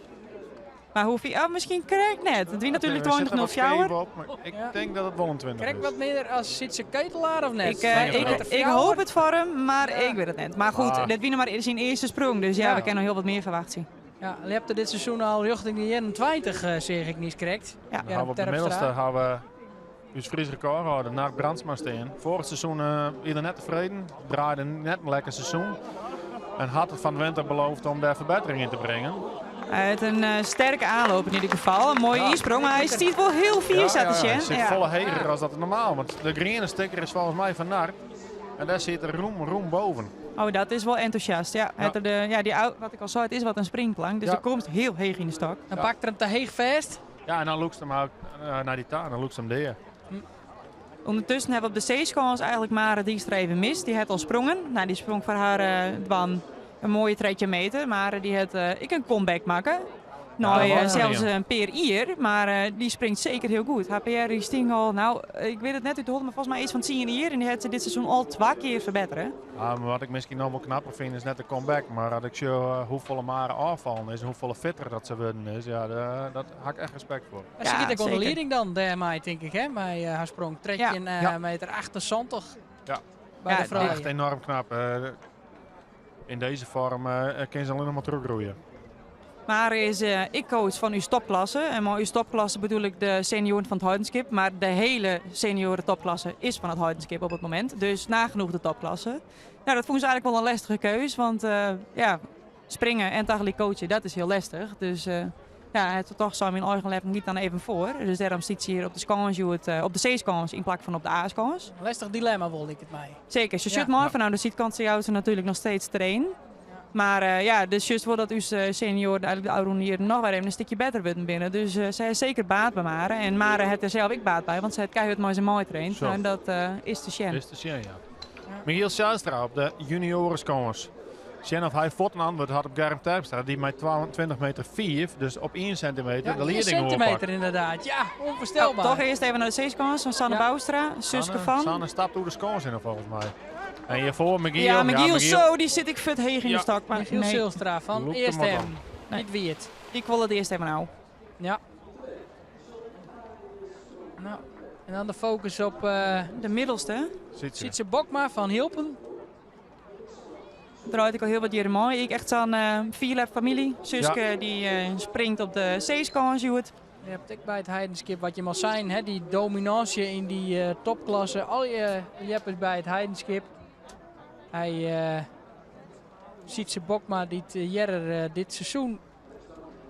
Maar hoeveel? Oh, misschien krijg ik net. Het wie natuurlijk Er zit er 20 wat 04. scheef op, maar ik Ja. denk dat het wel een 20 Krijg ik is. wat meer als Sietse Ketelaar of net? Ik, ik hoop het voor hem, maar Ja. ik weet het net. Maar goed, Ah. dit wie nog maar zijn eerste sprong. Dus ja, Ja. we kunnen nog heel wat meer verwachten. Ja, je hebt er dit seizoen al richting de 21, zeg ik niet correct. Ja. Dan gaan we op de middelste gaan we ons Fries record houden, naar Brandsma steen. Vorig seizoen ieder net tevreden, draaide net een lekker seizoen. En had het van de winter beloofd om daar verbetering in te brengen. Hy hat in sterke aanloop yn ieder gefal. In mooie ynsprong, mar hy stiet wol hiel fier sa te sjen. Hy sit folle heger as dat normaal, want de griene stikker is folgens my fan Nart. En dêr sit er rûm, rûm boven. Oh, dat is wol entûsjast. Ja, ja. De, ja, die, wat ik al sei, it is wat in springplank, dus ja. do komst hiel heech yn de stok. Dan pakt er him te heech fêst. Ja, en dan lûkst him nei dy ta en dan lûkst him dea. Undertusken hawwe we op de C-skâns eigenlik Mare Dijkstra even mist. Dy hat al sprongen. No, dy sprong foar har dwaan in moaie 13 meter. Mar dy hat ek in comeback makke. Nei sels in pear jier, mar dy springt seker hiel goed. Har PR dy stiing al, no, ik wit it net út de holle, mar folgens my iets fan tsien jier. En dy hat se dit seizoen al twa kear ferbettere. Ja, mar wat ik miskien noch wol knapper fyn is net de comeback, mar as ik sjoch hoefolle Mare ôffallen is en hoefolle fitter dat se wurden is, ja, dat ha ik echt respekt foar. En se giet ek oan de lieding dan dêrmei, tink ik, hè? Mei har sprong 13 meter 78 ja. by de froulju. Echt enorm knap. In deze vorm kin se allinnich mar trochgroeie. Mare is ek coach fan ús topklasse. En mei ús topklasse bedoel ik de senioaren fan it Heidenskip. Mar de hiele senioaren topklasse is fan it Heidenskip op it momint. Dus nagenoeg de topklasse. No, dat fûn se eigenlik wol in lestige keus. Want ja, springe en tagelyk coache, dat is hiel lestich. Dus ja, hy hat toch sein, myn eigen leppen giet dan even foar. Dus dêrom stiet se hjir op de skâns hjoed, op de C-skâns yn plak fan op de A-skâns. In lestich dilemma wol, liket my. Seker, se sjocht mei fanôf de sydkant, se jout se natuerlik noch steeds trainen. Mar ja, dus sjochst wol dat ús senioaren eigenlik de ôfrûne jierren noch wer even in stikje better wurden binne. Dus sy ha seker baat by Mare. En Mare hat der sels ek baat by, want sy hat keihurd mei se meitraind. En dat is te sjen. Is te sjen, ja. Michiel Zijlstra op de junioreskâns. Sjen of hy fuort in antwurd hat op Germ Terpstra, dy't mei 22 meter 5, dus op ien sintimeter, de lieding oerpakt. Centimeter inderdaad, ja, onvoorstelbaar. Toch earst even nei de C-skâns fan Sanne Bouwstra, suske fan. Sanne stapt oer de skâns hinne folgens my. En hjirfoar Michiel. Ja, Michiel, zo, dy sit ek fuort heech yn de stok. Maar Michiel Zijlstra fan Easthim, niet wie it. Ik wol it earst even ôf. Ja. Nou, en dan de focus op de middelste. Sietse Bokma fan Hylpen. Draait ek al hiel wat jierren mei. Ek echt sa'n fierlep famylje. Suske ja. dy springt op de C-skâns hjoed. Je hebt ek by it Heidenskip wat je mar sein, hè, dy dominânsje yn dy topklasse. Al je ljeppers by it Heidenskip. Hy Sietse Bokma dy't earder dit seizoen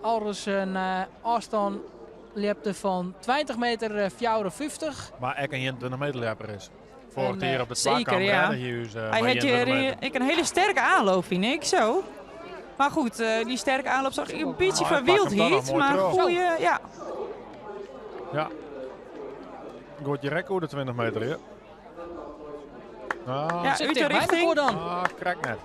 alris in ôfstân ljepte fan 20 meter 54. Mar ek in 21 meter ljepper is. Foarich jier op de twakamp redde hy ús Hy hat hjir ek in hiele sterke aanloop, fyn ik. Zo. Mar goed, dy sterke aanloop zag ik in bytsje foar wyldheid, mar goeie, ja. Ja. Goed direkt oer de 20 meter, ja. Ah. Ja, út de rjochting. Dan. Ah, krekt net.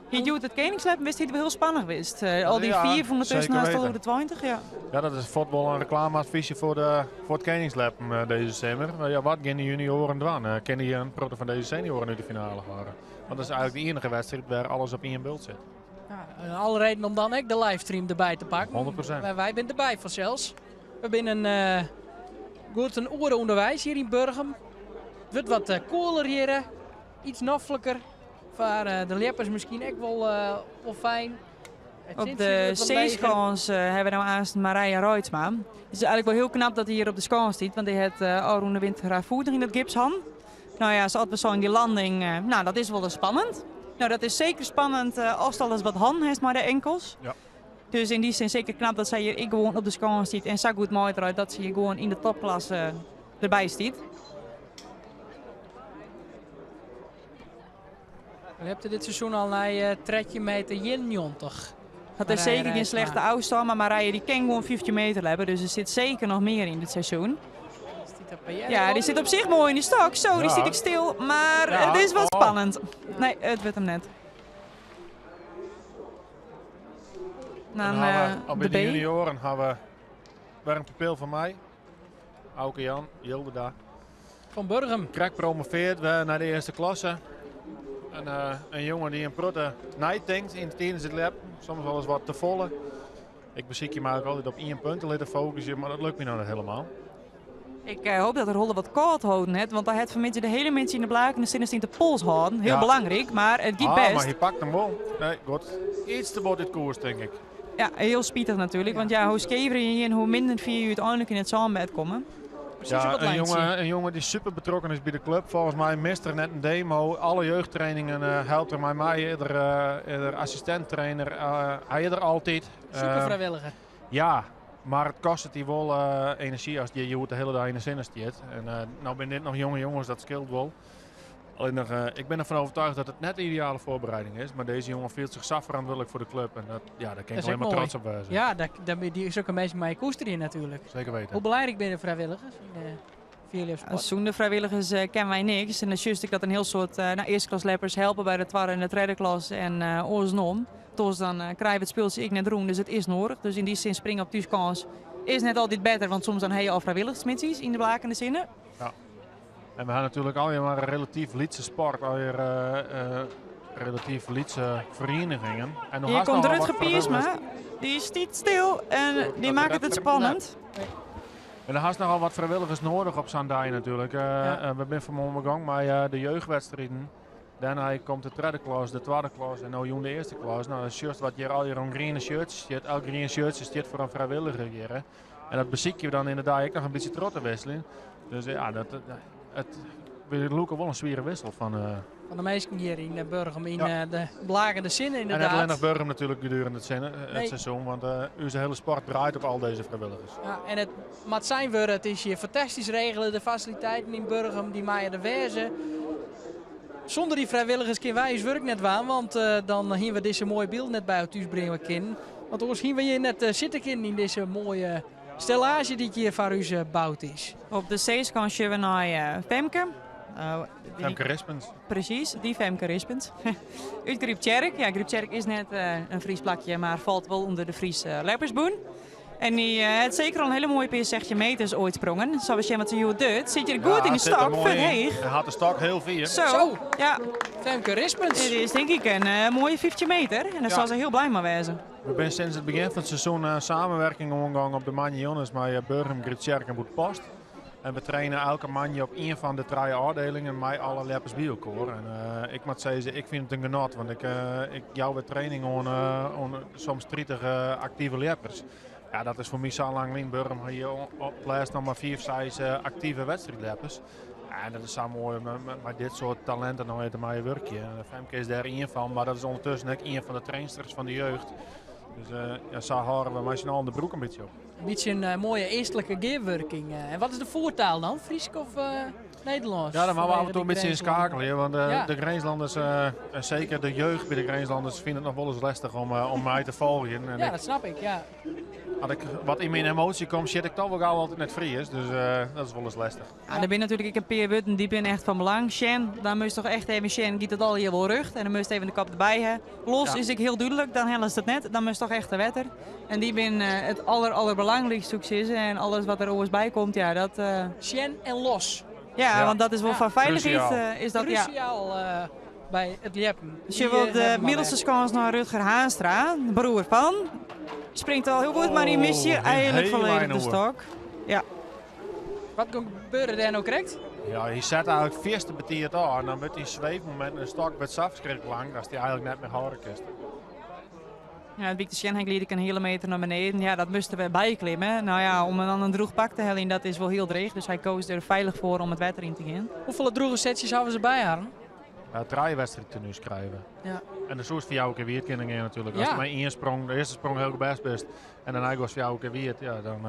Hy hjoed it keningsleppen wist hy it wol hiel spannend wist. Al dy fiif ûndertusken hast al oer de 20, ja. Ja, dat is fuort wol in reklameadvysje foar de, foar it keningsleppen dizze simmer. Ja, wat gean de junioaren dwaan? Kinne dy in protte fan dizze senioaren út de finale hâlde? Want dat is eigenlik de iennige wedstriid wêr alles op ien bult sit. Ja, alle reden om dan ek de livestream derby te pakken. 100%. Wy binne derby fansels. We binne in, goed in oere ûnderweis hjir yn Burgum. It wurdt wat koeler hjir, iets nofliker. Foar de ljeppers miskien ek wol, wol fijn. Op de C-skâns hawwe we no aanst Marije Reitsma. It is eigenlik wol hiel knap dat hy hjir op de skâns stiet, want hy hat ôfrûne winter har foet noch yn it gips hân. No ja, sa't we seinen, dy landing, no dat is wolris spannend. No dat is seker spannend ast alris wat hannen hast mei de enkels. Ja. Dus yn dy sin seker knap dat sy hjir ek gewoan op de skâns stiet en sa goed meidraait dat se hjir gewoan yn de topklasse derby stiet. We hebben dit seizoen al nei 13 meter 91. Dat is zeker geen slechte ôfstân, mar Marije dy kin gewoan 15 meter hawwe, dus der sit seker noch mear yn dit seizoen. Ja, dy sit op sich moai yn de stok. Zo, dy stiet ek stil, mar it is wat spannend. Nee, it wurdt him net. Dan, uh, by de junioaren hawwe we wer in pupil fan my. Auke Jan Jildeda. Fan Burgum. Krekt promoveerd nei de earste klasse. En, in jonge dy't in protte neitinkt yn tidens it ljeppen. Soms wolris wat te folle. Ik besykje my altyd op ien punt te litten fokusje, mar dat lukt my noch net hielendal. Ik hoop dat er holle wat kâld holden hat, want hy hat fanmiddei de hiele middei yn de blakende sinne stien te pols hâlden. Hiel belangryk, mar it giet bêst. Mar hy pakt him wol. Nee, goed. Iets te bot út koers, tink ik. Ja, hiel spitich natuerlik, want ja, hoe skever je jin, hoe minder fier je úteinlik yn it sânbêd komme. Precies Ja, op het een lijntje. jongen, een jongen die super betrokken is bij de club. Volgens mij mist er net een demo. Alle jeugdtrainingen helpt er mij mee. Ieder, ieder assistent-trainer. Hij is er altijd. Super vrijwilliger. Ja, maar het kost het die wel energie als je je de hele dag in de zin zit. En nou ben dit nog jonge jongens, dat scheelt wel. Alleen nog, ik ben ervan overtuigd dat het net de ideale voorbereiding is. Maar deze jongen voelt zich zelf verantwoordelijk voor de club. En dat, ja, daar kan ik is alleen ook maar mooi. trots op wezen. Ja, daar, die is ook een mensen mij koesteren natuurlijk. Zeker weten. Hoe belangrijk ben de vrijwilligers in de Vierliefsport? Zonder vrijwilligers kennen wij niks. En dan is ik dat een heel soort nou, eerste klas leppers helpen bij de tweede en de derde klas en oorsom. Dus dan krijgen we het speeltje ik net roem, dus het is nodig. Dus in die zin springen op thuiskans is net altijd beter, want soms dan heb je al vrijwilligersmissies in de blakende zinnen. Ja. En we hebben natuurlijk al maar een relatief lytse sport, al je relatief lytse verenigingen. En nog Hier haast komt nogal Rutger wat Piersma, vrijwilligers. die stiet stil en die Dat maakt het redt spannend. net. En er haast nogal wat vrijwilligers nodig op zo'n dag natuurlijk. We zijn vanmorgen gang, maar de jeugdwedstrijden. Daarna komt de derde klas, de tweede klas en nu jong de eerste klas. Nou, dat is juist wat hier al hier een groene shirtje zit. Elk groene shirtje zit voor een vrijwilliger hier. Hè. En dat beziek je dan inderdaad ook nog een beetje trots te wisselen. Dus ja, dat, dat, het, we loeken wel een zwiere wissel van Van de meesten hier in Burgum, in de blakende zinnen En net inderdaad. alleen nog Burgum natuurlijk gedurende het Nee. seizoen, want onze hele sport draait op al deze vrijwilligers. Ja, en het moet zijn worden, het is hier fantastisch regelen, de faciliteiten in Burgum, die maaien de wezen. Zonder die vrijwilligers kunnen wij ons werk net waan, want dan zien we deze mooie beeld net bij thuis brengen kunnen. Want anders zien we hier net zitten kunnen in deze mooie stellage die hier van u bouwd is. Op de Zeeskant zien we naar Femke. Femke Rispens. Precies, die Femke Rispens. Uit Gryptsjerk. Ja, Gryptsjerk is net een Fries plakje, maar valt wel onder de Fries Leppersboen. En die heeft zeker al een hele mooie paar zegje meters ooit sprongen. Zoals je wat ze hier doet, zit je er goed Ja, in de zit er stok, mooi vet in. heeg. Hij had de stok heel vier. Zo. Zo. Ja. Femke Rispens. Dit is denk ik een mooie 50 meter. En daar zal ze heel blij mee wezen. We zijn sinds het begin van het seizoen samenwerking omgegaan op de Manje Jonnes met Burgum, Gryptsjerk en Bûtenpost. En we trainen elke manje op één van de drie afdelingen met alle leppers bij elkaar. En ik moet zeggen, ik vind het een genot, want ik jou weer training on soms 30 actieve leppers. Ja, dat is voor mij zo lang in Burgum hier op plaats nog maar 4, 6 actieve wedstrijdleppers. Ja, en dat is zo mooi met dit soort talenten nog even mijn werkje. En Femke is daar één van, maar dat is ondertussen ook één van de trainsters van de jeugd. Dus ja, zo houden we maar snel de broek een beetje op. Een beetje een mooie eerstelijke gearworking. En wat is de voertaal dan? Fries of Nederlands? Ja, daar moeten we af en toe een Vanwege beetje die in schakelen. Hè, want Ja. de Grinslanders, en zeker de jeugd bij de Grinslanders, vinden het nog wel eens lastig om mij te volgen. En Ja, ik dat snap ik, ja. Als ik wat in mijn emotie kom, zit ik toch wel gauw altijd net Fries. Dus dat is wel eens lastig. Ja, daar ben natuurlijk ik een peer Wutten, die ben echt van belang. Shen, daar moest toch echt even Shen, giet het al hier wel rucht. En dan moest even de kap erbij hebben. Los is ik heel duidelijk, dan hellen ze het net. Dan moest toch echt de wetter. En die ben het allerbelangrijkste succes. En alles wat er oors bij komt, ja, dat Shen en los. Ja, want dat is wel van veiligheid, Cruciaal. is dat, ja. Cruciaal bij het Ljeppen. Dus je Die, wilt de hebben we middelste al kans naar Rutger Haanstra, de broer van. Springt al heel goed, maar die mist hier Oh, eigenlijk heel volledig de weinig, hoor. stok. Ja. Wat gebeurde daar nou correct? Ja, hij zet eigenlijk eerst de betiert aan en dan met die zweefmoment en de stok werd verschrikkelijk lang, dat is die eigenlijk net meer houden kist. Ja, het Wiek de Sjen liet ik een hele meter naar beneden. Ja, dat moesten we bijklimmen. Nou ja, om dan een droeg pak te halen, dat is wel heel dreig. Dus hij koos er veilig voor om het water in te gaan. Hoeveel droege setjes hadden ze bij haar? Ja, draaiwedstrijd tenue schrijven. En de soort van jou ook weer kinderen natuurlijk. Als het maar één sprong, de eerste sprong heel best best. En daarna was voor jou ook weer, ja, dan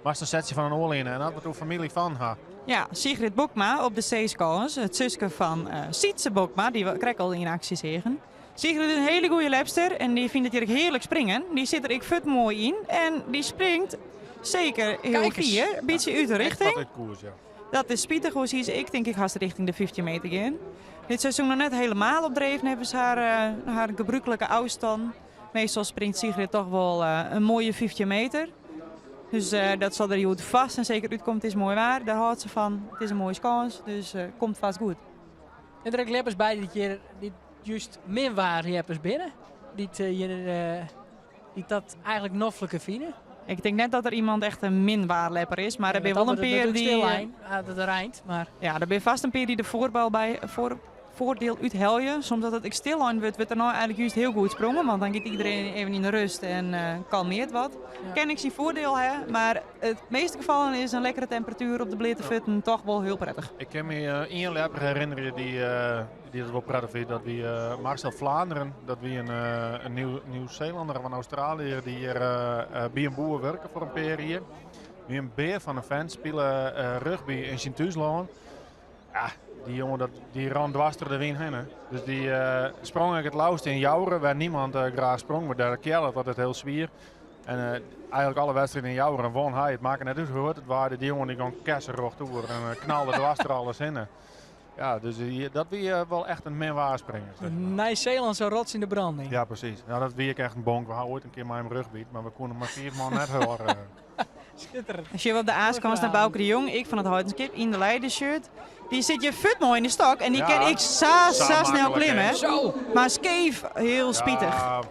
was het een setje van een oorlog in en dat wat de familie van haar. Ja, Sigrid Bokma op de C-scores, het zuske van Sietse Bokma, die we krijgen al in actie zeggen. Sigrid is een hele goede lepster en die vindt het hier heerlijk springen. Die zit er ik fut mooi in en die springt zeker heel Kijk eens. vier, een beetje uit de Echt richting. wat uit koers, ja. Dat is spietig, hoe zie je. Ik denk ik ga ze richting de 15 meter in. Dit seizoen nog net helemaal op dreven hebben ze haar gebruikelijke afstand. Meestal springt Sigrid toch wel een mooie 15 meter. Dus dat zal er goed vast en zeker uitkomt, is mooi waar. Daar houdt ze van. Het is een mooie kans, dus komt vast goed. En er zijn leppers bij die keer die juist min waar leppers binnen. Die het hier die dat eigenlijk noffelijke vinden. Ik denk net dat er iemand echt een minwaarlepper is, maar Ja, er ben want wel dan een wordt het peer natuurlijk die, stil, hè? Ah, dat rijdt, maar Ja, er ben vast een peer die de voorbal bij, voor, Foardiel úthelje. Soms dat it ek stillein wurdt, wurdt der no eigenlik júst hiel goed sprongen, want dan giet iedereen even yn de rust en kalmeart wat. Kin ek syn foardiel ha, mar it measte gefallen is in lekkere temperatuer op de bleate fuotten toch wol hiel prettig. Ik kin my ien ljepper herinnerje dy't it wol prettig wie. Dat wie Marcel Vlaanderen. Dat wie in Nieuw-Zeelander of in Australiër dy't hjir by in boer wurke foar in pear jier. Wie in bear fan in fent, spile rugby yn syn thúslân. Ja, dy jonge dat, dy ran dwars troch de wyn hinne. Dus dy sprong ek it leafst yn Joure, wêr niemand graach sprong, want dêr keallet altyd hiel swier. En eigenlik alle wedstriden yn Joure won hy. It makke net út hoe hurd it waaide, dy jonge dy gong kessenrjocht oer en knalde dwars troch alles hinne. Ja, dus dat wie wol echt in min waarspringer, zeg maar. Nij-Seelandse rots in de branding. Ja, precies. Ja, dat wie ek echt in bonk. We ha oait in kear mei him rugbyt, mar we koene mei 5 man net hâlde. Schitterend. Als je op de Aaskans naar Bauke de Jong, ik van het Heidenskip, in de leidershirt. Die zit je fut mooi in de stok en die Ja. kan ik zo, Zo zo snel makkelijk, klimmen. hè? Zo! Maar skeef, heel spietig. Ja,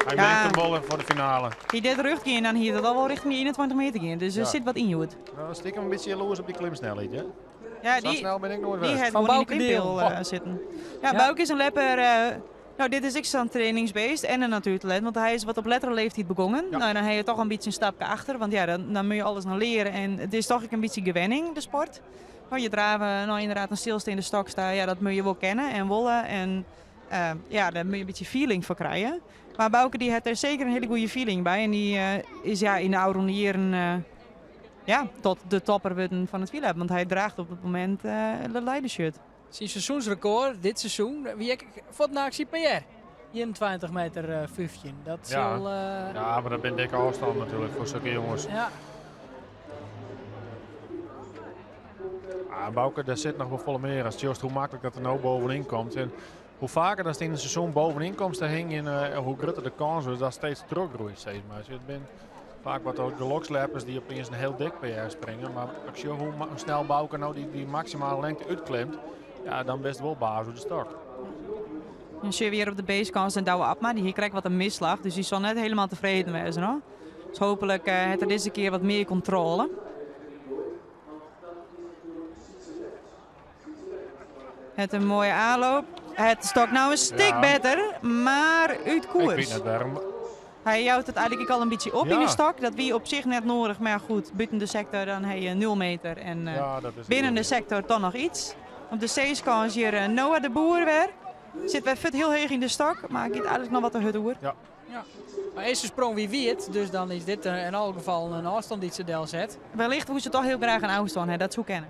hij Ja. wint de bollen voor de finale. Die dit rug gaan, dan hier dat al wel richting die 21 meter gaan. Dus er Ja. zit wat in, Joet. Nou, stiekem een beetje jaloers op die klimsnelheid, hè? Ja, Zo snel ben ik nooit die geweest. heeft Van gewoon in de Bauke de klimpil, Jong. zitten. Ja, Ja. Bauke is een lepper. Nou, dit is ik zo'n trainingsbeest en een natuurtalent, want hij is wat op lettere leeftijd begonnen. Ja. Nou, dan heb je toch een beetje een stapje achter, want ja, dan moet je alles nog leren. En het is toch ook een beetje gewenning, de sport. Want je draven, nou inderdaad een stilstaande stok staan, ja, dat moet je wel kennen en wollen. En ja, daar moet je een beetje feeling voor krijgen. Maar Bauke die heeft er zeker een hele goede feeling bij. En die is ja, in de oude jaren ja, tot de topper worden van het wielrennen. Want hij draagt op het moment de leidershirt. Zijn seizoensrecord dit seizoen, wie ik voor de actie PR. 21 meter 15. Dat Ja. zal, Ja, maar dat ben dikke afstand natuurlijk voor zulke jongens. Ja. Ah, Bauke, daar zit nog wel volle meer. Als just hoe makkelijk dat er nou bovenin komt. En hoe vaker dat het in het seizoen bovenin komt, dan hing in, hoe groter de kans is dat steeds teruggroeit. Steeds maar. Dus het zijn vaak wat ook geloksleppers die opeens een heel dik PR springen. Maar als je hoe snel Bauke nou die maximale lengte uitklimt, ja, dan best wel baas op de stok. En zie je weer op de basecast en Douwe Abma, die hier krijgt wat een misslag. Dus die zal net helemaal tevreden zijn, hoor. Dus hopelijk heeft er deze keer wat meer controle. Het een mooie aanloop. Het stok nou een stuk Ja. beter, maar uit Ik koers. weet net waarom. Hij jouwt het eigenlijk al een beetje op in Ja. de stok. Dat wie op zich net nodig, maar goed, buiten de sector dan heb je 0 meter. En Ja, dat is binnen de sector dan nog iets. Op de C-kans hier Noah de Boer weer. Zit bij Fut heel hoog in de stok, maar gaat eigenlijk nog wat te hut hoor. Ja. Ja. Maar eerste sprong wie weet, dus dan is dit in elk geval een afstand die ze del zet. Wellicht hoe ze toch heel graag een afstand hebben, dat zou kennen.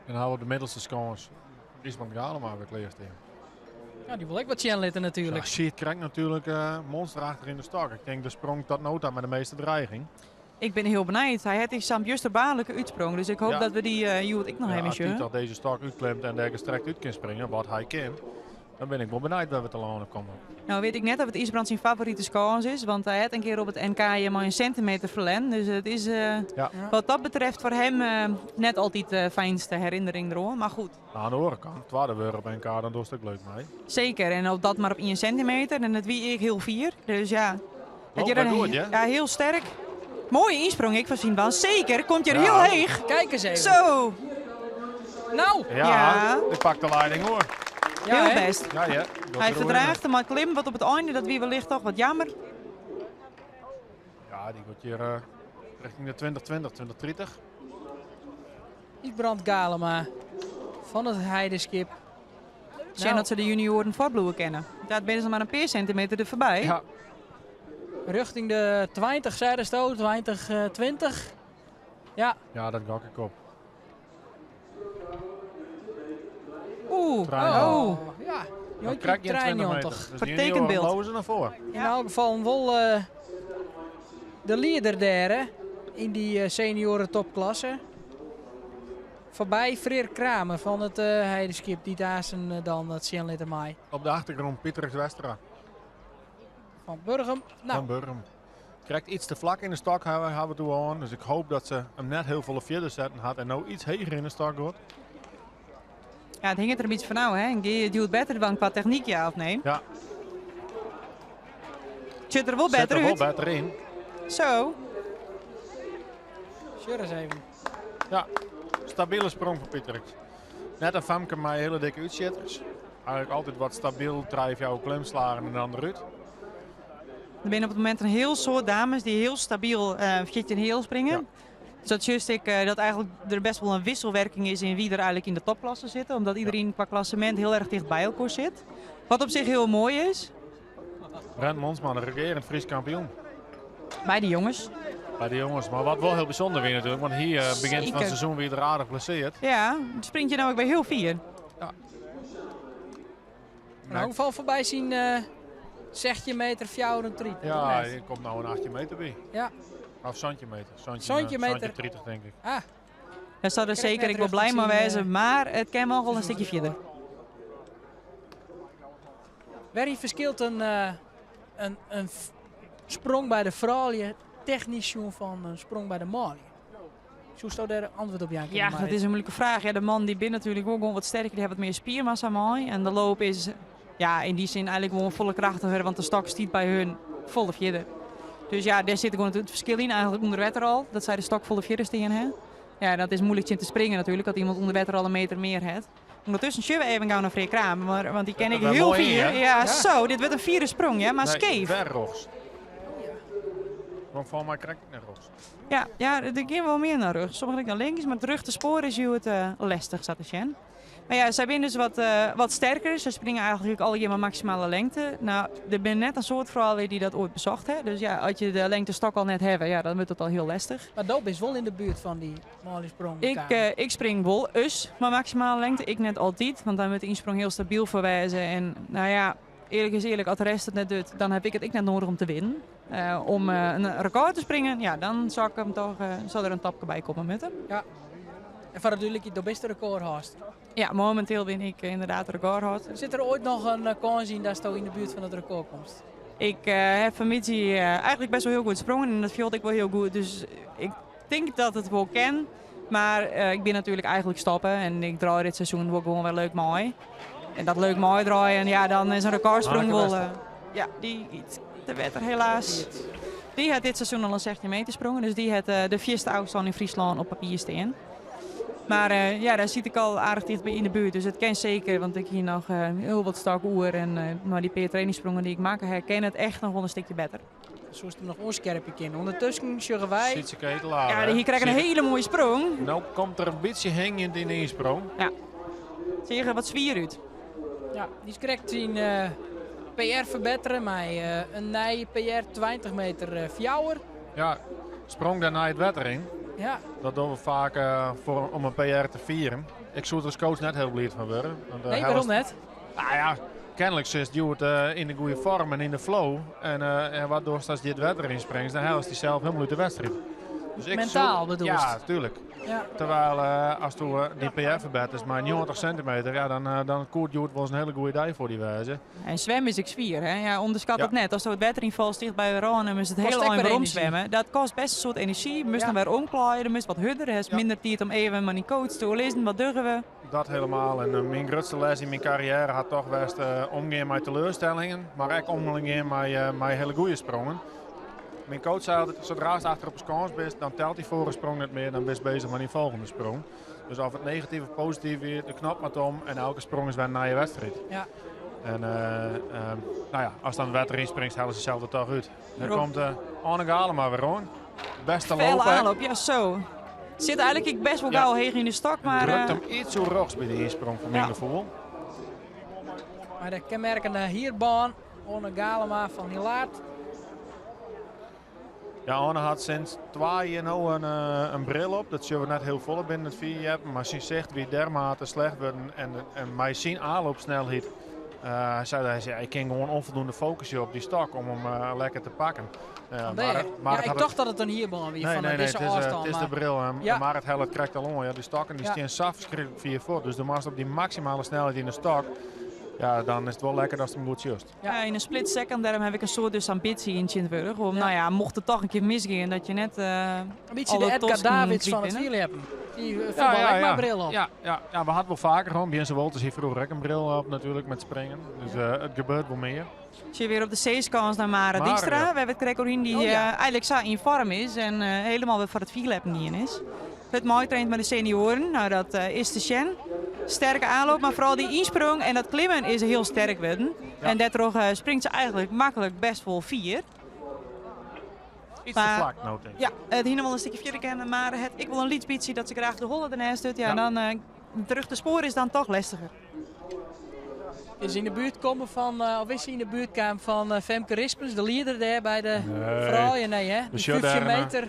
En dan houden we de middelste kans. Ysbrand Galema weer klaar staan. Ja, die wil ik wat zien litten natuurlijk. Ja, Siert krijgt natuurlijk monster achter in de stok. Ik denk de sprong tot nota met de meeste dreiging. Ik ben heel benieuwd. Hij had iets juist een uitsprong. Dus ik hoop Ja. dat we die Joet ik nog Ja, even als hij zien. dat deze stok uitklimt en daar gestrekt uit kan springen, wat hij kan, dan ben ik wel benieuwd waar we te lang op komen. Nou weet ik net of het Ysbrand zijn favoriete scores is, want hij had een keer op het NK je maar een centimeter verlend. Dus het is Ja. wat dat betreft voor hem net altijd de fijnste herinnering erop. Maar goed. Nou, aan de andere kant, tweede weer op NK, dan doe ik leuk mee. Zeker, en op dat maar op 1 centimeter en dat wie ik heel vier. Dus ja. Loopt Het je wel dan goed, hè? Ja, heel sterk. Mooie insprong, ik van zien wel. Zeker, komt je er Ja. heel heeg. Kijk eens even. Zo. Nou. Ja, Ja. ik pak de leiding hoor. Ja, heel hè? best. Ja, ja. Dat Hij er verdraagt hem maar klim wat op het einde, dat wie wellicht toch wat jammer. Ja, die wordt hier richting de 2020, 2030. Ysbrand Galema van het Heidenskip. Zijn dat ze de junioren voorbloeien kennen. Daar ben ze maar een paar centimeter er voorbij. Ja. Richting de 20, zei de stoot, 20 20. Ja. Ja, dat gok ik op. Oeh, Trein. oh. Ja, Dan krijg je een 20 meter. toch. Dus die Vertekend junioren beeld. lozen naar voren. In elk geval wel de leader daar, hè, in die senioren topklasse. Voorbij Freer Kramer van het Heidenskip, die daar zijn dan het zien laten mij. Op de achtergrond Pieter Westra. Van Burgum. Nou. Van Burgum. Krijgt iets te vlak in de stok, hebben we toe aan. Dus ik hoop dat ze hem net heel veel verder zetten had en nou iets heger in de stok wordt. Ja, het hing er een beetje van nou, hè. En je doet beter dan qua techniek, ja of nee? Ja. Het zit er wel Zit beter er wel uit. beter in. Zo. Sure eens even. Ja, stabile sprong fan Pieter. Net in famke mei hiele dikke útsjitters. Eigenlik altyd wat stabyl, trije, fjouwer klimslagen en dan derút. Der binne op it momint in hiel soad dames dy't hiel stabyl 14 heal springe. Ja. Dus dat sjochst ek dat eigenlik der best wol in wisselwerking is yn wie der eigenlik yn de topklasse sitte. Omdat iderien kwa klassemint hiel erch ticht by elkoar sit. Wat op sich hiel moai is. Brent Monsma, de regearend Frysk kampioen. By de jonges. By de jonges, mar wat wol hiel bysûnder wie natuerlik, want hy begjin fan it seizoen wie er aardich blesseard. Ja, springt je no ek wer hiel fier. Ja. In elk gefal foarby syn 16 meter 34. Ja, der komt no in 18 meter by. Ja. Of 17 meter. 17 meter. 30 tink ik. Ah. Daar sil er seker ek wol blij mei wêze, mar it kin wol in stikje fierder. Wêryn ferskilt in, in, in sprong by de froulju technysk sjoen fan in sprong by de manlju? Soesto dêr antwurd op jaan kinne? Ja, dat is in moeilike fraach. Ja, de mannen dy binne natuerlik wol gewoan wat sterker, dy hawwe wat mear spiermassa mei. En de loop is ja, yn dy sin eigenlik gewoan folle krachtiger, want de stok stiet by hun folle fierder. Dus ja, dêr sit gewoan it ferskil yn, eigenlik ûnder wetter al, dat sy de stok folle fierder stean ha. Ja, dat is moeilik tsjin te springen natuerlik, as iemand ûnder wetter al in meter mear hat. Undertusken sjogge we even gau nei Freark Kramer, mar, want dy ken ik hiel fier. Ja, zo, dit wurdt in fiere sprong, ja, mar skeef. Wer rjochts. Want foar my krekt nei rjochts. Ja, ja, der gean wol mear nei rjochts. Sommige nei links, mar it rjochte spoar is hjoed lestich sa te sjen. Mar ja, sy binne dus wat, wat sterker. Sy springe eigenlik allegear mei maksimale lengte. No, der binne net in soad froulju dy't dat oait besocht ha. Dus ja, as je de lengte stok al net hawwe, ja, dan wurdt it al hiel lestich. Mar do bist wol yn de buert fan dy manljusprong Ik, ik spring wol us mei maksimale lengte. Ik net altyd, want dan moat de ynsprong hiel stabyl foar wêze. En no ja, earlik is earlik, as de rest it net docht, dan haw ik it ek net noadich om te winnen. Om in rekôr te springen, ja, dan sil ik him toch, sil der in topke by komme moatte. Ja. En foar de dúdlikheid, do bist de rekôrhâldster. Ja, mominteel bin ik ynderdaad de rekôrhâldster. Sit der oait noch in kâns yn datsto yn de buert fan it rekôr komst? Ik haw fanmiddei eigenlik best wol hiel goed sprongen en dat fielt ek wol hiel goed. Dus ik tink dat it wol kin. Mar ik bin natuerlik eigenlik stoppe en ik draai dit seizoen wol gewoan wer leuk mei. En dat leuk meidraaien, ja, dan is in rekôrsprong wol. Ja, dy giet te wetter helaas. Dy hat dit seizoen al in 16 meter sprongen, dus dy hat de fierste ôfstân yn Fryslân op papier stean. Mar ja, dêr sit ik al aardich ticht by yn de buert, dus it kin seker, want ik hie noch hiel wat stok oer en mei dy pear trainingssprongen dy't ik makke ha, kin it echt noch wol in stikje better. Soest him noch oanskerpje kinne. Undertusken sjogge wy. Sietse Ketelaar. Ja, hy krijt in hiele moaie sprong. No komt er in bytsje hingjend yn de ynsprong. Ja. Seach der wat swier út. Ja, dy is krekt syn PR ferbettere mei in nije PR 20 meter fjouwer. Ja, sprong dêrnei it wetter yn. Ja. Dat dogge we faak foar, om in PR te fieren. Ik soe der as coach net hiel bliid fan wurde. Want, nee, wêrom net? Nou ja, kenlik sitst hjoed yn de goede foarm en yn de flow. En, en wat dochst ast it wetter yn springst, dan hellest dysels hielendal út de wedstriid. Dus ik Mentaal bedoelst? Ja, tuerlik. Ja. Terwijl asto dy PR ferbetterst mei 90 sintimeter, ja, dan, dan koe it hjoed wolris in hiele goede dei foar dy wêze. En swimmen is ek swier, hè? Ja, ûnderskat dat net. Asto it wetter yn falst ticht by de râne, moatst it Kost hiele ek ein wer werom enerzjy. swimme. Dat kost best in soad enerzjy. Moatst dan wer omklaaie, dan moatst wat hurder, hast minder tiid om even mei dyn coach te oerlizzen, wat dogge we? Dat helemaal. En myn grutste les yn myn karriêre hat toch west omgean mei teleurstellingen, mar ek omgean mei hiele goede sprongen. Myn coach sei altyd, sadree'tst achter op de skâns bist, dan telt dy foarige sprong net mear, dan bist bezich mei dyn folgjende sprong. Dus of it negatyf of posityf wie, de knop moat om en elke sprong is wer in nije wedstriid. En no ja, ast dan it wetter ynspringst, hellest dysels der toch út. Der komt Anne Galema wer oan. Bêste Felle loop. aanloop, ja zo. Sit eigenlik ek best wol gau heech yn de stok, mar... Drukt him iets oer rjochts by de ynsprong foar myn gefoel. Mei de kenmerkende hierbân Anne Galema fan Hilaard. Ja, Anne hat sinds twa jier no in bril op. Dat sjogge we net hiel folle binnen it fierljeppen, mar syn sicht wie dermate slecht wurden en mei syn aanloopsnelheid hy sei, hy sei, ik kin gewoan onvoldoende fokusje op dy stok om him lekker te pakken. Vandaar. Maar Ja, het ik tocht dat it in hierbân wie Nee, fan nee, nee, dizze ôfstân, it is de mar bril. En Marit hellet krekt al oan. Ja, dy stokken dy stean sa ferskriklik fier fuort. Dus do moatst op dy maksimale snelheid yn de stok. Ja, dan is it wol lekker datst him goed sjochst. Ja, yn in split second, dêrom haw ik in soad dus ambysje yn tsjintwurdich. Om, no ja, mocht it toch in kear misgean, dat je net In bytsje alle de Edgar tosken Davids kwyt fan it binne. fierljeppen. Dy fuotballe ek mei bril op. Ja, ja, ja, we hadden wel vaker gewoon. Biense Wolters hie froeger ek in bril op natuerlik met springen. Dus it gebeurt wol mear. Sjoch wer op de seeskâns nei Mara Mara, Dijkstra. ja. We hawwe it krekt oer yn dy, Oh, ja. eigenlik sa yn foarm is en helemaal wer foar it fierljeppen gien is. Hurd meitraind mei de senioaren. Nou, dat is te sjen. Sterke aanloop, mar foaral dy ynsprong en dat klimmen is hiel sterk wurden. En dêrtroch springt se eigentlik maklik best wol fier. Iets te flak no, tink ik. Ja, it hie noch wol in stikje fierder kinnen, mar hat ek wol in lyts bytsje dat se graach de holle derneist docht. Ja, dan terug te spoor is dan toch lestiger. Is yn de buert kommen fan, of is se yn de buert kaam fan Femke Rispens, de lieder dêr by de froulju? Nee, hè? Die 15 meter.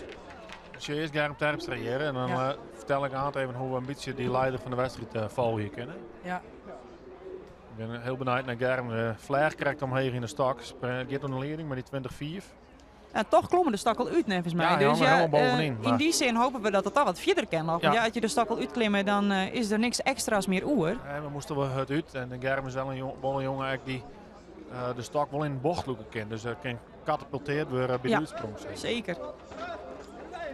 We sjogge earst Germ Terpstra hjir en dan fertel ik aanst even hoe't we in bytsje dy lieder fan de wedstriid folgje kinne. Ik bin hiel benijd nei Germ. De fleach krekt omheech yn de stok. Giet oan de lieding mei dy 20-5. Ja, toch klommen de stok al út, neffens my. Ja, Dus ja, ja, helemaal bovenyn, yn mar dy sin hopen we dat it toch wat fierder kin noch. Want ja, as je de stok al útklimme, dan is der niks ekstra's mear oer. Nee, we moasten wol hurd út. En Germ is wel in wol in jonge ek dy't de stok wol yn de bocht lûke kin. Dus er kin katapulteard wurde by de útsprong. Seker.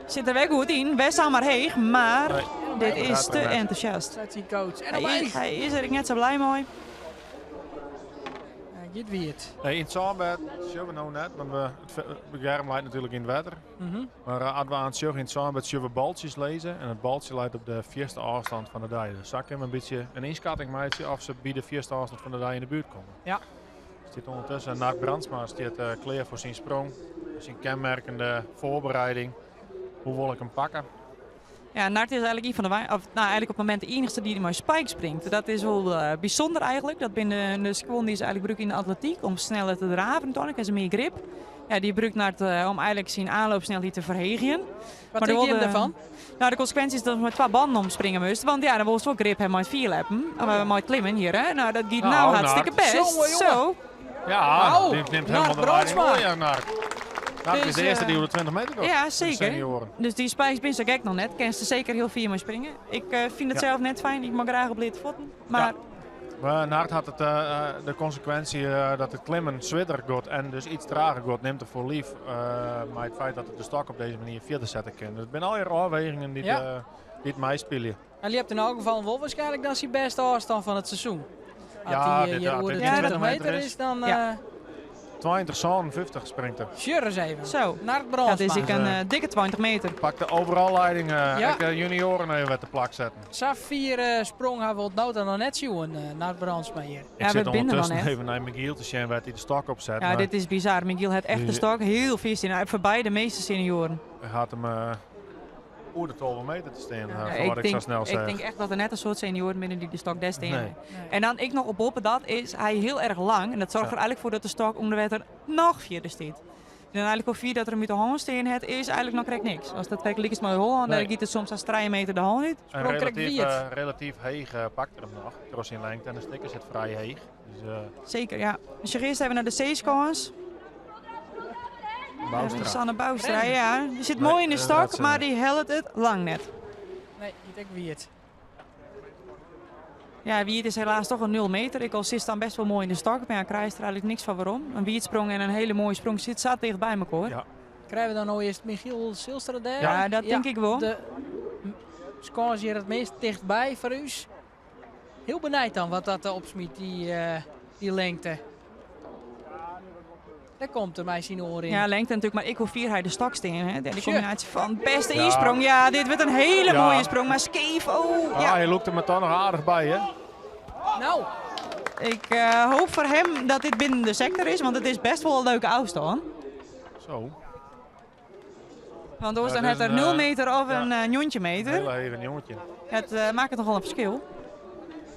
Sit der wer goed yn. Wer samar heech, mar Nee. dit is te Net. enthousiast. Seit syn coach. En Hy is der ek net sa blij mei. Giet wiet. Nee, yn it sânbêd sjogge we no net, want we, it Germ leit natuerlik yn it wetter. Mar as we oan it sjogge yn it sânbêd, sjogge we baltsjes lizzen. En it baltsje leit op de fierste ôfstân fan de dei. Dus sa kinne we in bytsje in ynskatting meitsje oft se by de fierste ôfstân fan de dei yn de buert komme. Stiet ûndertusken Nard Brandsma stiet klear foar syn sprong. Syn kenmerkende foarbereiding. Hoe wol ik him pakke? Ja, Nard is eigentlik ien fan de of, nou, eigentlik op it momint de iennichste dy't mei spikes springt. Dat is wol bysûnder eigentlik. Dat binne de skuon dy't se eigentlik brûke yn de atletyk om sneller te draven. Dan ha se mear grip. Ja, dy brûkt Nard om eigentlik syn aanloopsnelheid te ferheegjen. Wat Maar tink de jim dêrfan? Nou, de konsekwinsje is dat we mei twa bannen omspringe moast. Want ja, dan wolst wol grip ha mei it fierljeppen. Of mei it klimmen hjir, hè. Nou, dat giet Nou, nou hartstikke Nard. best. Jonge, jonge. Zo. Ja, Nou, die neemt Nard helemaal de leiding. Brandsma. Oh ja, Nard. Nard is Dus, de earste dy't oer de 20 meter komt. Ja, De zeker. senioren. Dus dy spikes binne sa gek noch net. Kinst der seker hiel fier mei springe. Ik fyn it sels net fijn. Ik mei graach op bleate fuotten. Mar Maar Nard hat it, de konsekwinsje dat it klimmen swierder giet en dus iets trager giet, nimt er foar lief mei it feit dat er de stok op dizze manier fierder sette kin. Dus it binne allegear ôfwegingen dy't meispylje. Hy ljept yn elk gefal wol waarskynlik dan syn bêste ôfstân fan it seizoen. As Ja, hy dit, hjir ja, oer dit de is 20 20 meter meter is, is. dan, 20,57 springt er. Sjoch ris even. Zo. Nard Brandsma. Dat is ek in dikke 20 meter. Pakt de overall leiding, ek de junioren even wer te plak setten. Sa fier sprong ha we oant no ta noch net sjoen, Nard Brandsma hjir. Ik Ja, sit we binne er nog ûndertusken net. even nei Michiel te sjen wêr't hy de stok op set. Ja, maar dit is bizar. Michiel hat echt de stok heel fier stean. Hy foarby de measte senioaren. Hy hat him oer de 12 meter te stean, Ja, foar wat ik sa snel ik seach. tink echt dat der net in soad senioaren binne dy't de stok dêr stean. Nee. En dan ek noch op boppe dat is hy hiel erch lang. En dat soarget der eigentlik foar dat de stok ûnder wetter noch fierder stiet. En dan eigentlik hoe fier dat er him út de hân stean hat, is eigentlik noch krekt niks. As dat krekt lykas mei Hollân, dan giet it soms sa'n 3 meter de hân út. En Sprong krekt wiet. Relatyf heech pakt er him noch, troch syn lengte. En de stikker sit frij heech. Dus, Zeker, ja. Dus je eerst even naar de C-scores. Bouwstra. Sanne Bouwstra, ja. Die zit Nee, mooi in de dat stok, is, maar die helpt het lang net. Nee, giet ek wiet. Ja, wiet is helaas toch een 0 meter. Ik al zit dan best wel mooi in de stok, maar ja, krijgt er eigenlijk niks van waarom. Een wietsprong en een hele mooie sprong zit zat dicht bij elkaar. Krijgen we dan nou eerst Michiel Zijlstra daar? Ja, dat Ja, denk ik wel. De score is hier het meest dichtbij voor u. Heel benijd dan wat dat opsmiet, die lengte. Daar komt er mij zien oor in. Ja, lengte natuurlijk, maar ik hoe vier hij de stok staan. Hè. De Tja. combinatie van beste insprong. Ja, dit werd een hele mooie sprong, maar skeef. Oh, ja. Hij loopt er maar toch nog aardig bij, hè? Nou. Ik hoop voor hem dat dit binnen de sector is, want het is best wel een leuke afstand. Zo. Want dan Ja, dit heeft is er een, 0 meter of een njontje Een meter. hele even jongetje. Het maakt het nogal een verschil.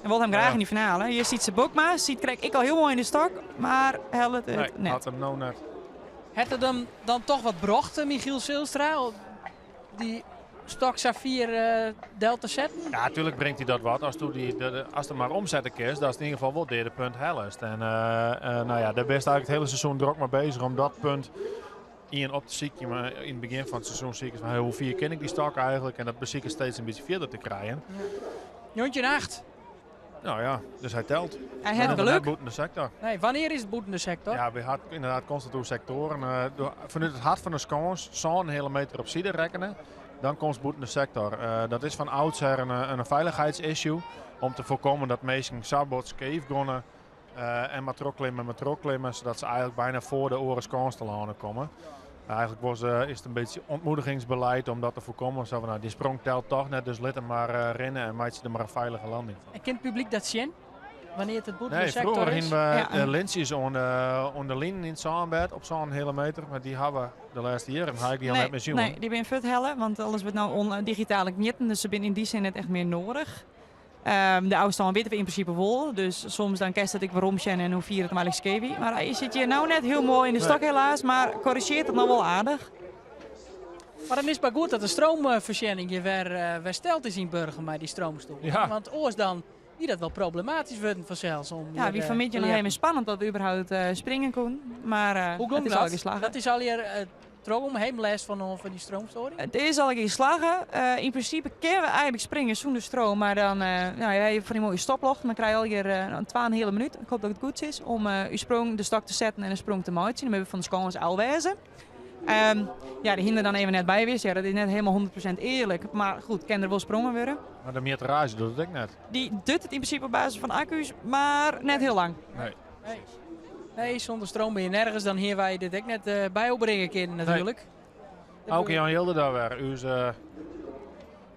En wil hem graag in die finale. Hier ziet ze Bokma, ziet krijg ik al heel mooi in de stok, maar helpt het Nee, net. had hem nou net. Het het hem dan toch wat brocht, Michiel Zijlstra? Op die stok Safir delta zetten? Ja, natuurlijk brengt hij dat wat. Als toen die, de, de, als er maar omzetten is, dat is in ieder geval wel derde punt hellest. En daar ben je eigenlijk het hele seizoen druk mee bezig om dat punt in op te zieken. Maar in het begin van het seizoen zie ik van, hey, hoe vier ken ik die stok eigenlijk? En dat beziek ik steeds een beetje verder te krijgen. Ja. Jontje 8. Nou ja, dus hij telt. Hij heeft Ja, geluk. net boeten de sector. Nee, wanneer is het boeten de sector? Ja, we hadden inderdaad constant door sectoren. Vanuit het hart van de skans, zo'n hele meter op zijde rekkenen, dan komt boeten de sector. Dat is van oudsher een veiligheidsissue. Om te voorkomen dat mensen sabots scheef gaan en maar terugklimmen, maar terugklimmen, zodat ze eigenlijk bijna voor de oren skans te landen komen. Eigenlijk was, is het een beetje ontmoedigingsbeleid om dat te voorkomen. Zo van, nou, die sprong telt toch net, dus laat hem maar rennen en maak je er maar een veilige landing van. En kent het publiek dat zien? Wanneer het het Nee, bûten de sector vroeger is? gingen we Ja. de lintjes onder de lijn in het zandbed op zo'n hele meter. Maar die hebben we de laatste jaren ga ik die al net meer zien. nee, die ben futhellen, want alles wordt nou on, digitaal knitten, dus ze zijn in die zin net echt meer nodig. De afstand weten we in principe wel, dus soms dan kerst dat ik waarom zijn en hoe vier het maar skewi. Maar hij zit hier nou net heel mooi in de Nee. stok helaas, maar corrigeert het nog wel aardig. Maar dan is het maar goed dat de stroomvoorziening je weer hersteld is in Burgum met die stroomstoel. Ja. Want oors dan wie dat wel problematisch wordt vanzelfs. Om Ja, hier, wie eh, van je te nog leren. even spannend dat we überhaupt springen kon. Maar Hoe het komt is al dat? geslagen. Dat is al hier trom, heemles van die stroomstoring. Het is al geslagen. In principe kunnen we eigenlijk springen zonder stroom. Maar dan nou, ja, je hebt van die mooie stoplog. Dan krijg je al hier een 2,5 minuut. Ik hoop dat het goed is. Om je sprong de stok te zetten en een sprong te maken. Dan hebben we van de schans al wezen. Ja, de hinder dan even net bij wist. Ja, dat is net helemaal 100% eerlijk. Maar goed, kan er wel sprongen worden. Maar de meterage doet het ook net. Die doet het in principe op basis van accu's, maar net heel lang. Nee. Nee. Nee, zonder stroom ben je nergens. Dan hier wij dit ook net bij opbrengen kunnen natuurlijk. Auke Jan Hilde daar weer. U is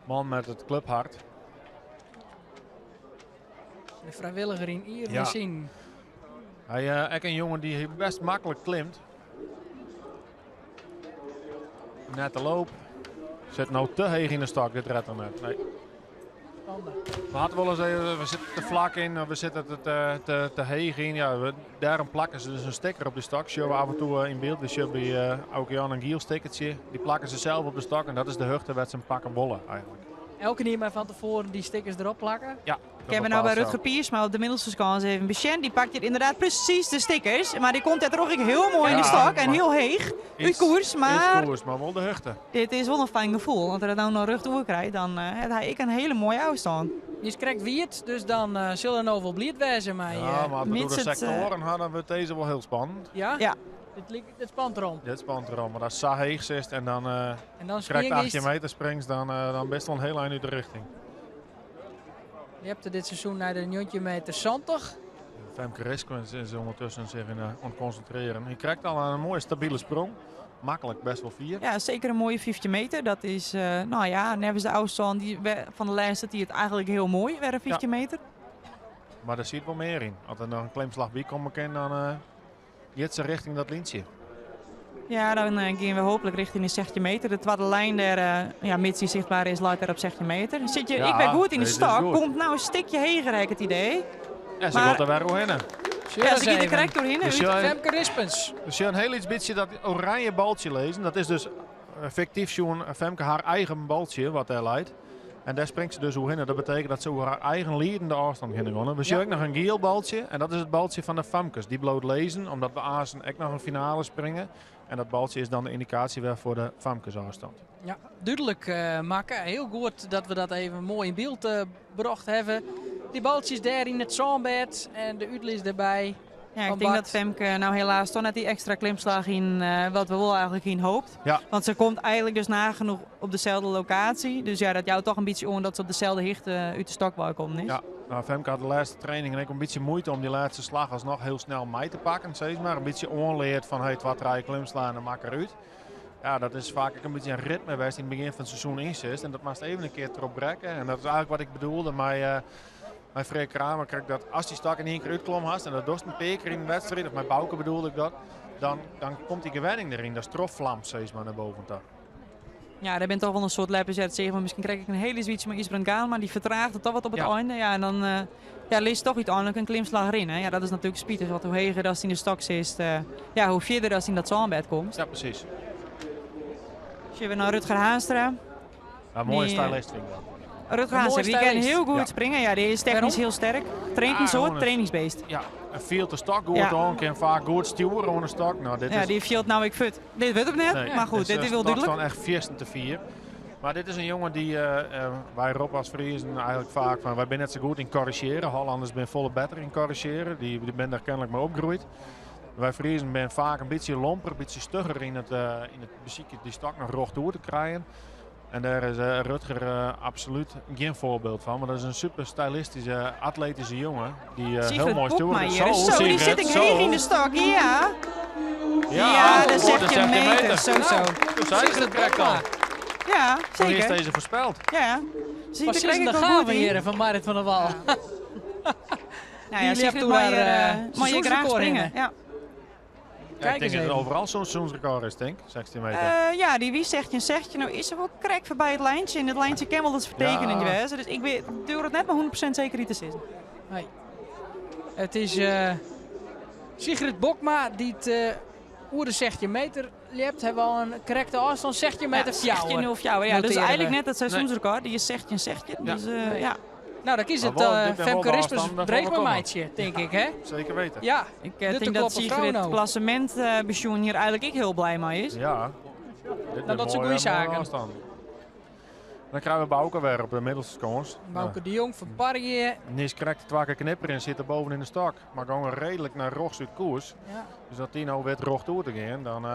man met het clubhart. De vrijwilliger in hier Ja. zien. Hij is ook een jongen die best makkelijk klimt. Net de loop. Zit nou te heeg in de stok, dit redt er net. Nee. Spannend. We hadden wel eens even, we zitten te vlak in, we zitten te, te, te, te heeg in. Ja, we, daarom plakken ze dus een sticker op de stok. Zien we af en toe in beeld. We zien bij Auke Jan een giel stickertje. Die plakken ze zelf op de stok en dat is de hoogte waar ze hem pakken bollen eigenlijk. Elke keer maar van tevoren die stickers erop plakken. Ja, Ik heb nou bij Rutger Piers, maar op de middelste kans even Bichent. Die pakt hier inderdaad precies de stickers. Maar die komt er toch ook heel mooi in de Ja, stok en maar heel heeg. Uit koers, maar Iets koers, maar wel de hoogte. dit is wel een fijn gevoel. Want als hij nou nog rug door krijgt, dan heeft hij ik een hele mooie afstand. Die is correct wierd, dus dan zullen er nog wel blierd wezen. Maar, Ja, maar we mits door de het, sectoren hadden we deze wel heel spannend. ja? Ja. Dit, lijkt- dit spant erom. Dit spant erom, maar als zo heeg is en dan En dan krijgt spring 18 meter springt, dan best wel een heel eind uit de richting. Je hebt er dit seizoen naar de 90 meter 70. Femke Riskens is ondertussen zich in, aan het concentreren. Hij krijgt al een mooie stabiele sprong. Makkelijk, best wel 4. Ja, zeker een mooie 50 meter. Dat is, nou ja, nevens de afstand die van de lijst dat hij het eigenlijk heel mooi, weer een 50 meter. Maar daar zit wel meer in. Als er nog een klimslag bij komt, dan gaat ze richting dat lintje. Ja, dan gaan we hopelijk richting de 60 meter. De tweede lijn daar, ja, mits die zichtbaar is, laat daar op 60 meter. Zit je, Ja, ik ben goed in de dit is stok. goed. Komt nou een stukje heger, heb ik het idee. Ja, ze Maar- gaat er weer doorheen. Ja, ze gaat er correct doorheen. Dus jij- Femke Rispens. Dus je een heel iets beetje dat oranje baltje lezen. Dat is dus fictief zo'n Femke haar eigen baltje wat hij leidt. En daar springt ze dus hoe in. Dat betekent dat ze over haar eigen leidende afstand gaan gaan. We zien Ja. ook nog een geel baltje. En dat is het baltje van de Famkes. Die bloot lezen, omdat we aanstaan ook nog een finale springen. En dat baltje is dan de indicatie weer voor de Famkes afstand. Ja, duidelijk maken. Heel goed dat we dat even mooi in beeld bracht hebben. Die baltjes daar in het zandbed en de uitlis erbij. Ja, ik Van denk Bart. dat Femke nou helaas toch net die extra klimslag in, wat we wel eigenlijk in hoopt. Ja. Want ze komt eigenlijk dus nagenoeg op dezelfde locatie. Dus ja, dat jou toch een beetje om dat ze op dezelfde hichte uit de stokwal komt. Is. Ja, nou, Femke had de laatste training en ik een beetje moeite om die laatste slag alsnog heel snel mij te pakken. Steeds maar een beetje onleerd van hey, wat draai klimslaan en maak eruit. Ja, dat is vaak ook een beetje een ritme waar in het begin van het seizoen in zit. En dat maakt even een keer erop brekken. En dat is eigenlijk wat ik bedoelde. Maar mijn Freek Kramer, kijk, dat als die stak in één keer uitklom had en dat dorst een paar keer in de wedstrijd, of mijn Bouke bedoelde ik dat, dan komt die gewenning erin. Dat is trofvlam steeds maar naar boven toe. Ja, daar bent toch wel een soort leppers uit zeggen van misschien krijg ik een hele zoiets maar iets gaan, maar die vertraagt het toch wat op het Ja. einde. Ja, en dan ja, leest toch uiteindelijk een klimslag erin. Hè. Ja, dat is natuurlijk spietig, want hoe heger dat in de stok zit, ja, hoe verder dat in dat zandbed komt. Ja, precies. Zullen we naar Rutger Haanstra? Ja, mooie Die, stylist vind ik dat. Rutger Haanstra, die kan stylist. heel goed Ja. springen. Ja, die is technisch Waarom? heel sterk. Traint een Ah, soort gewoon een- trainingsbeest. Ja, en viel de stok goed Ja. aan, kan vaak goed sturen onder de stok. Nou, dit Ja, is die viel nou ik fut. Dit weet ik net, Nee, maar goed, dit is wel stok duidelijk. dan echt viersten te vier. Maar dit is een jongen die wij Rob als Friesen eigenlijk vaak van wij zijn net zo goed in corrigeren. Hollanders zijn volle beter in corrigeren. Die ben daar kennelijk mee opgegroeid. Wij Friesen zijn vaak een beetje lomper, een beetje stugger in het beziekje die stok nog rood door te krijgen. En daar is Rutger absoluut geen voorbeeld van. Maar dat is een super stylistische, atletische jongen. Die heel Sigrid mooi stuurt. Bokma hier. Zo, die Sigrid, zit ik zo. heeg in de stok, ja. Ja, de oh, 16 meter. Zo, zo. Toen zei ze het correct al. Ja, Toen is zeker. deze voorspeld. Ja. Zie Wat ik is er de wel gave goed in. hier van Marit van der Wal. Nou ja, Die Sigrid legt mag haar, je, mag je graag seizoensrecord springen. in, Ja. Ja, ik eens denk dat het even. overal zo'n seizoensrecord is, denk ik. 16 meter. Ja, die wie zegt je, zegt je. Nou is er wel krek voorbij het lijntje. En het lijntje kan wel eens vertekenen Ja. geweest. Dus ik weet, durf het net maar 100% zeker niet te zeggen. Nee. Het is Sigrid Bokma die het oer de 16 meter liept. Hebben we al een correcte afstand. 16 meter Ja, fjouwer. 16,04. Ja, dus Noteren eigenlijk we. net het seizoensrecord. Die is 16, 16. Ja. Dus ja, Nou, dan kies Maar het wel, dit zijn wel Femke de Rispers afstanden waarvan we dreigma komen. meidje, denk ik, hè? Zeker weten. Ja, ik Dit denk te dat kloppen Sigrid vrouw het nou. klassement pensioen hier eigenlijk ik heel blij mee is. Ja. Dit Nou, dat zijn goede zaken. Afstand. Dan krijgen we Bouke weer op de middelste kans. Bouke de Jong van Parrier. Nis krijgt twee keer knipper en zit er boven in de stok. Maar gewoon redelijk naar rechts uit koers. Ja. Dus dat die nou weer recht toe te gaan, dan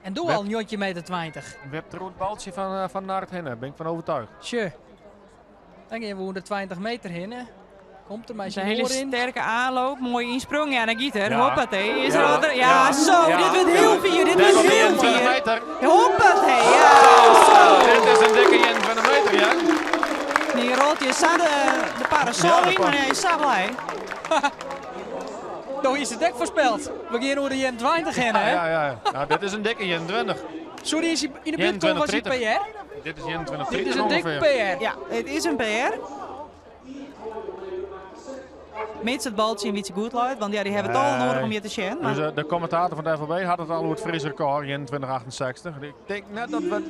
En doe al een jontje meter 20. wept er het baltje van Nart heen. Daar ben ik van overtuigd. Tje. Dan gaan we 120 meter heen. hè. Komt er maar Een zijn hele oor in. sterke aanloop, mooie insprong. Ja, dan giet er. Ja. Hoppatee. Is er Ja. al er- Ja, Ja. zo. Ja. Dit wordt heel vier. Dit Daar wordt komt die heel 21 vier. meter. Hoppatee. Ja, zo. Dit is een dikke 21 meter, ja. Die rolt je zo de parasol Ja, de in, maar hij is zo blij. Nou is het dek voorspeld. We gaan over de 21 heen, hè? Ja, ja, ja. Nou, dit is een dikke 21. Sorry, is hij in de buurt komen was hij 21, PR? Dit is 21 Dit is een dik ongeveer. PR. Ja, het is een PR. Mits het baltje een beetje goed loopt, want ja, die hebben het al Nee. nodig om je te zien. Maar Dus de commentator van de FLB had het al over het Fries record, 21,68. Ik denk net dat we...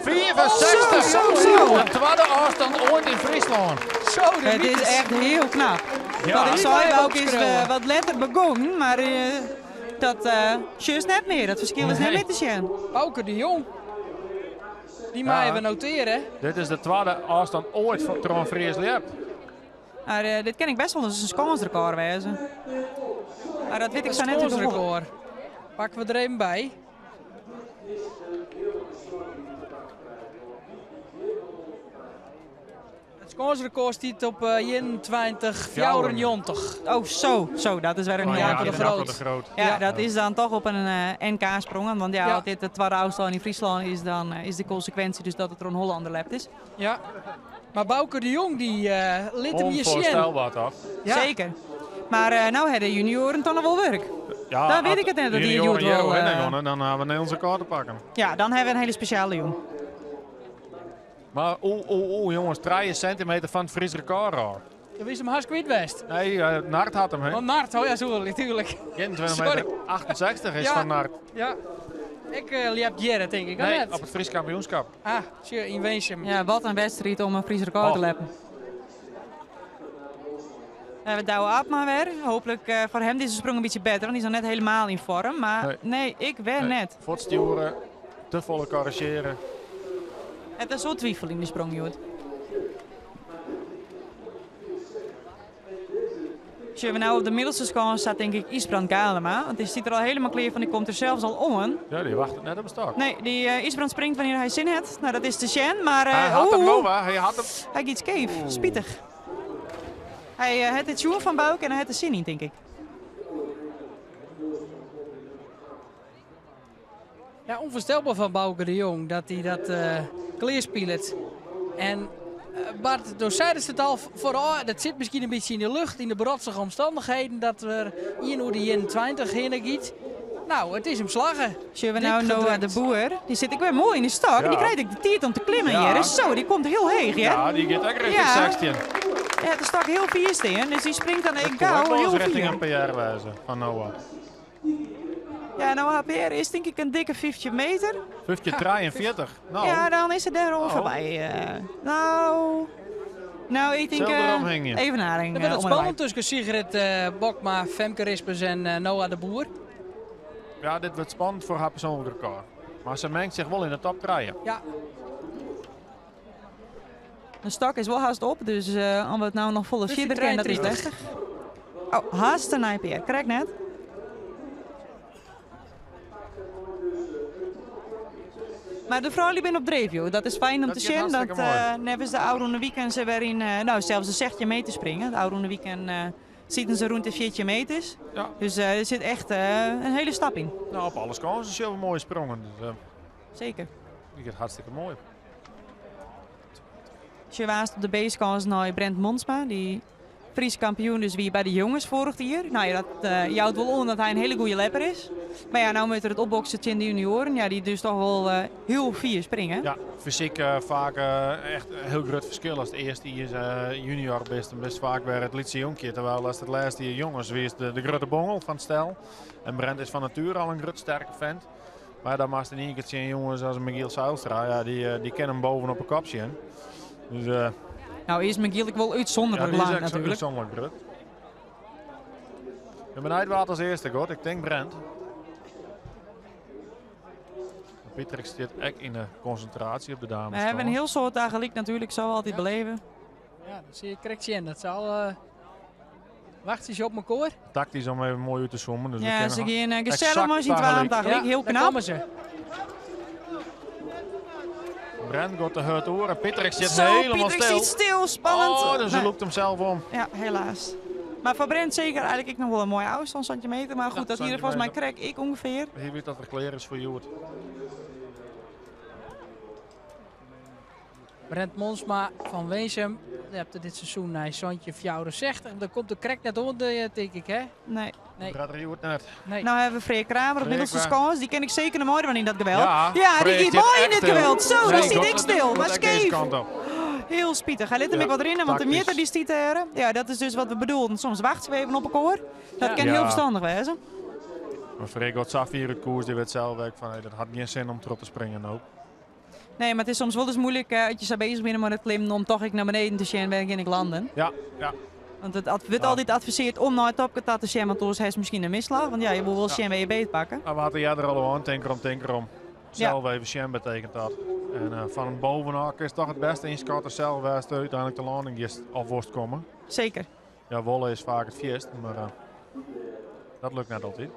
64! Zo, zo, zo. De tweede afstand ooit in Friesland. Zo, de het is mythes. echt heel knap. Ja. Wat ik Die zei, blijven ook is opschreeuwen. wat letter begonnen, maar dat is net meer. Dat verschil is net Nee. meer te zien. Bouke de Jong. Die Ja. maar even noteren. Dit is de tweede afstand ooit van Tron Fries Liep. Maar dit ken ik best wel eens een scoresrecord wezen. Maar dat weet ik zo net uit de hoofd. Scoresrecord. Pakken we er even bij. Het scoresrecord staat op 21, 94. Oh, zo, zo, dat is weer een Oh, heel Jacob de groot. Groot. de Groot. Ja, Ja. dat is dan toch op een NK sprongen. Want ja, Ja. als dit de tweede afstand in Friesland is, dan is de consequentie dus dat het er een Hollander lept is. Ja. Maar Bouke de Jong, die liet hem hier zien. Onvoorstelbaar toch? Ja. Zeker. Maar nou hebben de junioren toch nog wel werk. Ja, Dan weet als ik het net, dat die junioren Joet wel, Jero winnen, dan hebben we Nederlandse record te pakken. Ja, dan hebben we een hele speciale jong. Maar oeh, oeh, oeh, jongens, 3 centimeter van het Fries record al. Dat is hem hartstikke kwijt best. Nee, Nart had hem, hè? Want Nart, oh ja, zo natuurlijk. 21 Sorry. meter 68 is Ja. van Nart. Ja. Ik liep Jerry, denk ik. Nee, net. op het Fries kampioenschap. Ah, zie je, in Weensum. Ja, wat een wedstrijd om een Fries record te Oh. leppen. We hebben Douwe Abma weer. Hopelijk voor hem deze sprong een beetje beter, want die is nog net helemaal in vorm. Maar Nee. nee, ik ben Nee, net. Voortsturen, te volle corrigeren. Het is zo twijfel in de sprong, Joet. Als we nou op de middelste score staat, denk ik Isbrand Galema. Want die ziet er al helemaal klaar van, die komt er zelfs al om. Ja, die wacht net op een stok. Nee, die Isbrand springt wanneer hij zin heeft. Nou, dat is de Shen, maar... hij had hem, oeh, Noah, hij had hem. Hij gaat scheef, spietig. Hij heeft het schoen van Bouke en hij heeft de zin niet, denk ik. Ja, onvoorstelbaar van Bouke de Jong dat hij dat kleerspeelt. En Bart, door zeiden ze het al voor, oh, dat zit misschien een beetje in de lucht, in de brotsige omstandigheden, dat we hier hoe die in 20 heen giet. Nou, het is hem slagen. Zullen we Dik nou Noah gedrukt. de Boer, die zit ik weer mooi in de stok. Ja. Die krijgt ik de tijd om te klimmen Ja. hier. Dus zo, die komt heel heeg, hè? Ja, die gaat ook richting Ja. 16. Ja, de stok heel vier steen, dus die springt dan Dat ik kon ook gauw wel eens heel richting vier. een PR wijzen van Noah. Ja, nou HPR is denk ik een dikke 50 meter. 50, 43. Nou, Ja, dan is het daar al Oh. voorbij. Nou, ik denk... Zelfde eromheen, ja. even nadenken. Dan wordt het om en spannend tussen Sigrid Bokma, Femke Rispers en Noah de Boer. ja, dit wordt spannend voor haar persoonlijk record. Maar ze mengt zich wel in de top 3. Ja, De stok is wel haast op, dus om het nou nog volle verder kennen, dat is 53. lastig. Oh, haast een IPR, krijg net. Maar de vrouw die ben op dreef, joh. Dat is fijn om Dat te is zien. Dat hartstikke mooi. nevens de oude weekend ze weer in, nou zelfs een zegje mee te springen. De oude weekend Sieten se rûn de 14 meters. Ja. Dus er sit echt in hiele stap yn. Nou, op alle kânsen sjogge we moaie sprongen. Dus, Seker. Die giet hartstikke moai. Sjogge we aanst op de B-skâns nei Brent Monsma, dy Frysk kampioen dus wie by de jonges foarich jier. Nou ja, dat jout wol oan dat hy in hiele goede ljepper is. Mar ja, no moat er it opbokse tsjin de junioaren, ja, dy't dus toch wol hiel fier springe. Ja, fysyk faak echt in hiel grut ferskil. Ast it earste jier junior bist, dan bist faak wer it lytse jonkje. Terwijl ast it lêste jier jonges wiest de grutte bongel fan it stel. En Brent is fan natuere al in grut sterke vent. Mar dan moatst yn ien kear tsjin jonges as Michiel Zijlstra. Ja, dy kin him bovenop de kop sjen. Dus, Nou is Michiel ek wol útsûnderlik ja, die is lang ek natuerlik. útsûnderlik grut. Ik bin benijd wa't as earste giet. Ik tink Brent. Pieter stiet ek yn de konsintraasje op de dames. We hawwe in hiel soad tagelyk natuerlik, sa altyd beleve. Ja, dat sil ik krekt sjen. Dat sil wachtsje se op mekoar. Taktysk om even moai út te zoomen. Dus we Ja, kinne se gean gesellich exact mei syn twaen tagelyk. tagelyk. Ja, Hiel daar knap. komme se. Brent gaat de hurd oer en Pieter zit Zo, helemaal Pieter stil. zit stil. Spannend. Oh, dus hij Nee. loopt hem zelf om. Ja, helaas. Maar voor Brent zeker eigenlijk ik nog wel een mooie afstand, centimeter. Maar goed, Ja, dat hier volgens mij centimeter. krek ik ongeveer. Hier weet dat er kleren is voor Joert. Brent Monsma van Winsum. Die hebt dit seizoen naar Zandje 64. Daar komt de krek net onder, denk ik, hè? Nee. Nee. Brent Joert net. Nee. Nou hebben we Freek Kramer op Freek middelste Kramer. schans. Die ken ik zeker nog mooier dan in dat geweld. Ja, ja die Freek gaat zit mooi in echt dit stil. geweld. Zo, Nee, daar zit dat- ik stil. dat Maar echt deze scheef. kant op. Heel spietig. Hij liet hem Ja, ik wat erin, want de tactisch. meter die stiet er. Ja, dat is dus wat we bedoelden. Soms wachten we even op elkaar. Dat Ja. kan Ja. heel verstandig wezen. Maar Freek gaat Safir de koers, die weet zelf ook van, hey, dat had geen zin om erop te springen ook. Nee, maar het is soms wel eens moeilijk als je zo bezig bent met het klimmen om toch ik naar beneden te zien waar ik landen. Ja, ja. Want het wordt Ja. altijd adviseerd om naar het topje te zien, want anders heeft misschien een misslag. Want ja, je wil wel Ja. zien waar je beet pakken. Maar we hadden jij er al aan, tinker om, tinker om. Ja. Zelf even Sjen betekent dat. En van bovenaf is toch het beste inschatten zelf waar ze uiteindelijk de landing is of worst komen. Zeker. Ja, wollen is vaak het vierst, maar dat lukt net altijd.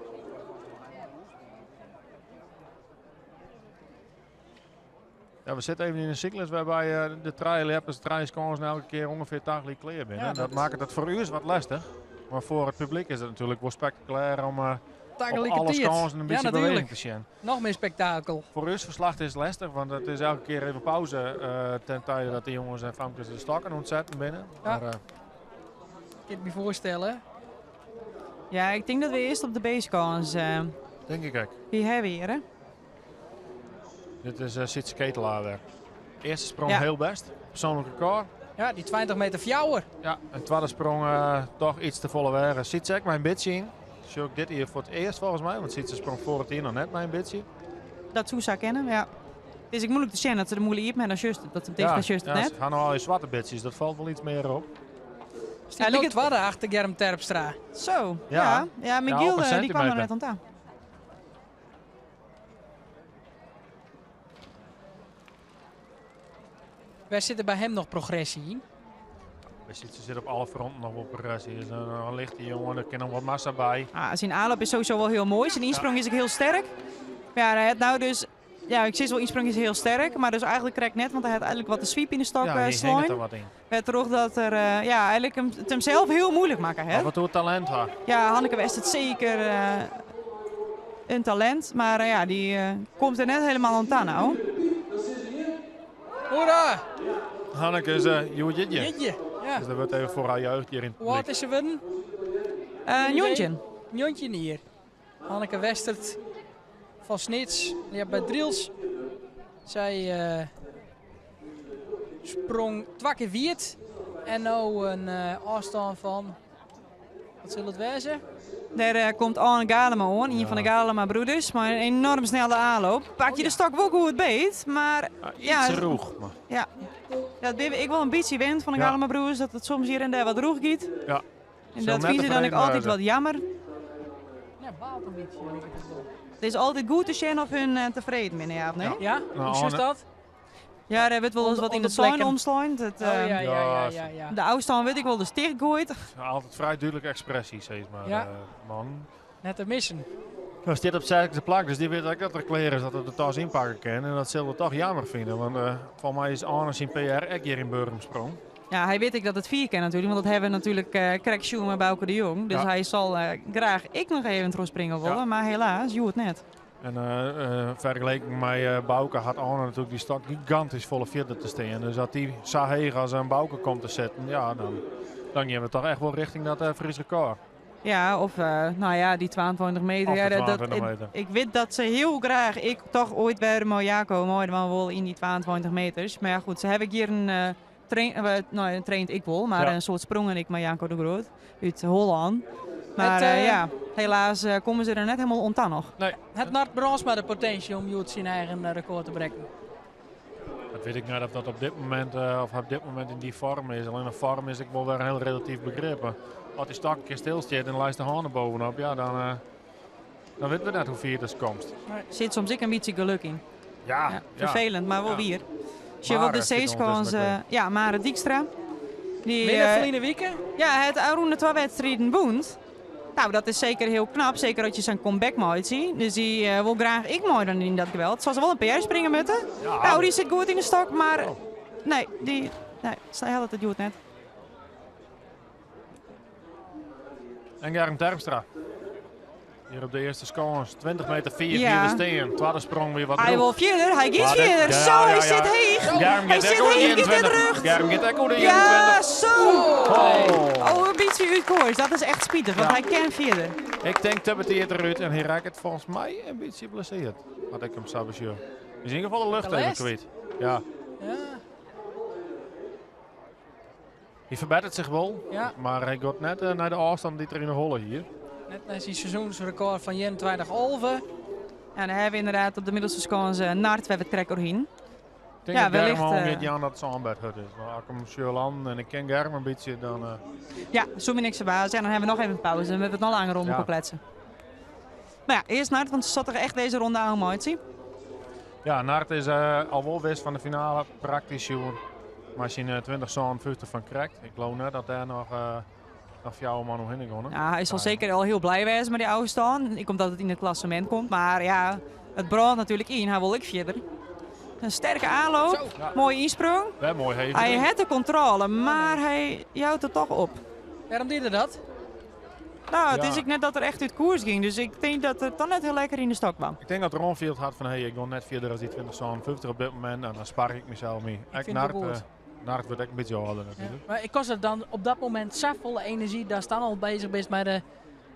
Ja, we zitten even in een cyclus waarbij de trailers, de trailscans elke keer ongeveer 80 kleer binnen. Ja, dat dat maakt het voor u is wat lastig. Maar voor het publiek is het natuurlijk wel spectaculair om op Tegelijkertijd. alle kansen een Ja, beetje beweging natuurlijk. te zien. Nog meer spektakel. Voor u verslag is het lastig, want het is elke keer even pauze ten tijde dat de jongens en famkes de stokken ontzetten binnen. Ja. Maar, Ik kan het me voorstellen. Ja, ik denk dat we eerst op de base denk ik ook. die hebben hier, hè? Dit is Sietse Ketelaar weer. Eerste sprong Ja. heel best. Persoonlijk record. Ja, die 20 meter fjouwer. Ja, en tweede sprong toch iets te volle weg. Sietse ook mijn beetje in. Zie ik dit hier voor het eerst volgens mij, want Sietse sprong voor het hier nog net mijn beetje. Dat Sousa kennen, ja. Het is ook moeilijk te zien dat ze de moeilijke met naar Just, dat ze hem tegen ja, Just ja, net. ze gaan nog al die zwarte bitches, dat valt wel iets meer op. Staat Ja, ja, ligt het- tweede achter Germ Terpstra. Zo, Ja. ja. Ja, Michiel, op een die kwam er centimeter. net aan. Waar zit er bij hem nog progressie in? Bij Sietse zit op alle fronten nog op progressie. Dus dan ligt die jongen, er kan nog wat massa bij. Ah, zijn aanloop is sowieso wel heel mooi. Zijn insprong is ook heel sterk. Maar ja, hij had nou dus... Ja, ik zie wel, insprong is heel sterk. Maar dus eigenlijk correct net, want hij had eigenlijk wat de sweep in de stok ja, eh hier sloin. hangt er wat in. Werd toch dat er, ja, eigenlijk hem, het hem zelf heel moeilijk maken. Hè? Af en toe talent haar. Ja, Hanneke West het zeker een talent. Maar ja, die komt er net helemaal aan toe nou. Hoera! Hanneke is Joertje. Jeetje. Ja. Dus dat wordt even voor haar jeugd hier in het Wat publiek. is ze winnen? Njontje. Njontje hier. Hanneke Westert van Snits. Die heeft bij Driels. Zij sprong twee keer wierd. En nou een afstand van... Wat zal het wezen? Daar komt Arne Galema aan, een Ja. van de Galema broeders. Maar een enorm snelle aanloop. Pak je de stok wel goed beet, maar Ah, iets Ja, roeg. Maar ja. Dat ben ik wel een beetje wend van de Ja. Galema broers, dat het soms hier en daar wat roeg giet. Ja. En Zal dat net vinden dan ik tevreden altijd zijn. wat jammer. Ja, baalt een beetje. denk ik het wel. Het is altijd goed te zien of hun tevreden zijn, ja of nee? Ja. Ja? Nou, Hoe is Arne- dat? Ja, daar werd wel eens Onder- wat in de onder tuin plekken. omslaan. Het, Oh ja, ja, ja, Ja, ja, ja. De afstand weet ik wel de sticht gooit. Altijd vrij duidelijke expressie, zeg maar, Ja. man. Net te missen. Nou, zit op zijn plak, dus die weet ook dat er kleren is dat het de tas inpakken kan. En dat zullen we toch jammer vinden, want volgens mij is Arne zijn PR ook hier in Burgum sprong. Ja, hy wit ek dat it fier kin natuerlik, want dat hawwe we natuerlik krekt sjoen mei Bauke de Jong. Dus hy sil graach ek noch even trochspringe wolle, mar helaas, hjoed net. En fergeleken mei Bauke hat Arne natuerlik dy stok gigantysk folle fierder te stean. Dus as dy sa heech as in Bauke komt te sitten, ja, dan, dan gean we toch echt wol richting dat Fries rekôr. Ja, of nou ja, dy 22 meter. Of de Ja, dat, 22 meter. Ik wit dat se hiel graach, ik toch oait wer mei Jaco meidwaan wol yn dy 22 meters. Mar ja, goed, se hawwe hjir in train, no, in traint ik wol, mar in soad sprongen ek mei Janko de Groot út Hollân. Mar ja, helaas komme se der net hielendal oan ta noch. Nee. Hat Nard Brandsma de potinsje om hjoed syn eigen rekôr te brekken? Dat wit ik net of dat op dit momint, of op dit momint yn dy foarm is. Allinnich foarm is ek wol wer in hiel relatyf begrip. As dy stok in kear stilstiet en leist de hân bovenop, ja, dan witte we net hoe fier dat komst. Der sit soms ek in bytsje gelok yn. Ja, Ja, ferfelend, mar wol wier. Sjoch Mare op de stiet C-skâns, ûndertusken ek ja, Mare Dykstra. Dy, Winner ferline wike? Ja, hat ôfrûne twa wedstriden wûn. Nou, dat is seker hiel knap, seker as je sa'n comeback meitsje. Dus dy wol graach ek meidwaan yn dat geweld. Sil se wol in PR springe moatte. Ja. Nou, dy sit goed yn de stok, mar nee, dy, nee, sy hellet it hjoed net. En Germ Terpstra. Hjir op de earste skâns, 20 meter 4, Ja. vierde stean. Twadde sprong wer wat Hy drûch. wol fierder, hy giet Maar dit- fierder. ja, Zo, ja, hy ja. sit heech. Germ Hy giet sit ek oer de heech, giet net 21. rjocht. Germ giet ek oer de Ja, 21. zo. Oh. Oh, in bytsje út koers. Dat is echt spitich, want Ja. hy kin fierder. Ik tink te betiid derút en hy rekket folgens my in bytsje blessearre. As ik him sa besjoch. Is yn ieder gefal de lucht De even lêst? kwyt. Ja. Ja. Hy ferbetteret sich wol, Ja. mar hy giet net nei de ôfstân dy't er yn de holle hie. Net nei syn seizoensrekôr fan 21-11. Ja, dan hawwe we ynderdaad op de middelste skâns Nard, we hawwe it krekt oerheen. Ik tink Ja, dat Germ wellicht, al giet Jan dat sânbêd hurd is. Mar as ik him sjoch lânen en ik ken Germ in bytsje, dan... Ja, soe my niks ferbaze. En dan hawwe we noch even in pauze. Dan moatte we it noch langer om elkoar kletsen. Mar ja, earst Nard, want se sit der echt dizze ronde oan meitsje. Ja, Nard is al wol wis fan de finale, praktysk sjoen. Mar syn 20-57 fan krekt. Ik leau net dat dêr noch fjouwer man omhinne geane. Ja, hy sil seker al hiel blij wêze mei dy ôfstân. Ek omdat it yn it klassemint komt. Mar ja, it brânt natuerlik yn. Hy wol ek fierder. In sterke aanloop, Zo. Ja. mooie ynsprong. Wer moai hevig. Hy hat de kontrôle, mar hy jout it toch op. Wêrom die er dat? Nou, it Ja. is ek net dat er echt út koers gie. Dus ik tink dat it dan net hiel lekker yn de stok kaam. Ik tink dat Ron Field hat fan, hey, ik gean net fierder as dy 20-57 op dit momint. En dan spar ik mysels mei. Ik fyn it Nard, wol goed. Nard wurdt ek in bytsje âlder natuerlik. Ja. Mar it kostet dan op dat momint safolle enerzjy datst dan al beuzich bist mei de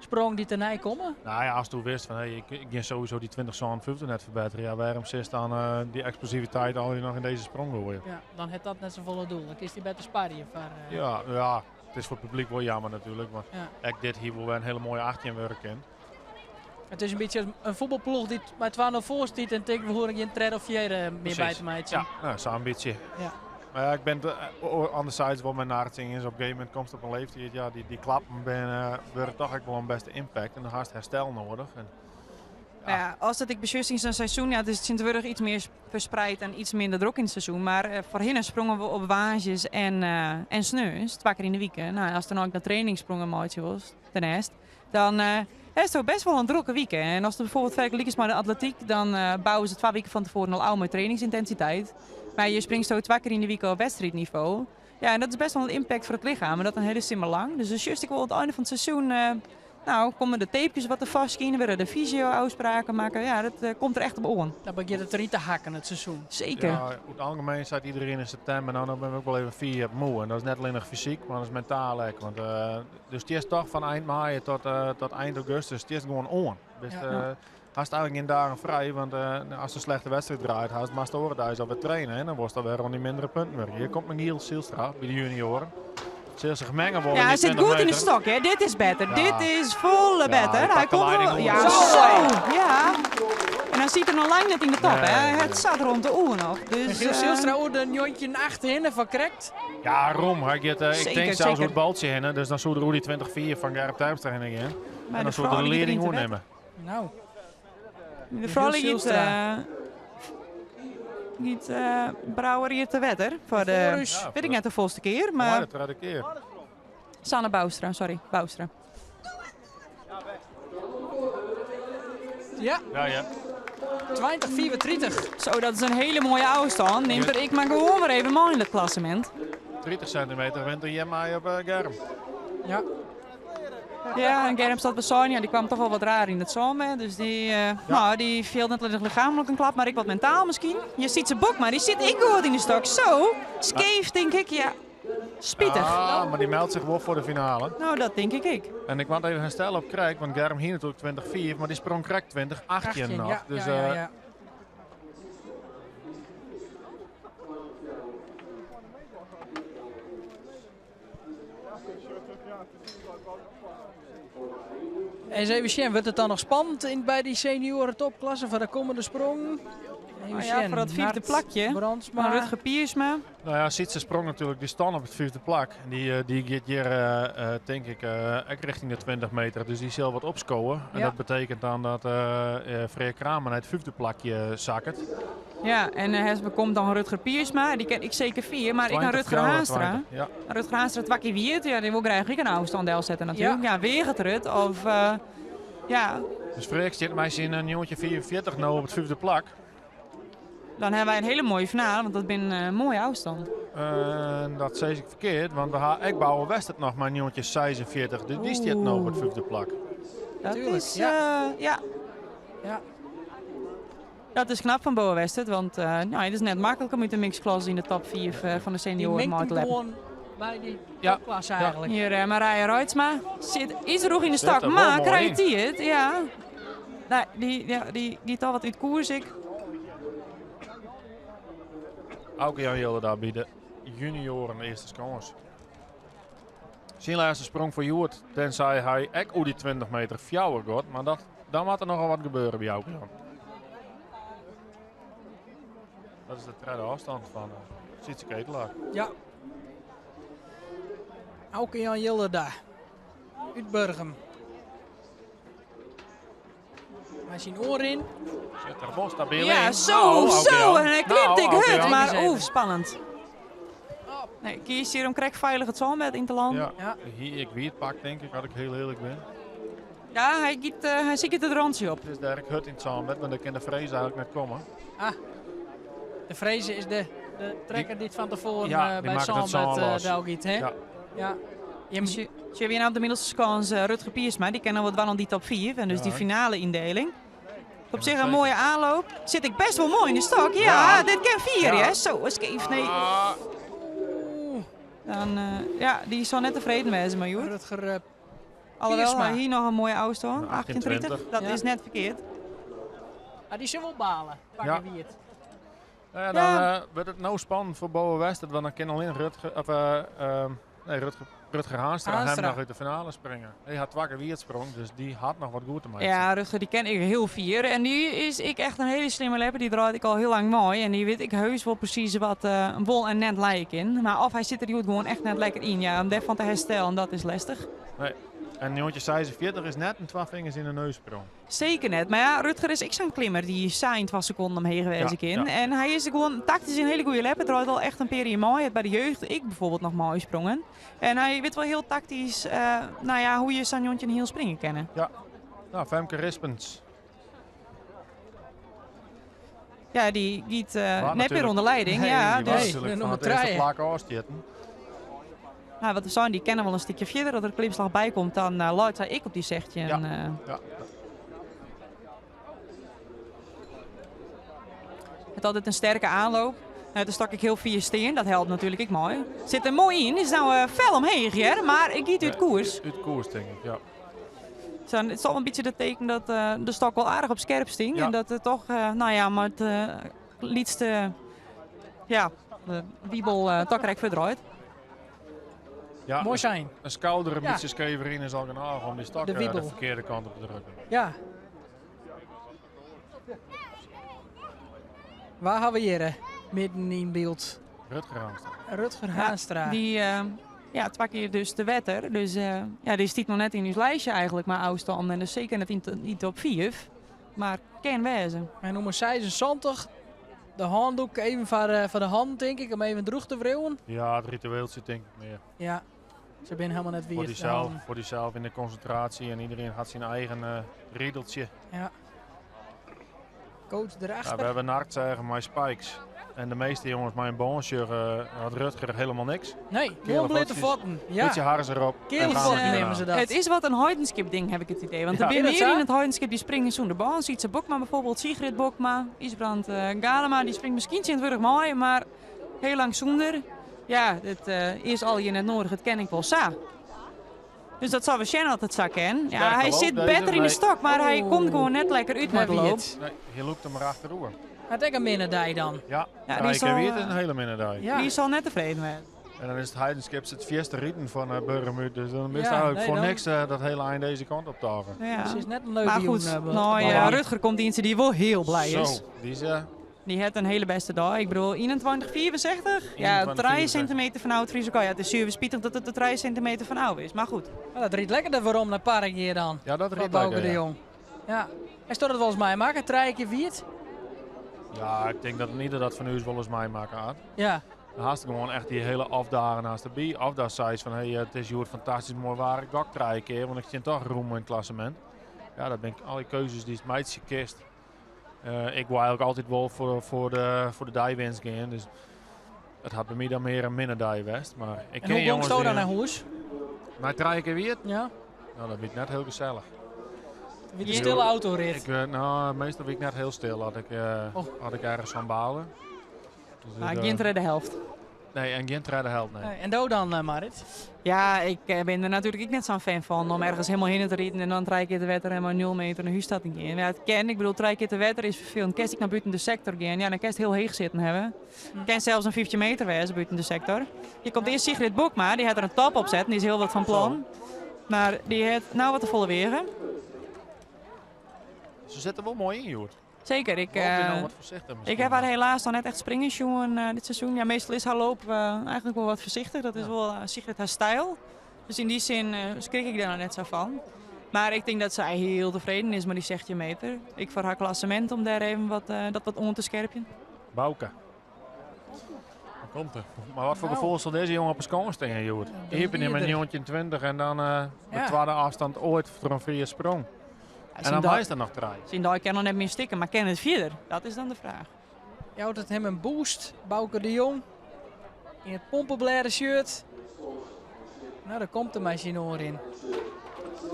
sprong dy't dernei komme? Nou ja, ast witst fan hey, ik gean sowieso dy 20-57 net ferbetterje. Ja, wêrom sitst dan dy eksplosiviteit al noch yn dizze sprong goaie? Ja, dan hat dat net safolle doel. Dan kinst dy better sparje foar, Ja, ja, it is foar it publyk wol jammer natuerlik. Mar Ja. ek dit hjir wol wer in hiele moaie 18 wurde kin. It is in bytsje in fuotbalploech dy't mei 2-0 foar stiet en tinkt, we hoege gjin tredde of fjirde mear Precies. by te meitsjen. Ja, nou, sa in bytsje. Ja. Mar ja, ik bin anderzijds wol mei Nard is op in gegeven momint komst op in leeftiid, ja, dy klappen wurde toch ek wol in bêste impact en dan hast herstel nedich. En, Ja. Ja, as dat ik besjoch yn sa'n seizoen, ja, it is tsjintwurdich yts mear ferspraat en yts minder drok yn it seizoen. Mar foarhinne sprongen we op woansdeis en sneons, twa kear yn de wike. Nou, ast dan ek de trainingssprongen meitsje wolst, dêrneist, dan is it bêst wol in drokke wike. En ast bygelyks fergelikest mei de atletyk, dan bouwe se 2 wiken fan tefoaren al ôf mei trainingsyntensiteit. Mar je springst sa 2 kear yn de wike op wedstriidnivo. Ja, en dat is bêst wol in impact foar it lichem. En dat in hiele simmer lang. Dus dan sjochst ek wol oan it ein fan it seizoen, nou, komme de tapejes wat te fêstskinen, wurde de fysio-ôfspraken makke. Ja, dat komt der echt op oan. Dan begjint it deryn te hakken, it seizoen. Seker. Ja, yn it algemien seit iderien yn septimber, nou, dan bin ik wol even 4 moe. En dat is net allinnich fysyk, mar dat is mentaal ek. Want dus it is toch fan ein maaie tot ein augustus, it is gewoan oan. Dus, hast eigentlik gjin dagen frij, want ast in slechte wedstriid draait hast, moatst de oare deis alwer traine. Hè? Dan wurdst alwer oan dy mindere punten wurke. Hjir komt Michiel Zijlstra by de junioaren. Sil sich minge wol Ja, yn hy dy sit 20 goed yn de meter. stok, hè. Dit is better. Ja. Dit is folle Ja, better. hy Hy pakt de komt leiding wol- oer. Ja, Zo! zo. Ja. En dan sit er noch lang net yn de top, Nee, hè. nee, It nee. sit rûn de oer noch. Dus, Michiel Zijlstra oer de 19-8 hinne fan krekt. Ja, Rom. Hy giet, ik Zeker, tink sels zeker. oer it baltsje hinne. Dus dan soe er oer dy 20-4 fan Gerrit Terpstra hinne gean. Maar En de dan soe er de froulju leiding giet erin te oernimme. Nou. De Michiel froulju giet, Zijlstra. giet, Brouwer hjir te wetter. Foar de, Foar ús. Ja, wit ik net de folste kear, Moai, mar de tredde kear. Sanne Bouwstra, sorry, Bouwstra. Ja. Ja, ja. 20-34. Zo, dat is in hiele moaie ôfstân. Nimt er ek mar gewoan wer even mei yn it klassemint. 30 centimeter wint er hjirmei op Germ. Ja. Ja, en Germ zat bij ja, die kwam toch wel wat raar in het zalm. Dus die, nou, die viel net alleen lichamelijk een klap, maar ik wat mentaal misschien. Je ziet zijn bok, maar die zit ik goed in de stok. Zo, skeef denk ik, ja. Spietig. Ah, maar die meldt zich wel voor de finale. Nou, dat denk ik ik. En ik moet even herstellen op Krijk, want Germ hier natuurlijk 20-4, maar die sprong Krijk 20-18 nog. Ja, dus, ja. En eens even zien, wordt het dan nog spannend bij die senioren topklasse voor de komende sprong? Even Oh ja, voor dat vierde plakje. Brandsma. Van Rutger Piersma. Nou ja, Sietse sprong natuurlijk, die staan op het vierde plak. En die gaat hier, denk ik, ook richting de 20 meter. Dus die zal wat opscoren. En dat betekent dan dat Freya Kramer naar het vijfde plakje zakt. Ja, en Hesbe komt dan Rutger Piersma. Die ken ik zeker vier, maar ik naar Rutger Haanstra. Ja. Rutger Haanstra, het wakkie wiert. Ja, die wil graag ik een afstand zetten natuurlijk. Ja, weer het Rut. Of, ja. Dus Freek zit mij in een jongetje 44 nou op het vijfde plak. Dan hebben wij een hele mooie finale, want dat is een mooie afstand. Dat zei ik verkeerd, want we hebben ik bouwen West het nog maar een jongetje 46. Dus die zit nou op het vijfde plak. Dat Tuurlijk, is, ja. ja. Ja. Dat is knap van Boa Westert, want nou, het is net makkelijk om uit de mixklasse in de top 4 van de Die senioren mengt maar hem te leppen. gewoon bij die topklasse eigenlijk. Hier Marije Reutsma zit iets vroeg in de Zit stak, er wel maar mooi krijgt in. die het? Ja. Nou, die giet al wat uit koers, ik. Auke Jan Jilde daar bij de junioren de eerste kans. Zijn laatste sprong voor Joert, tenzij hij ook oer die 20 meter fjouwer gaat. Maar dan moet er nogal wat gebeuren bij Auke Jan. Dat is de tweede afstand van Sietse Ketelaar. Ja. Auke Jan Jilderda. Uit Burgum. Hij zijn oor in. Zit er bos stabiel Ja, in. zo, Nou, Auke zo. Jan. En hij klimt Nou, ik Auke hut, Jan. maar Eens even. oeh, spannend. Nee, kies hier om krek veilig het zalmbed in te landen. Ja. Ja. Hier ik wie het pak, denk ik, had ik heel eerlijk ben. Ja, hij giet, hij ziet het randje op. Het is daar ik hut in het zalmbed, want daar kan de vrees eigenlijk net komen. Ah. De vrezen is de trekker die het van tevoren Ja, die bij maakt het het zalmbed zalm los. Delgiet, hè? Ja. Ja. Je Dus je weer nou op de middelste kans Rutger Piersma, die kennen we wel aan die top 4 en dus Ja. die finale indeling. Op zich een zeker. mooie aanloop. Zit ik best wel mooi in de stok. Ja, Ja. dit kan 4, Ja. hè? Zo, escape, nee. Ah. Dan, ja, die zal net tevreden wezen, maar joh. Rutger Alhoewel, Piersma. hier nog een mooie afstand. Een 1830. 1820. Dat Ja. is net verkeerd. Ah, die zullen wel balen. Pakken Ja. wie het. Nou ja, dan Ja. wordt het nou spannend voor Boa West, want dan kan alleen Rutger, of, nee, Rutger Haanstra hem Haanstra. nog uit de finale springen. Hij had wakker wie het sprong, dus die had nog wat goed te maken. Ja, Rutger, die ken ik heel fier. En die is ik echt een hele slimme lepper. Die draait ik al heel lang mooi. En die weet ik heus wel precies wat wol en net lijken in. Maar of hij zit er gewoon echt net lekker in. Ja, om daarvan te herstellen, dat is lastig. Nee. En jongetje 46 is net een 12 vingers in de neus sprong. Zeker net. Maar ja, Rutger is ik zo'n klimmer die zijn 12 seconden omheen geweest Ja, in. ja. En hij is gewoon tactisch een hele goede lap. Het draait al echt een periode mooi. Het bij de jeugd ik bijvoorbeeld nog mooi sprongen. En hij weet wel heel tactisch nou ja, hoe je zo'n jongetje een heel springen kennen. Ja. Nou, Femke Rispens. Ja, die giet Waar net weer natuurlijk- onder leiding. Nee, ja, die was dus, natuurlijk de van nummer het eerste drie. plak afzitten. nou, wat we zijn, die kennen wel een stukje verder. Dat er een klimslag bij komt, dan luidt hij ik op die zegje. Ja. En, Ja. Het altijd een sterke aanloop. Nou, toen stak ik heel vier steen, dat helpt natuurlijk ik mooi. Zit er mooi in, is nou fel omheen, hè, maar ik giet uit koers. Uit koers, denk ik, ja. Dus dan, het is al een beetje het teken dat de stok wel aardig op scherp sting. Ja. En dat het toch, nou ja, maar het lietste, ja, de wiebel takrijk verdraait. Ja, Mooi zijn. Een schouder een Ja. beetje schever in is al genoeg om die stok De de wiebel. verkeerde kant op te drukken. Ja. Waar hebben we hier midden in beeld? Rutger Haanstra. Rutger Haanstra. Die, ja, twee keer dus de wetter. Dus ja, die stiet nog net in ons lijstje eigenlijk, maar afstand. En dus zeker net in de top 4. Maar ken wezen. En nummer 76. De handdoek even van de hand, denk ik, om even droeg te wreeuwen. Ja, het ritueeltje denk ik meer. Ja, ze zijn helemaal net weer. Voor die zelf in de concentratie en iedereen had zijn eigen riedeltje. Ja. Coach erachter. Ja, we hebben Nart zeggen, maar Spikes. En de meeste jongens met een boontje had Rutger helemaal niks. Nee, gewoon blote voeten. Ja. Beetje haren erop. Kele En gaan voeten we nemen eraan. ze dat. Het is wat een heidenskip ding, heb ik het idee. Want Ja. er zijn Is dat meer zo? in het heidenskip die springen zonder baan. Sietse Bokma bijvoorbeeld, Sigrid Bokma, Isbrand Galema, die springt misschien Sint-Wurg mooi, maar heel lang zonder. Ja, het is al hier net nodig, het ken ik wel sa. Dus dat zal we Shen altijd zakken. hè? Ja, Sterke hij loop zit deze, beter in de nee. stok, maar hij Oh. komt gewoon net lekker uit met de Net loop. wie het. Nee, hier loopt hem maar achterover. Had ik een minder dan. Ja, Ja, ja, die die zal, is een hele minder Ja. Die is al net tevreden met. En dan is het Heidenskip het vierste rieten van Burgermuur. Dus dan is Ja, het eigenlijk nee, voor dan- niks dat hele eind deze kant op te houden. Ja. Het is net een leuke Maar jongen. goed, eh, nou, ja, Maar- Rutger komt eentje die wel heel blij is. Zo, die is Die heeft een hele beste dag. Ik bedoel, 21,64. Ja, 21,64. 3 centimeter van oud Friese Ja, het is zeer spietig dat het de 3 centimeter van oud is. Maar goed. Maar dat riet lekker waarom naar park hier dan. Ja, dat Van riet Bouke lekker, de ja. Jong. Ja. Hij stort het volgens mij maken. Drie keer viert. Ja, ik denk dat niet dat van u is wel eens mij maken had. Ja. Dan haast gewoon echt die hele afdagen naast de bi. Afdaag zei van hey, het is hier fantastisch mooi waar ik gok drie keer, want ik zit toch roem in het klassement. Ja, dat ben ik alle keuzes die het meidje kist. Ik wil eigenlijk altijd wel voor de dijwinst gaan, dus het had bij mij dan meer een minder dijwest. Maar ik En ken hoe gong jongens zo dan die- naar huis? Maar drie keer weer? Ja. Nou, dat werd net heel gezellig. Wie de stille autorit. Ik, nou, meestal ben ik net heel stil, had ik, Oh. had ik ergens van balen. Dus, Maar Ginter de helft. Nee, en Ginter de helft, nee. Nee, En doe dan, Marit. Ja, ik ben er natuurlijk ook net zo'n fan van om ergens helemaal heen te rijden en dan drie keer de wetter en maar 0 meter naar huis staat te gaan. Ja, het ken, ik bedoel, drie keer de wetter is vervelend. Kerst ik naar buiten de sector gaan, ja, dan kerst heel heeg zitten hebben. Ken zelfs een 50 meter wezen buiten de sector. Je komt eerst Sigrid Bokma, die had er een top op zetten, die is heel wat van plan. Maar die heeft nou wat te volle wegen. Ze zitten wel mooi in, Joert. Zeker, ik, Ik, nou wat voorzichtig ik misschien. heb haar helaas nog net echt springen jongen dit seizoen. Ja, meestal is haar loop eigenlijk wel wat voorzichtig. Dat is Ja. wel Sigrid haar stijl. Dus in die zin schrik ik daar nou net zo van. Maar ik denk dat zij heel tevreden is met die 16 meter. Ik voor haar klassement om daar even wat, dat wat onder te scherpen. Bouke. Daar komt er. Maar wat voor Nou. gevoel zal deze jongen op een schoon staan, Joert? dat Hier ben je met ieder. jongetje 20 en dan de Ja. tweede afstand ooit voor een vrije sprong. En dan daar is er nog drie. Zien daar kan nog net meer stikken, maar ken het verder? Dat is dan de vraag. Je houdt het hem een boost. Bouke de Jong. In het pompenbladen shirt. Nou, daar komt de machine oor in.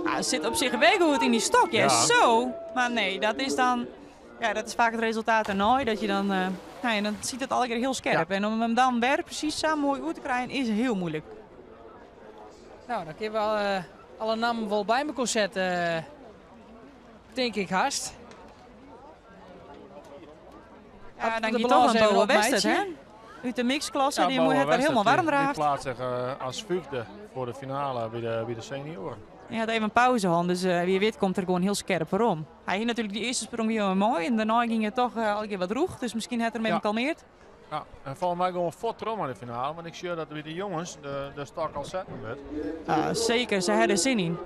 Ah, het zit op zich wel goed in die stok, ja, Ja. zo. Maar nee, dat is dan... Ja, dat is vaak het resultaat erna. Dat je dan... nou ja, dan ziet het alle keer heel scherp. Ja. En om hem dan weer precies zo mooi goed te krijgen, is heel moeilijk. Nou, dan kunnen we alle namen wel bij elkaar zetten. Denk ik haast. Ja, de dan gaat balans toch een even Boa op, Wester, hè? meidje. Uit de mixklasse, Ja, die moet Bouwe het er Wester, helemaal warm die- Die draagt. plaatst zich als vijfde voor de finale bij de senioren. Hij had even een pauze gehad, dus wie weet komt er gewoon heel scherp waarom. Hij ging natuurlijk die eerste sprong heel mooi en daarna ging het toch al een keer wat roeg. Dus misschien had er mee Ja. gekalmeerd. Ja, en volgens mij gewoon fort trom aan de finale, want ik zie dat bij de jongens de stak al zetten werd. Ah, zeker, ze hadden zin in.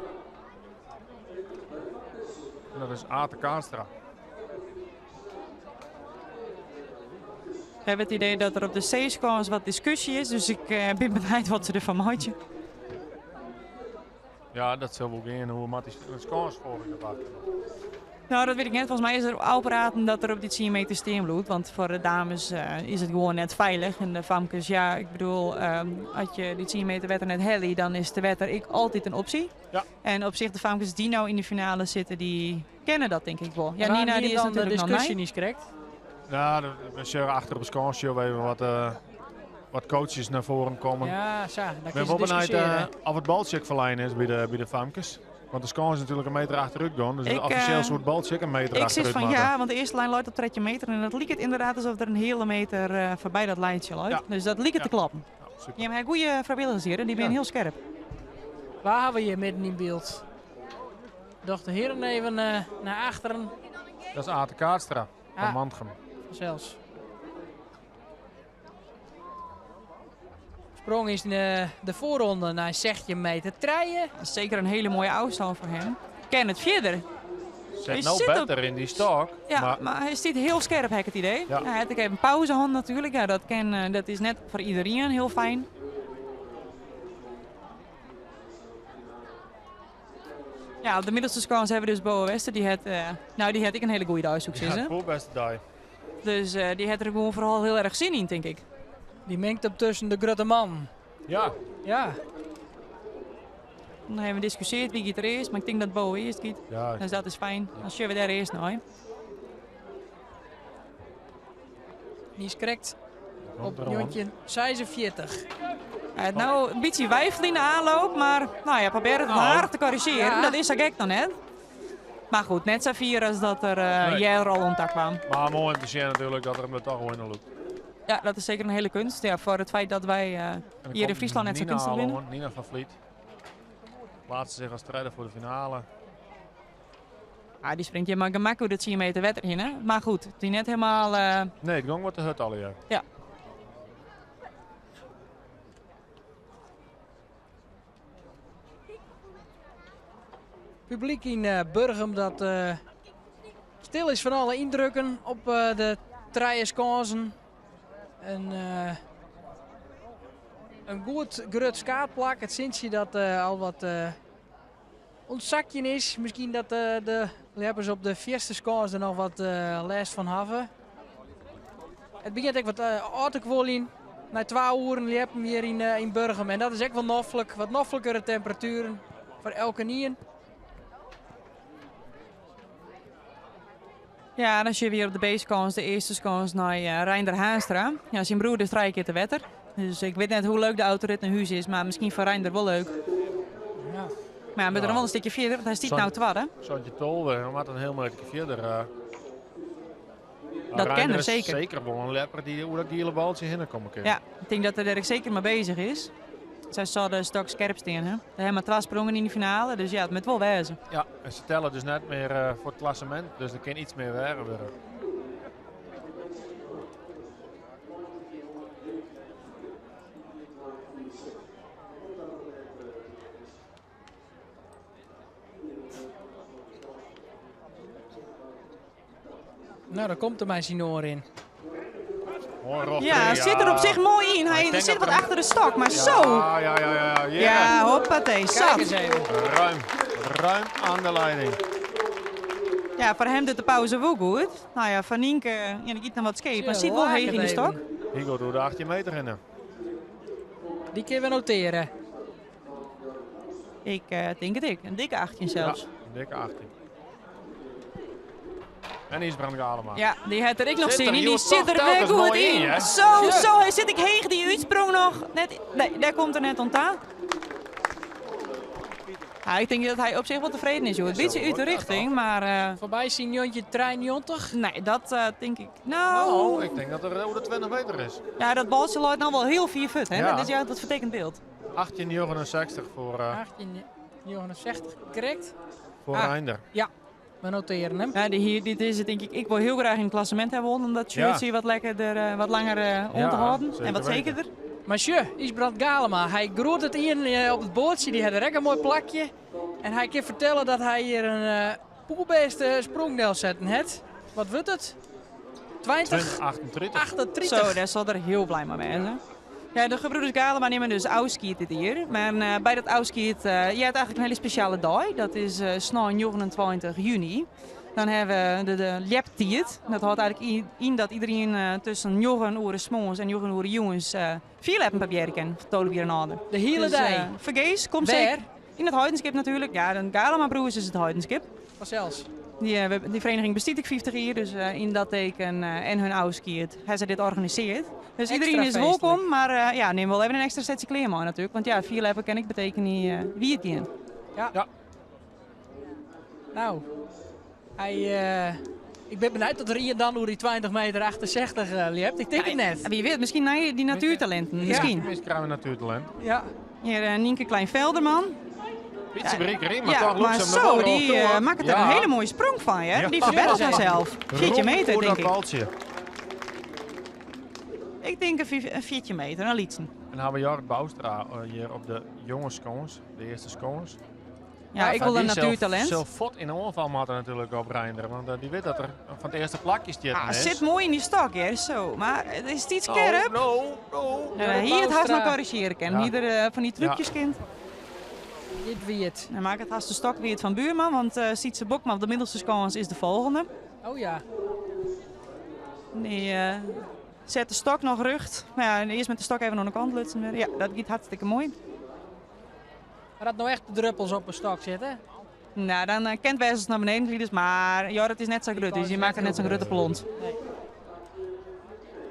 En dat is Ate Kaanstra. We hebben het idee dat er op de C-scores wat discussie is, dus ik ben benieuwd wat ze ervan maken. Ja, dat zal wel gaan hoe Matties de scores vorige keer Nou, dat weet ik net. Volgens mij is er al praten dat er op die 10 meter steenbloed. Want voor de dames is het gewoon net veilig. En de famkes, ja, ik bedoel, als je die 10 meter wetter net helly, dan is de wetter ik altijd een optie. Ja. En op zich, de famkes die nou in de finale zitten, die kennen dat denk ik wel. Ja, Waar Nina die is dan de natuurlijk nog discussie mee. niet correct. Nou, we zullen achter op de scores even wat coaches naar voren komen. Ja, zo, dan Ik kun ben je wel benieuwd discussiëren. of het balcheck verlijn is bij de famkes. Want de score is natuurlijk een meter achteruit gaan. Dus Ik, officieel soort balcheck een meter Ik zit achteruit van maken. ja, want de eerste lijn loopt op tredje meter. En dat liep het inderdaad alsof er een hele meter voorbij dat lijntje loopt. Ja. Dus dat liep het Ja. te klappen. Ja, super. Je hebt goede vrijwilligers hier en die zijn Ja. heel scherp. Waar hebben we hier midden in beeld? Doch de heren even naar achteren. Dat is Ate Kaatstra van Ah. Mantgem. Zelfs. Sprong is in de voorronde naar 16 meter treien. Dat is zeker een hele mooie afstand voor hem. Ken het verder. Zet Hij nou zit op- beter in die stok. Ja, maar maar, hij zit heel scherp, heb ik het idee. Ja. Hij had ook even een pauzehand natuurlijk. Ja, dat is net voor iedereen heel fijn. Ja, op de middelste scores hebben we dus Boa Wester. Die had, nou, die had ik een hele goede dag, zoek ja, ze. het beste dag. Dus dy hat der gewoan foaral hiel erch sin yn, tink ik. Dy mingt him tusken de grutte mannen. Ja. Ja. Dan hawwe we diskusjeard wie giet der earst, mar ik tink dat Bo earst giet. Ja. Dus dat is fijn. Dan sjogge we dêr earst nei. Dy is krekt op 1946. Hy hat no in bytsje wifel yn de aanloop, mar nou ja, probearret it Nou. aardich te korrizjearjen. Ja. Dat is sa gek noch net. Mar goed, net sa fier as dat er Nee. earder al oan ta kwam. Mar moai om te sjen natuerlik dat er him der toch oer lûkt. Ja, dat is seker in hiele kunst. Ja, foar it feit dat wy En dan hjir yn komt Fryslân net sa Nina kunstich al binne. oan, Nina van Vliet. Plaatste zich als tredde voor de finale. Ah, dy springt hjir mei gemak oer de 10 meter wetter hinne. Mar goed, it wie net helemaal... Nee, it gong wat te hurd allegear. Ja. Publyk yn Burgum dat stil is fan alle yndrukken op de trije skânsen. In goed grut skaadplak. It sintsje dat al wat ûntsakjen is. Miskien dat de ljeppers op de fierste skâns der noch wat lêst fan hawwe. It begjint ek wat ôf te kuoljen. Nei 2 oeren ljeppen hjir yn Burgum. En dat is ek wol noflik. Wat noflikere temperatueren foar elkenien. Ja, dan sjogge we hjir op de B-skâns, de earste skâns, nei Reinder Haanstra. Ja, syn broer is 3 kear te wetter. Dus ik wit net hoe leuk de autorit nei hûs is, mar miskien foar Reinder wol leuk. Ja. Mar ja, we moatte noch wol in stikje fierder, want hy stiet no twadde. Santjin tolve, we moatte in hiel meterke fierder. Dat Reinder ken er is seker. Seker wol in ljepper dy't oer dat giele baltsje hinne komme kin. Ja, ik tink dat er dêr ek seker mei bezich is. Sy sil de stok skerp stean, hè? Der hawwe mar 2 sprongen yn de finale, dus ja, it moat wol wêze. Ja, en se telle dus net mear foar it klassemint, dus der kin iets mear weage wurde. Nou, daar komt er mijn sinoor in. Mooi rocht Ja, erin, zit er op zich mooi in. Hij Ik denk zit dat wat er een achter de stok, maar Ja, zo. ja, ja, ja, ja. Ja, hoppatee, Kijk zat. eens even. Ruim, ruim aan de leiding. Ja, voor hem doet de pauze wel goed. Nou ja, van Nienke, ja, die giet nog wat scheep, maar Tja, zit wel laat heeg het in de even. stok. Hugo doet de 18 meter in. Die kunnen we noteren. Ik denk het ik. Een dikke 18 zelfs. Ja, een dikke 18. En Ysbrand Galema. Ja, die had er ik nog Zit zin er in. Die hier zit toch er weer telkens goed mooi in. in, hè? Zo, Ja. zo, hij zit ik heeg die uitsprong nog. Net, nee, daar komt er net ontdaan. Ja, ik denk dat hij op zich wel tevreden is, joh. Het beetje uit de richting, maar Voorbij zien Jontje trein 90. Nee, dat denk ik. Nou, Oh, ik denk dat er over de 20 meter is. Ja, dat baltje loopt nou wel heel 4 voet, hè? Ja. Dat is ja dat vertekend beeld. 18,69 18,69, correct. voor Ah. Reinder. Ja, we noteren hem. Ja, die hier, dit is het denk ik. Ik wil heel graag in het klassement hebben, omdat shirt Ja. hier wat lekkerder, wat langer om Ja, te houden. zeker En wat weten. zekerder. Maar tje, Ysbrand Galema, hij groeit het in op het boordje, die had er ook een mooi plakje. En hij kan vertellen dat hij hier een poelbeste sprongdeel zetten heeft. Wat wordt het? 20? 20, 38. 38. Zo, daar zal er heel blij mee zijn. Ja, de gebroeders Galema nemen dus afskiet dit hier. Maar bij dat afskiet, je hebt eigenlijk een hele speciale dag. Dat is snein 29 juni. Dan hebben we de Ljeptiet. Dat houdt eigenlijk in dat iedereen tussen 9 uur 's morgens en 9 uur jongens 4 leppen papier kan. Van Tolebier en Ader. De hele Dus, dag. vergees, komt Waar? zeker. In het Heidenskip natuurlijk. Ja, de Galema broers is het Heidenskip. Vanzelfs. Die vereniging bestaat ik 50 jaar, dus in dat teken en hun oudskiert hebben ze dit organiseerd. Dus Extra iedereen is feestelijk. welkom, maar ja, neem wel even een extra setje kleren mee natuurlijk. Want ja, 4 leppen ken ik betekent niet wie het in. Ja. Ja. Nou, ik ben benieuwd dat er iemand dan hoe die 20 meter 68 liept. Ik denk het net. Wie weet, misschien naar die natuurtalenten. Ja. Misschien. Misschien krijgen we natuurtalent. Ja. Hier Nienke Klein-Velderman. Ietsje breker in, maar Ja, toch loopt maar ze hem zo, nog wel die, door. maakt er Ja. een hele mooie sprong van, hè? Ja. Die verbetert Ja. zichzelf. 4 Rond meter, voor denk dat ik. baltje. Ik denk een 4 meter, een lietsen. En dan hebben we Jorrit Bouwstra hier op de jonge scones, de eerste scones. Ja, ik wil een Die zelf- natuurtalent. Zelf fot in de onval hadden natuurlijk op Reinder, want die weet dat er van het eerste plakje zit. Ah, zit mooi in die stok, hè, zo. Maar het is iets Oh, scherp. no, no. Ja, hier het haast nog Bouwstra. corrigeren kan. Ja. Ieder van die trucjes Ja. kind. Dit wie het. Dan maak het haast de stok weer het van buurman, want Sietse Bokma op de middelste scans is de volgende. Oh ja. Dy set de stok noch rjocht. Mar ja, earst met de stok even oan de kant lutsen wurde. Ja, dat giet hartstikke moai. Mar dat no echt de druppels op de stok sitte? Nou, dan kin it wêze as it nei beneden glidet, mar ja, dat is net sa grut, dus je makke net sa'n grutte plont. Nee.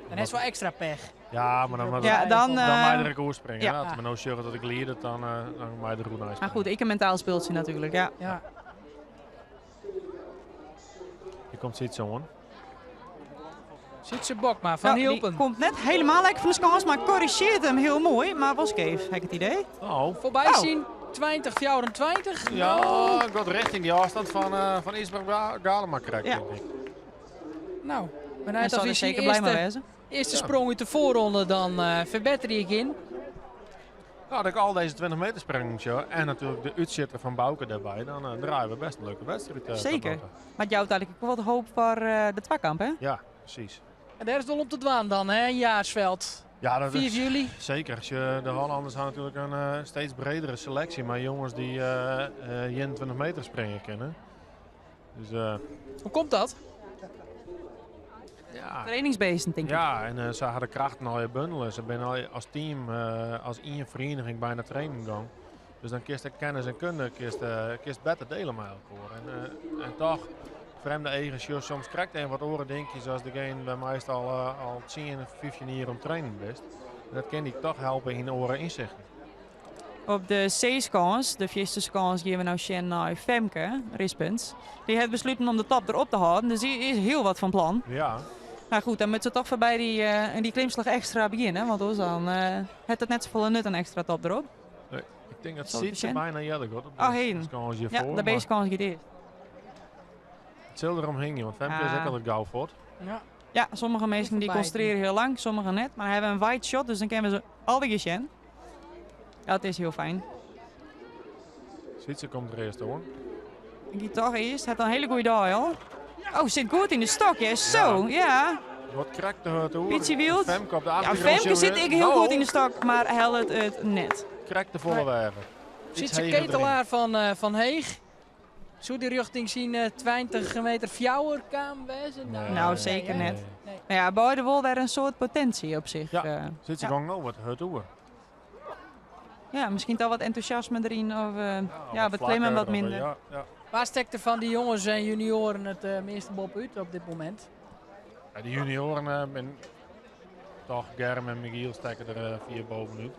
Dan is wol ekstra pech. Ja, mar dan, ja, dan, dan mei der ek oerspringen. Ja. As we no sjogge dat ik glidet, dan, dan mei der oer Maar goed, ek in mentaal spultsje natuerlik, ja. Ja. Hier komt Sietse oan. Sietse Bokma fan Nou, die Hylpen. komt net helemaal lekker fan de skâns, mar korrigeert him hiel moai. Mar wol skeef, ha ik it idee. Oh. Foarby Oh. syn 20, 24. Ja, gaat richting die afstand van Isbrand Galema krijgt, Ja. denk ik. Nou, maar Hij net zal als er is zijn zeker blij mee eerste, wezen. eerste Ja. sprong uit de voorronde, dan verbeter ik in. Nou, dat ik al deze 20 meter sprong, joh, en natuurlijk de uitzitter van Bouke daarbij, dan draaien we best een leuke wedstrijd. Tot Zeker. nog toe. Maar het jouwt eigenlijk ook wat hoop voor de twakamp, hè? Ja, precies. En daar is het al om te dwaan dan, hè, in Jaarsveld. Ja, dat 4 is juli. Zeker. Als je, de Hollanders hebben natuurlijk een steeds bredere selectie, maar jongens die 21 meter springen kunnen. Dus, Hoe komt dat? ja. Trainingsbeesten, denk ik. Ja, en ze hadden krachten al je bundelen. Ze zijn al als team, als één vereniging bijna training gang. Dus dan kiest de kennis en kunde kiest beter delen met elkaar. En toch, vreemde eigen shows, soms krijgt een wat oren denk je, zoals degene bij mij is al 10 of 15 jaar om training best. En dat kan die toch helpen in oren inzichten. Op de C-scans, de vierde scans, geven we nou Shen naar Femke, Rispens. Die heeft besloten om de tap erop te houden, dus die is heel wat van plan. Ja. Maar goed, dan moet ze toch voorbij die klimslag extra beginnen, want anders dan heeft het net zoveel nut een extra tap erop. Nee, ik denk dat Zal het Sietse beginnen? bijna jelle gaat. Op de Oh, heen. scans Ja, hiervoor, de maar B-scans gaat eerst. Het zal erom heen, want Femke is Ja. ook altijd gauw voort. Ja. Ja, sommige mensen die Voorbij. concentreren heel lang, sommige net. Maar hebben een wide shot, dus dan kennen we ze alweer zien. Ja, het is heel fijn. Sietse komt er eerst hoor. Ik die toch eerst. Het een hele goede dag, al. Oh, zit goed in de stok, hè? Zo, ja. ja. Wat krakt de het oor. Pietje Wild. Femke op de Ja, achtergrond. Femke zit ik heel Nou, goed in de stok, maar hel het net. Krakt de volle wagen. Iets Sietse heger erin. Ketelaar van Heeg. Zo die richting zien 20 meter fjouwer kwam wezen. Nee. Nou, zeker nee, net. Nee. Nou ja, beide wol weer een soort potentie op zich. Ja. Zit ze Ja. gewoon nog wat het oor. Ja, misschien toch wat enthousiasme erin of ja, wat wat klimmen wat vlakker, of, minder. Ja, ja. Waar steekt er van die jongens en junioren het meeste bob uit op dit moment? Ja, de junioren ben toch Germ en Michiel steken er 4 bovenuit.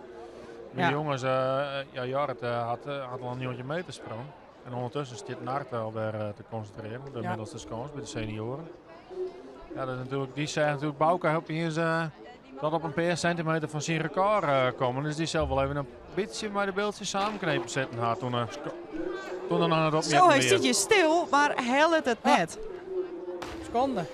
De Ja. jongens, ja, Jorrit had al een jongetje mee te sprong. En ondertussen zit Nart alweer te concentreren, de Ja. middelste schans bij de senioren. Ja, dat is natuurlijk, die zei natuurlijk Bouke op hier is dat op een paar centimeter van zijn record komen. Dus die zal wel even een beetje bij de beeldjes samenknepen zitten had toen er nog het opmerken Zo, hij weer. zit je stil, maar hel het Ah. net. Seconde.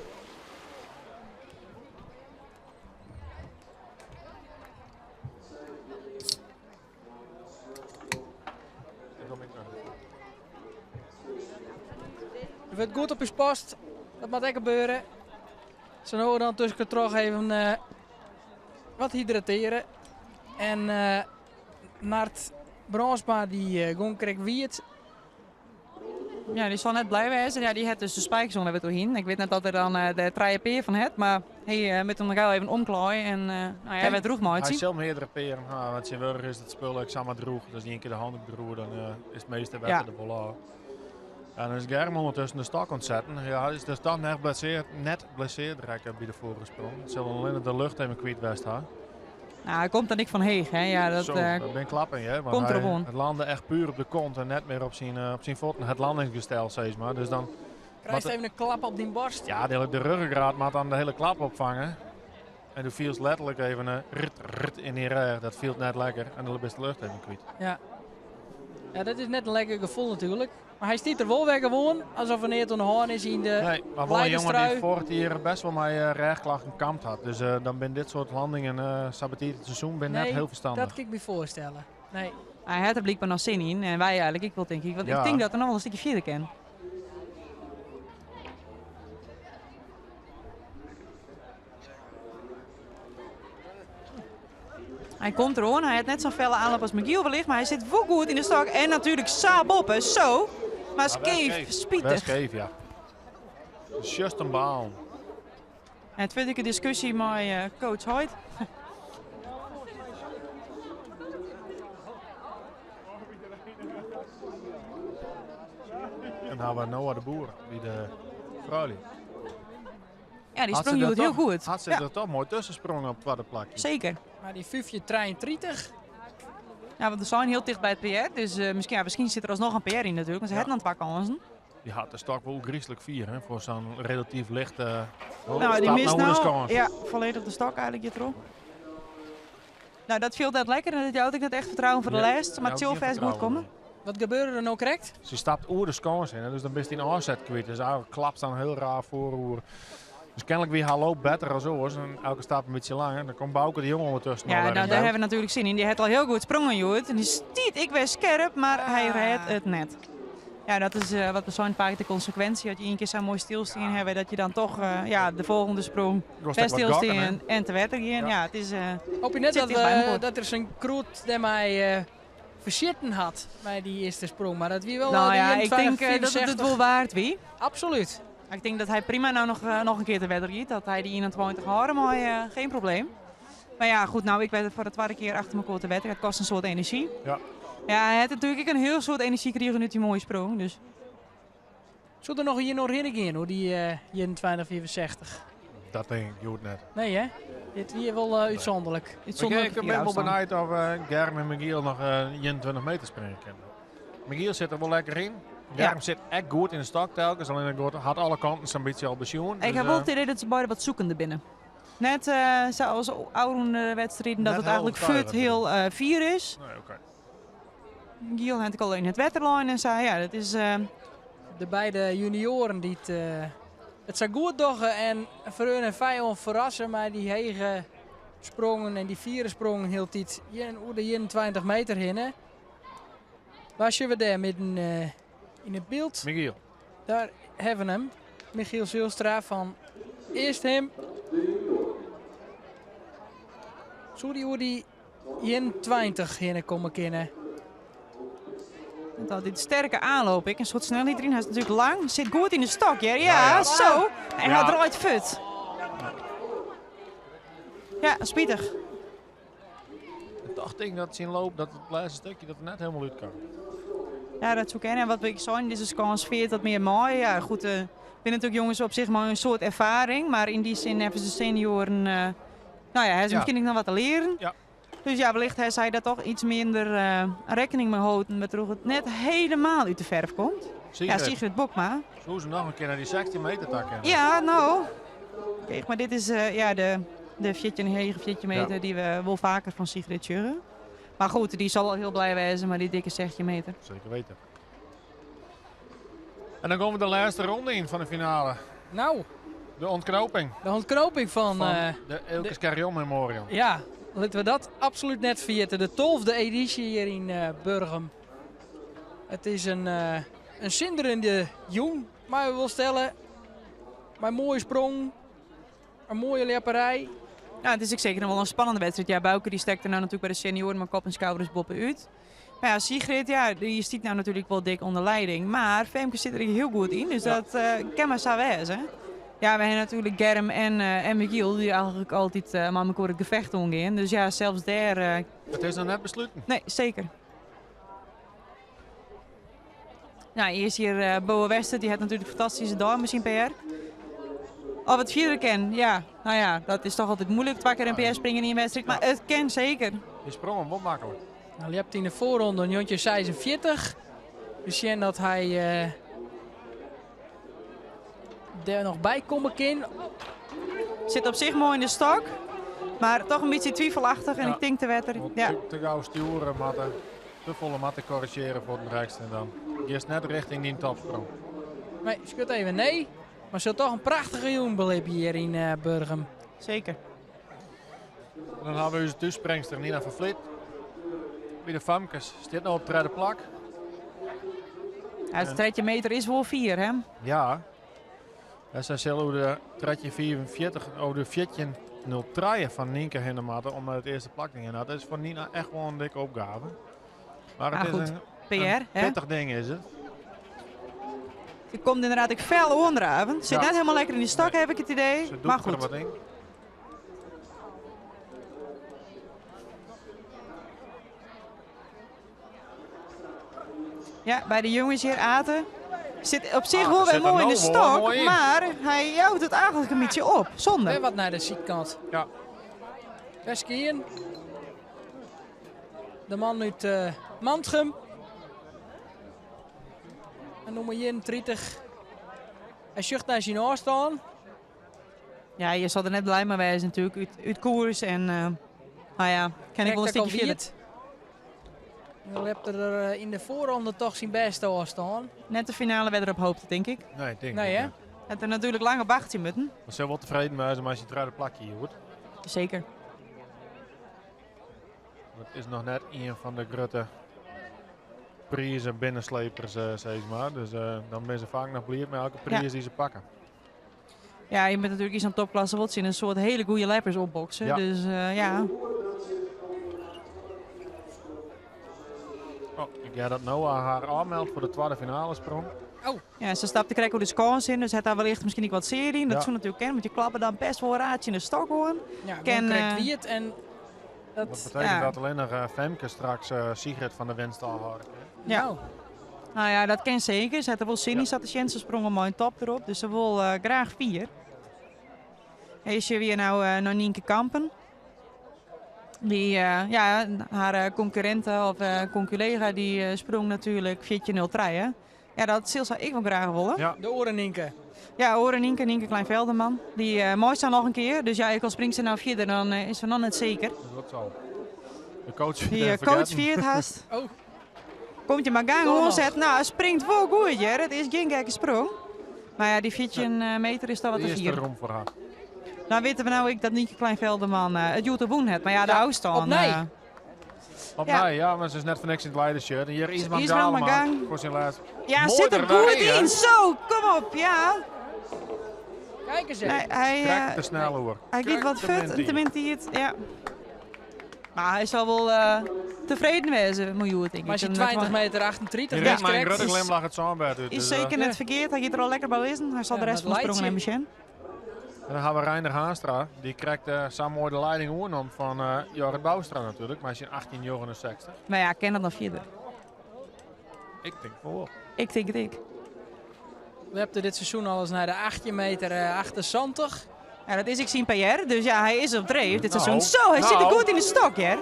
Er wordt goed op je post. Dat moet ook gebeuren. Ze horen dan tussen terug even wat hydrateren. En Nart Bransma die gong kreeg wierd. Ja, die zal net blij wezen. Ja, die heeft dus de spijkzone weer doorheen. Ik weet net dat er dan de trije peer van het, maar hey, met hem gauw even omklooien en nou ja, werd droeg maar Hij zelf meerdere peren, ha, want zijn wurg is het spul, ik zal maar droeg. Dus niet één keer de hand droeg, dan is het meeste wetter Ja. de bol af. En dan is Germ ondertussen de stok ontzetten. Ja, hij is dus dan net blesseerd, net blesseerd raken bij de vorige sprong. Het zal alleen de lucht even kwijt west ha. Nou, hij komt dan niet van Heeg, hè. Ja, dat, Zo, dat ben klappen, hè. Want komt hij, erop aan. Het landde echt puur op de kont en net meer op zijn voeten. Het landingsgestel, zeg maar. Dus dan Krijgt Wat- even een klap op die borst. Ja, de, de ruggengraat moet dan de hele klap opvangen. En toen viel ze letterlijk even een rit, rit in die rug. Dat viel net lekker en dan is de lucht even kwijt. Ja. Ja, dat is net een lekker gevoel natuurlijk. Maar hij stiet er wel weer gewoon, alsof er neer een hoorn is in de Nee, maar wel een jongen die leiderstrui. vorig jaar best wel met rechtklachten kampt had. Dus dan ben dit soort landingen saboteert het seizoen ben net Nee, heel verstandig. Dat kan ik me voorstellen. Nee. Hij had er blijkbaar nog zin in en wij eigenlijk, ik wel denk ik. Want Ja. ik denk dat er nog wel een stukje verder kan. Hij komt er hoor. Hij heeft net zo'n felle aanloop als McGill wellicht, maar hij zit wel goed in de stok. En natuurlijk Saab op, hè. Zo. Maar Ja, best skeef, scheef. spietig. Best scheef, ja. Just een baan. En tweede discussie met coach Hoyt. En dan hebben we Noah de Boer, die de vrouw. Ja, die sprong het heel goed. Had ze er toch mooi tussen sprongen op het tweede plakje. Zeker. Maar die Fufje 33. Ja, want we zijn heel dicht bij het PR. Dus misschien, ja, misschien zit er alsnog een PR in natuurlijk. Want ze hebben aan het kansen. Die had de stok wel griezelig vier, hè, voor zo'n relatief lichte. Nou, die mist nou. Ja, volledig de stok eigenlijk je erop. Nou, dat viel dat lekker en dat jou ik dat echt vertrouwen voor de laatste. Maar het zal vast goed komen. Wat gebeurde er nou correct? Ze stapt oer de kans in, hè, dus dan ben je die afzet kwijt. Dus eigenlijk klapt dan heel raar voor oer. Dus kennelijk wie haar loopt beter als oors. En elke stap een beetje langer. Dan komt Bouke de Jong ondertussen. Ja, nou, daar hebben we natuurlijk zin in. Die had al heel goed sprongen, joh. En die stiet, ik was scherp, maar hij redt het net. Ja, dat is wat we zijn vaak de consequentie. Dat je één keer zo mooi stilstaan hebben, dat je dan toch de volgende sprong best stilstaan en te wetter gaan. Ja. Ja, het is. Hoop je net dat, dat er zo'n kroet die mij verzitten had bij die eerste sprong. Maar dat wie wel. Nou ja, ik denk dat het het wel waard wie. Absoluut. Ik denk dat hij prima nou nog een keer te wedden gaat. Dat hij die 21 houden, maar geen probleem. Maar ja, goed, nou, ik werd het voor de tweede keer achter elkaar te wedden. Het kost een soort energie. Ja. Ja, hij had natuurlijk een heel soort energie gekregen nu die mooie sprong. Dus. Zou er nog hier nog in gaan, hoor, die 21,64? Dat denk ik goed net. Nee, hè? Dit hier wel uitzonderlijk. Ik ben wel benieuwd of Germ en Michiel nog 21 meter springen kunnen. Michiel zit er wel lekker in. Germ zit echt goed in de stok telkens, alleen had alle kanten zo'n beetje al besjoen. Ik heb wel het idee dat ze beide wat zoekende binnen. Net zoals oude wedstrijden, dat het eigenlijk fut heel vier is. Nee, oké. Giel had ik al in het wetterlijn en zei, ja, dat is... De beide junioren die het zijn goed doggen en voor en vijand verrassen, maar die hege sprongen en die vierde sprongen heel tijd de 21 meter heen. Hè. Waar zien we daar midden in het beeld? Michiel. Daar hebben we hem. Michiel Zylstra van eerst hem. Sorry hoe die 21 heen komen kennen. Dat dit sterke aanloop, ik een soort snelheid erin. Hij is natuurlijk lang, zit goed in de stok. Ja, ja, zo. En hij draait fut. Ja, spietig. Ik dacht denk dat zijn loop, dat het laatste stukje dat er net helemaal uit kan. Ja, dat zou kennen. En wat ik zei, dit is kans veert dat meer mooi. Ja, goed. Ik ben natuurlijk jongens op zich maar een soort ervaring, maar in die zin hebben ze de senioren. Nou ja, hij is misschien nog wat te leren. Ja. Dus ja, wellicht hij zei dat toch iets minder rekening mee houden, waardoor het net helemaal uit de verf komt. Sigrid. Ja, Sigrid Bokma. Zo ze nog een keer naar die 16 meter takken. Ja, nou. Kijk, maar dit is de 14 meter die we wel vaker van Sigrid jurgen. Maar goed, die zal al heel blij wezen, maar die dikke 16 meter. Zeker weten. En dan komen we de laatste ronde in van de finale. Nou. De ontknoping. De ontknoping van de Eelkes Carrion Memorial. Ja. Laten we dat absoluut net vergeten. De 12e editie hier in Burgum. Het is een zinderende jong, maar we wil stellen. Maar een mooie sprong, een mooie lepperij. Nou, het is ook zeker nog wel een spannende wedstrijd. Ja, Bouke die stekte nou natuurlijk bij de senioren, maar kop en schouders boppen uit. Maar ja, Sigrid, ja, die stiet nou natuurlijk wel dik onder leiding. Maar Femke zit er heel goed in, dus dat kan maar zo wezen. Ja, we hebben natuurlijk Germ en Michiel, die eigenlijk altijd maar elkaar het gevecht omgaan. Dus ja, zelfs daar... Het is nog net besloten. Nee, zeker. Nou, eerst hier Boa Wester, die had natuurlijk fantastische dames in PR. Of het vierde ken, ja. Nou ja, dat is toch altijd moeilijk, twee keer een PR springen in een wedstrijd. Maar het ken zeker. Die sprong hem wel makkelijk. Nou, je hebt in de voorronde een jontje 46. We zien dat hij... er nog bij komen kan. Zit op zich mooi in de stok, maar toch een beetje twijfelachtig en ik denk de wetter. Ja. Te gauw sturen, matten, te volle matten corrigeren voor het rechts en dan eerst net richting die topsprong. Nee, schud even nee, maar ze toch een prachtige jong beleven hier in Burgum. Zeker. En dan hebben we onze toesprengster Nina van Vliet. Bij de famkes zit nou op de derde plak. Ja, het tredje meter is wel 4, hè? Ja. Dat zijn zelf de tredje 44, over de 14.03 van Nienke Hindematten om naar het eerste plak te gaan. Nou, dat is voor Nina echt wel een dikke opgave. Maar het ah, is goed. een, PR, een hè? pittig ding is het. Ze komt inderdaad ek fel oandraven. Sit net helemaal lekker in die stok, heb ik het idee. Ze doet Maar er goed. wat in. Ja, bij de jongens hier Aten. Zit op zich Aten wel weer zit er mooi in de nou wel stok, mooi in. maar hij jouwt het eigenlijk een beetje op. Zonde. Weer wat naar de zijkant. Ja. Weskien. De man uit Mantgum. En nummer 31. Hij zucht naar zijn afstand. Ja, je zal er net blij mee zijn natuurlijk. Uit koers en nou ja, kan ik wel een Trekt ook stukje al verder. wiet. Dan heb er in de voorronde toch zijn beste afstand. Net de finale werd erop hoopte, denk ik. Nee, ik denk Nee, niet, hè? ja. Het er natuurlijk lang op wachten moeten. Maar ze zijn wel tevreden met hem als je het derde plakje hier wordt. Zeker. Het is nog net een van de grote prijzen binnenslepers, zeg maar. Dus dan ben ze vaak nog blij met elke prijs die ze pakken. Ja, je bent natuurlijk iets aan topklasse wat ze in een soort hele goede leppers opboksen. Ja. Dus ja. Oh, ik ga dat Noah haar aanmeldt voor de tweede finale sprong. Ja, ze stapte krek de scores in, dus het daar wellicht misschien ook wat serie in. Dat Ja. zou natuurlijk kennen, want je klappen dan best wel een raadje in de stok hoor. Ja, Ken, Ken, krijgt wie het en dat, Dat betekent ja. dat alleen nog Femke straks Sigrid van de winst al houden. Ja. Nou, Nou ja, dat ken zeker. Ze had er wel zin in. Ze had de Jensen sprong een mooi top erop, dus ze wil graag 4. En is je weer nou naar Nienke Kampen. Die, ja, haar concurrente of conculega die sprong natuurlijk 14.03, hè. Ja, dat zal ik wel graag willen. Ja. de oren Nienke. Ja, Oren Nienke, Nienke Kleinvelderman. Die mooi staan nog een keer. Dus ja, ik al springt ze nou verder, dan is ze nog net zeker. Dat zal. De coach Die viert coach viert haast. Oh. Komt je maar gang Toch nog. zet. Nou, hij springt wel goed, hè. Het is geen gekke sprong. Maar ja, die 14 meter is dan wat De te eerste vier. roem voor haar. Nou weten we nou ik dat Nienke Kleinvelderman het Joete Woen heeft. Maar ja, de Ja, afstand, op nee. Op Ja. mij, ja, maar ze is net voor niks in het leidershirt. En hier Isman Isman Galema Magang. voor zijn laatste. Ja, Mooi zit er er wel goed in, hè? in. Zo, kom op, ja. Kijk eens even. Nee, hij, Trekt te snel hoor. hij giet wat Trekt de vet en mintie. tenminste het, ja. Maar hij zal wel tevreden wezen, moet je het, denk ik. Maar als je En 20 dat meter 38 Hier is, rent mijn correct. grote glimlach het Zandbed uit. Is dus, zeker ja. net verkeerd. Hij gaat er al lekker bij liggen. Hij zal Ja, de rest maar van het sprongen lijkt hebben, En dan gaan we Reinder Haanstra. Die krijgt zo mooi de leiding oornom van Jorrit Bouwstra natuurlijk. Maar hij is in 1869. Maar ja, ken dat nog verder. Ik denk van wel. Ik denk het ik. We hebben dit seizoen al eens naar de 18 meter 78. Ja, dat is ik zien PR. Dus ja, hij is op dreef dit Nou. seizoen. Zo, hij zit er Nou. goed in de stok, hè.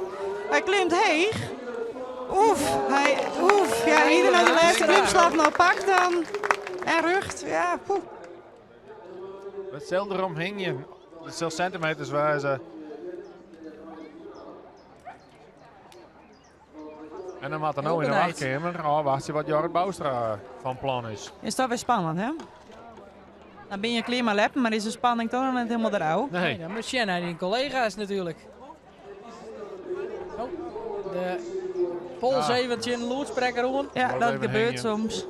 Hij klimt heeg. Oef, hij, oef. Ja, iedereen nou de laatste klimslag nou pakt dan. En rugt, ja, poeh. Hetzelfde eromheen je. Hetzelfde centimeters wijzen. En dan moet er nou in de Heel wachtkamer. Oh, wacht je wat Jorrit Bouwstra van plan is. Is dat weer spannend, hè? Dan ben je kleer maar leppen, maar is de spanning toch nog net helemaal eruit. Nee. Nee, dan moet je naar die collega's natuurlijk. Oh, de pols Ja. eventjes in de loedsprekker hoor. Ja, Blijf dat even gebeurt hangen. soms.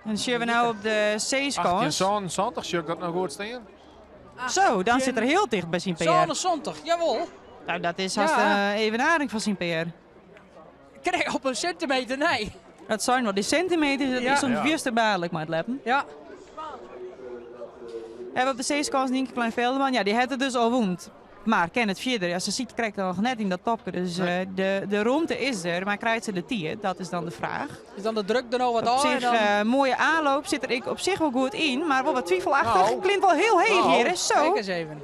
En zien we nou op de C-scores. 18 zie ik dat nou goed staan? Zo, dan zit er heel dicht bij zijn PR. 77, jawel. Nou, dat is haast Ja. een evenaring van zijn PR. Krijg op een centimeter, nee. Dat zijn wel die centimeters, dat Ja. is soms Ja. wiersterbaarlijk maar het leppen. Ja, Hebben we op de C-scores Nienke Klein-Velderman, ja, die had het dus al woend. Maar ken het verder, ja, ze ziet, krijgt dan nog net in dat topje. Dus de ruimte is er, maar krijgt ze de tier? Dat is dan de vraag. is dan de druk er nou wat Op aan en zich, dan... mooie aanloop, zit er ik op zich wel goed in, maar wel wat twijfelachtig. Nou. Klinkt wel heel heeg Nou. hier, hè? Zo. Kijk eens even.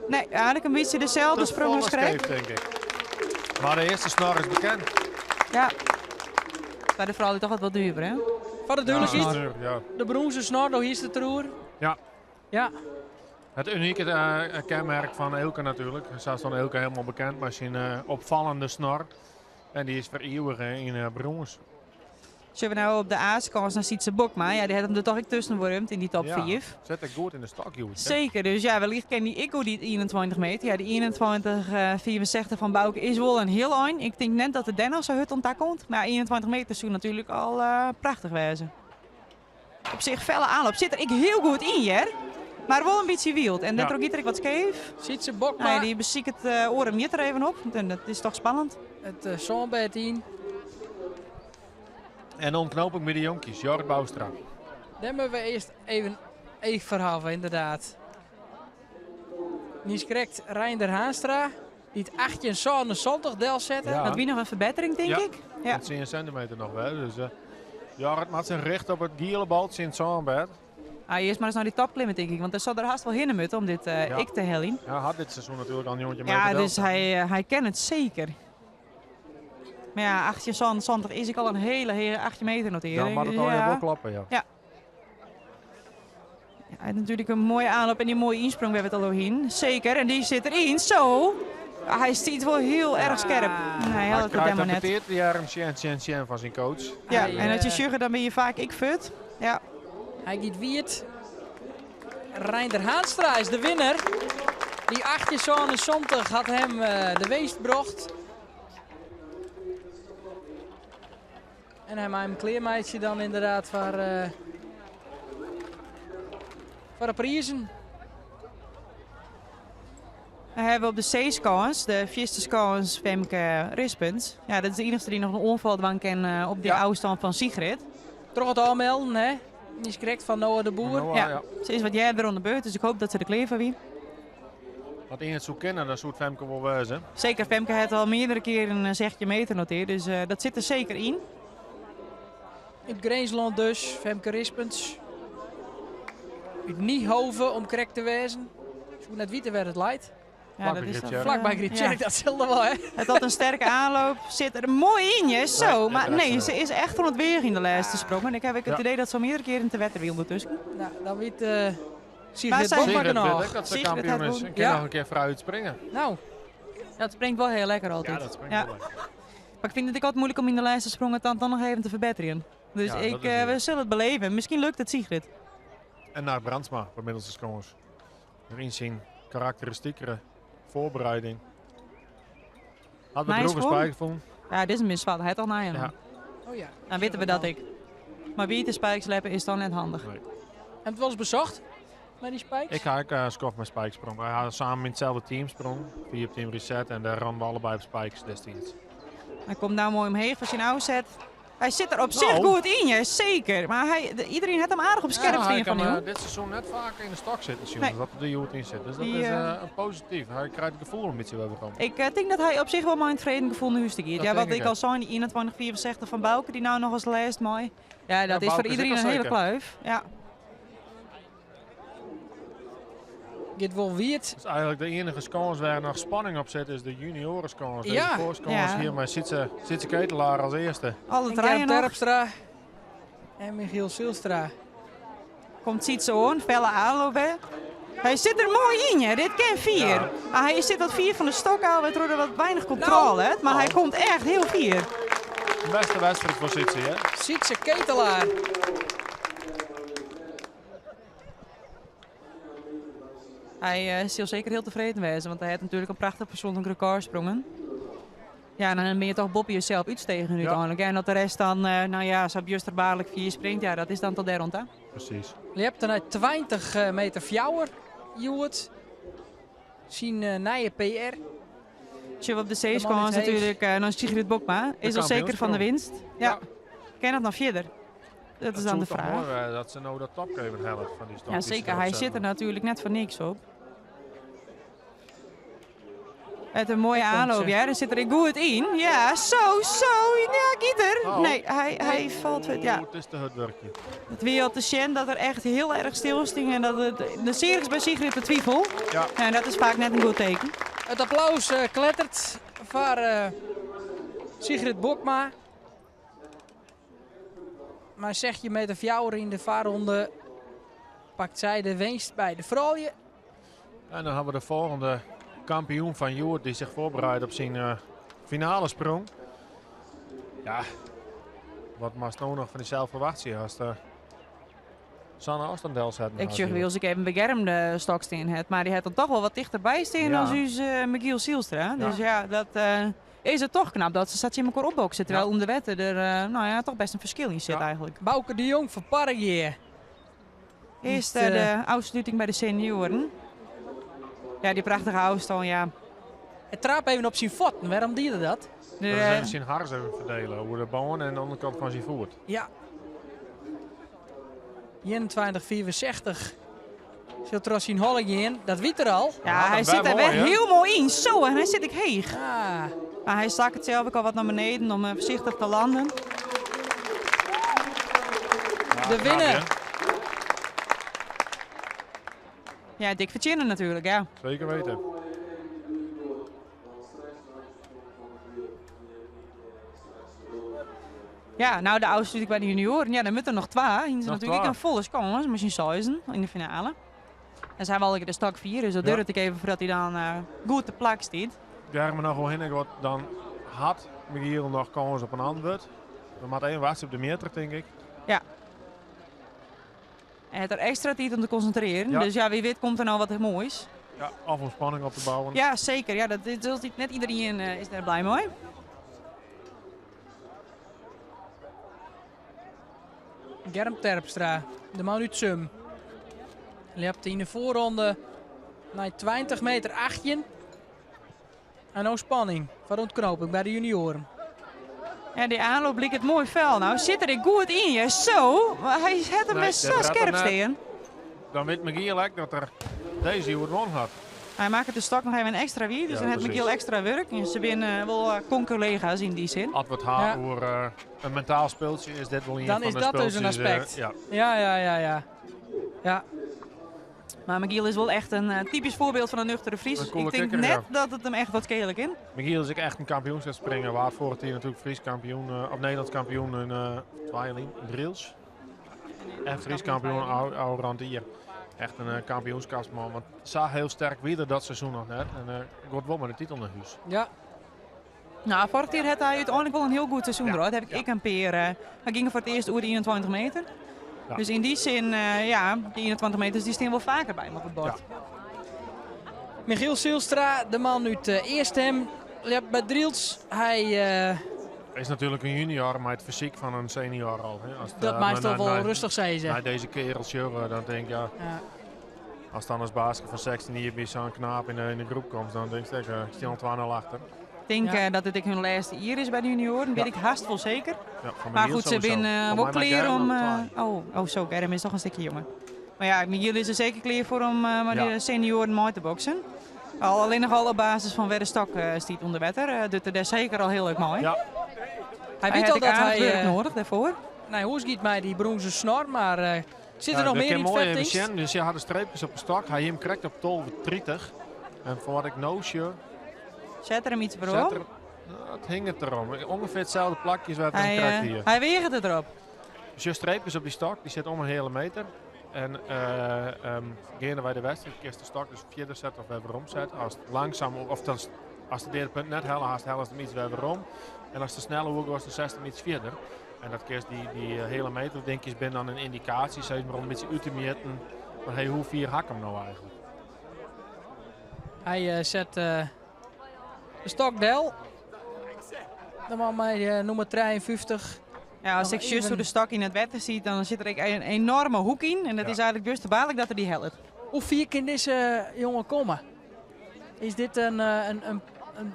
Nee, eigenlijk een beetje dezelfde Te sprong als volle Greg. scheef, denk ik. Maar de eerste snor is bekend. Ja. Bij de vrouw is toch wat wat duurder, hè? Van de duidelijkheid, Ja, ja. de bronzen snor, nog hier is de troer. Ja. Ja, Het unieke kenmerk van Eelke natuurlijk. Zij dan Eelke helemaal bekend, maar zijn opvallende snor. En die is vereeuwig in brons. Zullen we nou op de A-scores naar Sietse Bokma? Ja, die had hem er toch ik tussen wormd in die top Ja. 5. Zet ik goed in de stok, joh. Zeker, dus ja, wellicht ken die ik die 21 meter. Ja, die 21, 64 van Bouke is wel een heel eind. Ik denk net dat de Dennis zo hut ontdekt komt. Maar 21 meter zou natuurlijk al prachtig wezen. Op zich felle aanloop. Zit er ik heel goed in, hè? Maar wel een beetje wild. En net Ja. ook iedereen wat scheef. Sietse Bokma, Nou ja, die beziek het oor hem er even op. En dat is toch spannend. het uh, Zandbed in. En de ontknoping by de jonkjes, Jorrit Bouwstra. Dêr moatte we earst even each foar hawwe, ynderdaad. Niiskrekt Reinder Haanstra, dy't 1877 delsette. Ja. Dat wie noch in ferbettering, tink Ja. ik. Ja. 10 centimeter noch wer. Dus Jorrit moat sich richte op it giele baltsje yn it sânbêd. Ah, earst mar ris nei dy top klimme, tink ik. Want dêr sil er hast wol hinne moatte om dit Ja. ek te heljen. Ja, hat dit seizoen natuerlik al 19 meter Ja, dus delset. hy ken it seker. Mar ja, 1877 is ek al in hiele hege 18 meter notering. Dan moat it Dus al ja. wol kloppe, ja. Ja. Ja, hy hat natuerlik in moaie aanloop en dy moaie ynsprong wêr't we it al oer hienen. Seker, en dy sit deryn. Zo! Hy stiet wol hiel erch skerp. Nee, hy Hy hellet it krijt helemaal dat net. beteart die earm sjen, sjen, sjen fan syn coach. Ja, Hy, en as je sjogge, dan binne je faak ek fuort. Ja. Hy giet wiet. Reinder Haanstra is de winner. Dy 1877 hat him de winst brocht. En hy mei him klearmeitsje dan ynderdaad foar de prizen. We hawwe op de C-skâns, de fierste skâns Femke Rispens. Ja, dat is de iennichste dy't noch in oanfal dwaan kin op dy Ja. ôfstân fan Sigrid. Troch it ôfmelden, hè? Niiskrekt fan Noah de Boer. Noah, Ja. ja. Se is wat earder oan de beurt, dus ik hoopje dat se der klear foar wie. Wat ien it soe kinne, dan soe it Femke wol wêze. Seker, Femke hat al meardere kearen in 16 meter notearre, dus dat sit der seker yn. Út Grinslân dus, Femke Rispens. Út Niehove om krekt te wêzen. Ik soe net witte wêr't it leit. Ja, Flak dat by is Gryptsjerk. dat, Flak by Gryptsjerk, ja. dat sil der wol, hè? Het had een sterke aanloop, sit der moai yn, hè? Zo, Nee, maar dat nee, is se is echt oan it weagjen yn de lêste sprong. En ik ha ek it Ja. idee dat se al meardere kearen te wetter wie ûndertusken. Nou, dan wit Maar Sigrid zij- Bokma Sigrid weet genôch. ek dat se Sigrid kampioen hat is wûn. en kin Ja. noch in kear frij útspringe. Nou, Dat springt wol hiel lekker altyd. Ja, dat springt Ja. wol lekker. Mar ik fyn it ek altyd muoilik om yn de lêste sprong it dan noch even te ferbetteren. Dus Ja, dat is we waar. sille it belibje. Miskien lukt it Sigrid. En naar Brandsma, op middelste skâns. Yn syn karakteristieke foarbereiding. Hat we Nije droege skuon? spijkers fûn. Ja, dit is in misvat. Hy hat al nije. Ja. oh ja. Dan witte we dat ek. Mar wiete spijkers leppe is dan net handich. Nee. En it wolris besocht mei dy spijkers? Ik ha ek in skoft mei spijkers sprongen. Wy ha samen yn itselde team sprongen. Vier op team Reset en dêr rûnen we allebei op spijkers destiids. Hy komt no moai omheech foar syn ôfset. Hy sit der op sich Nou. goed yn, ja, seker. Mar iderien hat him aardich op skerp Ja, hy stean fan kan nu. dit seizoen net faak yn de stok sitten, sjoen, Nee. dat er der hjoed yn sit. Dus dat Die, is in posityf. Hy krijt it gefoel in bytsje wer werom. Ik tink dat hy op sich wol mei in tefreden gefoel nei hûs ta giet. Dat Ja, wat tink ik ik al ek. sei, dy 21,64 fan Bouke, dy no noch as lêst mei. Ja, dat Ja, is foar Bouke is iderien ek in al hiele seker. kluif. Ja. Giet wol wiet. Dat is eigentlik de iennige skâns wêr't noch spanning op sit, is de juniorenskâns. Dizze Ja. foarskâns Ja. hjir mei Sietse Ketelaar as earste. Alle En trije Germ noch. Terpstra en Michiel Zijlstra. Komt Sietse oan, felle aanloop, hè. Hy sit der moai yn, hè. Dit kin fier. Ja. Maar hy sit wat fier fan de stok ôf, wêrtroch't er wat weinich kontrôle hat. Mar hy Nou. komt echt hiel fier. De bêste wedstriid foar Sietse, hè? Sietse Ketelaar. Hy sil seker hiel tefreden wêze, want hy hat natuerlik in prachtich persoanlik rekôr sprongen. Ja, en dan binne je toch boppe jesels útstegen Ja. úteinlik. En dat de rest dan, nou ja, sa bjusterbaarlik fier springt, ja, dat is dan tot dêr oan ta. Presys. Ljept nei 20 meter fjouwer, hjoed. Syn nije PR. Tsjin op de De man C-skâns út Heech. natuerlik, dan Sigrid Bokma. Is al seker fan de kampioensprong. winst. Ja. Ja. Kin dat noch fierder? Dat is Dat dan de soe toch fraach. moai wêze dat se no dat topke even hellet fan dy stok Ja, dy't se seker. erop Hy setten. sit der natuerlik net foar niks op. Het in moaie Daar komt aanloop, ze. ja. Dêr sit er goed yn. Ja, zo, zo. Ja, giet er. Oh. Nee, hy falt. Ja. Oeh, it is te hurd wurkjen. It wie al te sjen dat er echt hiel erch stilstie en dat it de sear is by Sigrid de twivel. Ja. En dat is faak net in goed teken. It applaus kletteret foar Sigrid Bokma. Mar 16 meter fjouwer yn de foarronde pakt sy de winst by de froulju. En dan ha we de folgjende kampioen fan hjoed dy't sich foarbereidt op syn finale sprong. Ja, wat moatst no noch fan dysels ferwachtsje ast sa'n ôfstân delsetten Ik hast sjoch hjoed? wylst ik even by Germ de stok stean hat, mar dy hat dan toch wol wat tichterby stean Ja. as ús Michiel Zijlstra. Dus ja, dat is it toch knap dat se sa tsjin elkoar opbokse, terwyl Ja. ûnder wetter der nou ja, toch bêst in ferskil yn sit Ja. eigentlik. Bouke de Jong fan Parregea. Earst Niet, de ôfsluting by de senioaren. Ja, dy prachtige ôfstân, ja. Hy trape even op syn fuotten. Wêrom die er dat? Dat is even syn hars even ferdelen oer de bân en de ûnderkant fan syn foet. Ja. 21, 65. Sil troch syn holle gean, dat wit er al. Ja, hy sit der wer hiel moai yn. Zo, en hy sit ek heech. Ah. Mar hy sakket sels ek al wat nei beneden om foarsichtich te landen. De winner. Ja, dik fertsjinne natuerlik, ja. Zeker weten. Ja, nou de ôfsluting by de junioaren. Ja, dan moat der noch twa. Hiene se natuerlik ek in folle kâns mei syn seizen yn de finale. En se hawwe allegear de stok fier, dus dat duorret ek even foardat hy dan goed te plak stiet. Dêr me noch wol hinne wat, dan hat Michiel noch kâns op in antwurd. We moatte even wachtsje op de mjitter, tink ik. Ja. Hy hat der ekstra tiid om te konsintrearjen. Dus ja, wie wit komt der no wat moais. Ja, of om spanning op te bouwen. Ja, seker. Ja, dat is altyd, net iderien is dêr blij mei. Germ Terpstra, de man út Sum. Ljepte yn de foarronde nei 20 meter 18. En no spanning foar ûntknoping by de junioaren. Ja, dy aanloop liket moai fel. Nou sit er ek goed yn. Ja, zo. Maar hy hat him wer sa skerp stean. Dan wit Michiel ek dat er dizze hjoed wûn hat. Hy makket de stok noch even ekstra wiid, dus dan hat Michiel ekstra wurk. En se binne wol konkollega's yn dy sin. As we it ha oer in mentaal spultsje, is dit wol ien fan de spultsjes. Dan is dat dus in aspekt. Ja. Ja, ja. Mar Michiel is wol echt in typysk foarbyld fan in nuchtere Fries. Ik tink net dat it him echt wat skele kin. Michiel is ek echt in kampioenskipsspringer. Waard foarich jier natuerlik Frysk kampioen, of Nederlânsk kampioen in twa jier lyn, Drylts. En Frysk kampioen ôfrûne jier. Echt in kampioenskapsman. Want sa hiel sterk wie er dat seizoen noch net. En giet wol mei de titel nei hûs. Ja. Nou, foarich jier hat hy úteinlik wol in hiel goed seizoen draaid. Haw ik ek in pear. Hy gyng foar it earst oer de 21 meter. Dus yn dy sin, ja, dy 21 meters dy stean wol faker by him op it bord. Michiel Zijlstra, de man út Easthim, ljept by Drylts. Hy is natuerlik in junior mei it fysyk fan in senior al. Hè. As Dat meist toch wol rêstich sizze. Nei dizze kerel sjogge, dan tink ik, ja, Ast dan as baaske fan 16 jier by sa'n knaap yn de groep komst, dan tinkst ek, ik stean al 2-0 achter. Ik tink dat dit ek hun lêste jier is by de junioaren, wit ik hast wol seker. Mar goed, se binne wol klear om. Oh, oh, zo, Germ is toch in stikje jonger. Mar ja, Michiel is der seker klear foar om mei de senioaren mei te boksen. Al allinnich al op basis fan wêr de stok stiet ûnder wetter, docht er dêr seker al hiel leuk mei. Ja. Hy wit al dat hy wurk noadich dêrfoar. Nei hûs giet mei dy brûnzen snor, mar sit der noch mear yn it fet, tinkst? Sjen, dus je ha de streepkes op de stok. Hy hie him krekt op 12,30. En foar wat ik no sjoch. Set er him iets werom? No, it hinget derom. Ungefear itselde plakje as wêr't er him krekt hie. Hy weaget it derop. Sjoch, streepkes op dy stok, dy sit om in heale meter. En geandewei de wedstriid kinst de stok dus fierder sette of wer werom sette. Ast langsum, of ast it earste punt net helle hast, hellest him iets wer werom. En ast te snel oergoast, dan setst him iets fierder. En dat kinst dy, dy heale meter dinkjes binne dan in yndikaasje, sis mar, om in bytsje út te mjitten fan hey, hoe fier ha ik him no eigentlik? Hy set de stok del. De man mei nûmer 53. Ja, as ik sjoch hoe de stok yn it wetter sit, dan sit der ek in enorme hoek yn. En dat is eigentlik just gefaarlik dat er dy hellet. Hoe fier kin dizze jonge komme? Is dit in, in,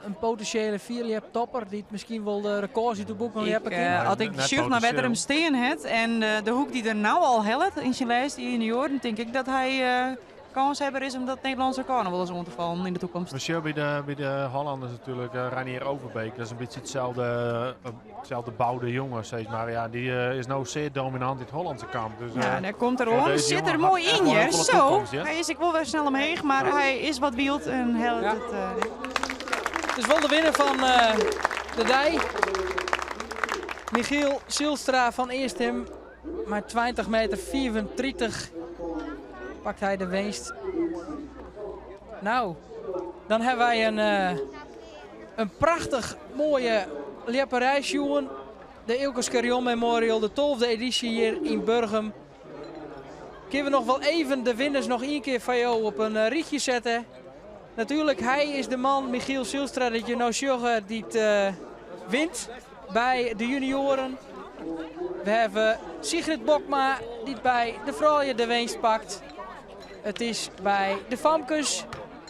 in potinsjele fierljeptopper dy't miskien wol de rekôrs út de boeken ljeppe kin? As ik sjoch nei wêr't er him stean hat en de hoek dy't er no al hellet yn syn lêste junioaren, tink ik dat hy kânshebber is om dat Nederlânsk rekôr noch wolris oan te fallen yn de takomst. We sjogge by de Hollanners natuerlik Reinier Overbeek. Dat is in bytsje itselde boude jonge, sis mar. Ja, dy is no sear dominant yn it Hollânske kamp. Dus, ja, dêr komt er oan. Sit der moai yn, hear. Zo, hy is ek wol wer snel omheech, mar hy is wat wyld en hellet it. It is wol de winner fan de dei. Michiel Zijlstra fan Easthim mei 20 meter 35 pakt hy de winst. Nou, dan hawwe wy in prachtich moaie ljepperij sjoen. De Eelco Scherjon Memorial, de 12e edysje hjir yn Burgum. Kinne we noch wol even de winners noch ien kear foar jo op in rychje sette. Natuerlik, hy is de man, Michiel Zijlstra, dy't je no sjogge, dy't wint by de junioaren. We hawwe Sigrid Bokma, dy't by de froulju de winst pakt. It is by de famkes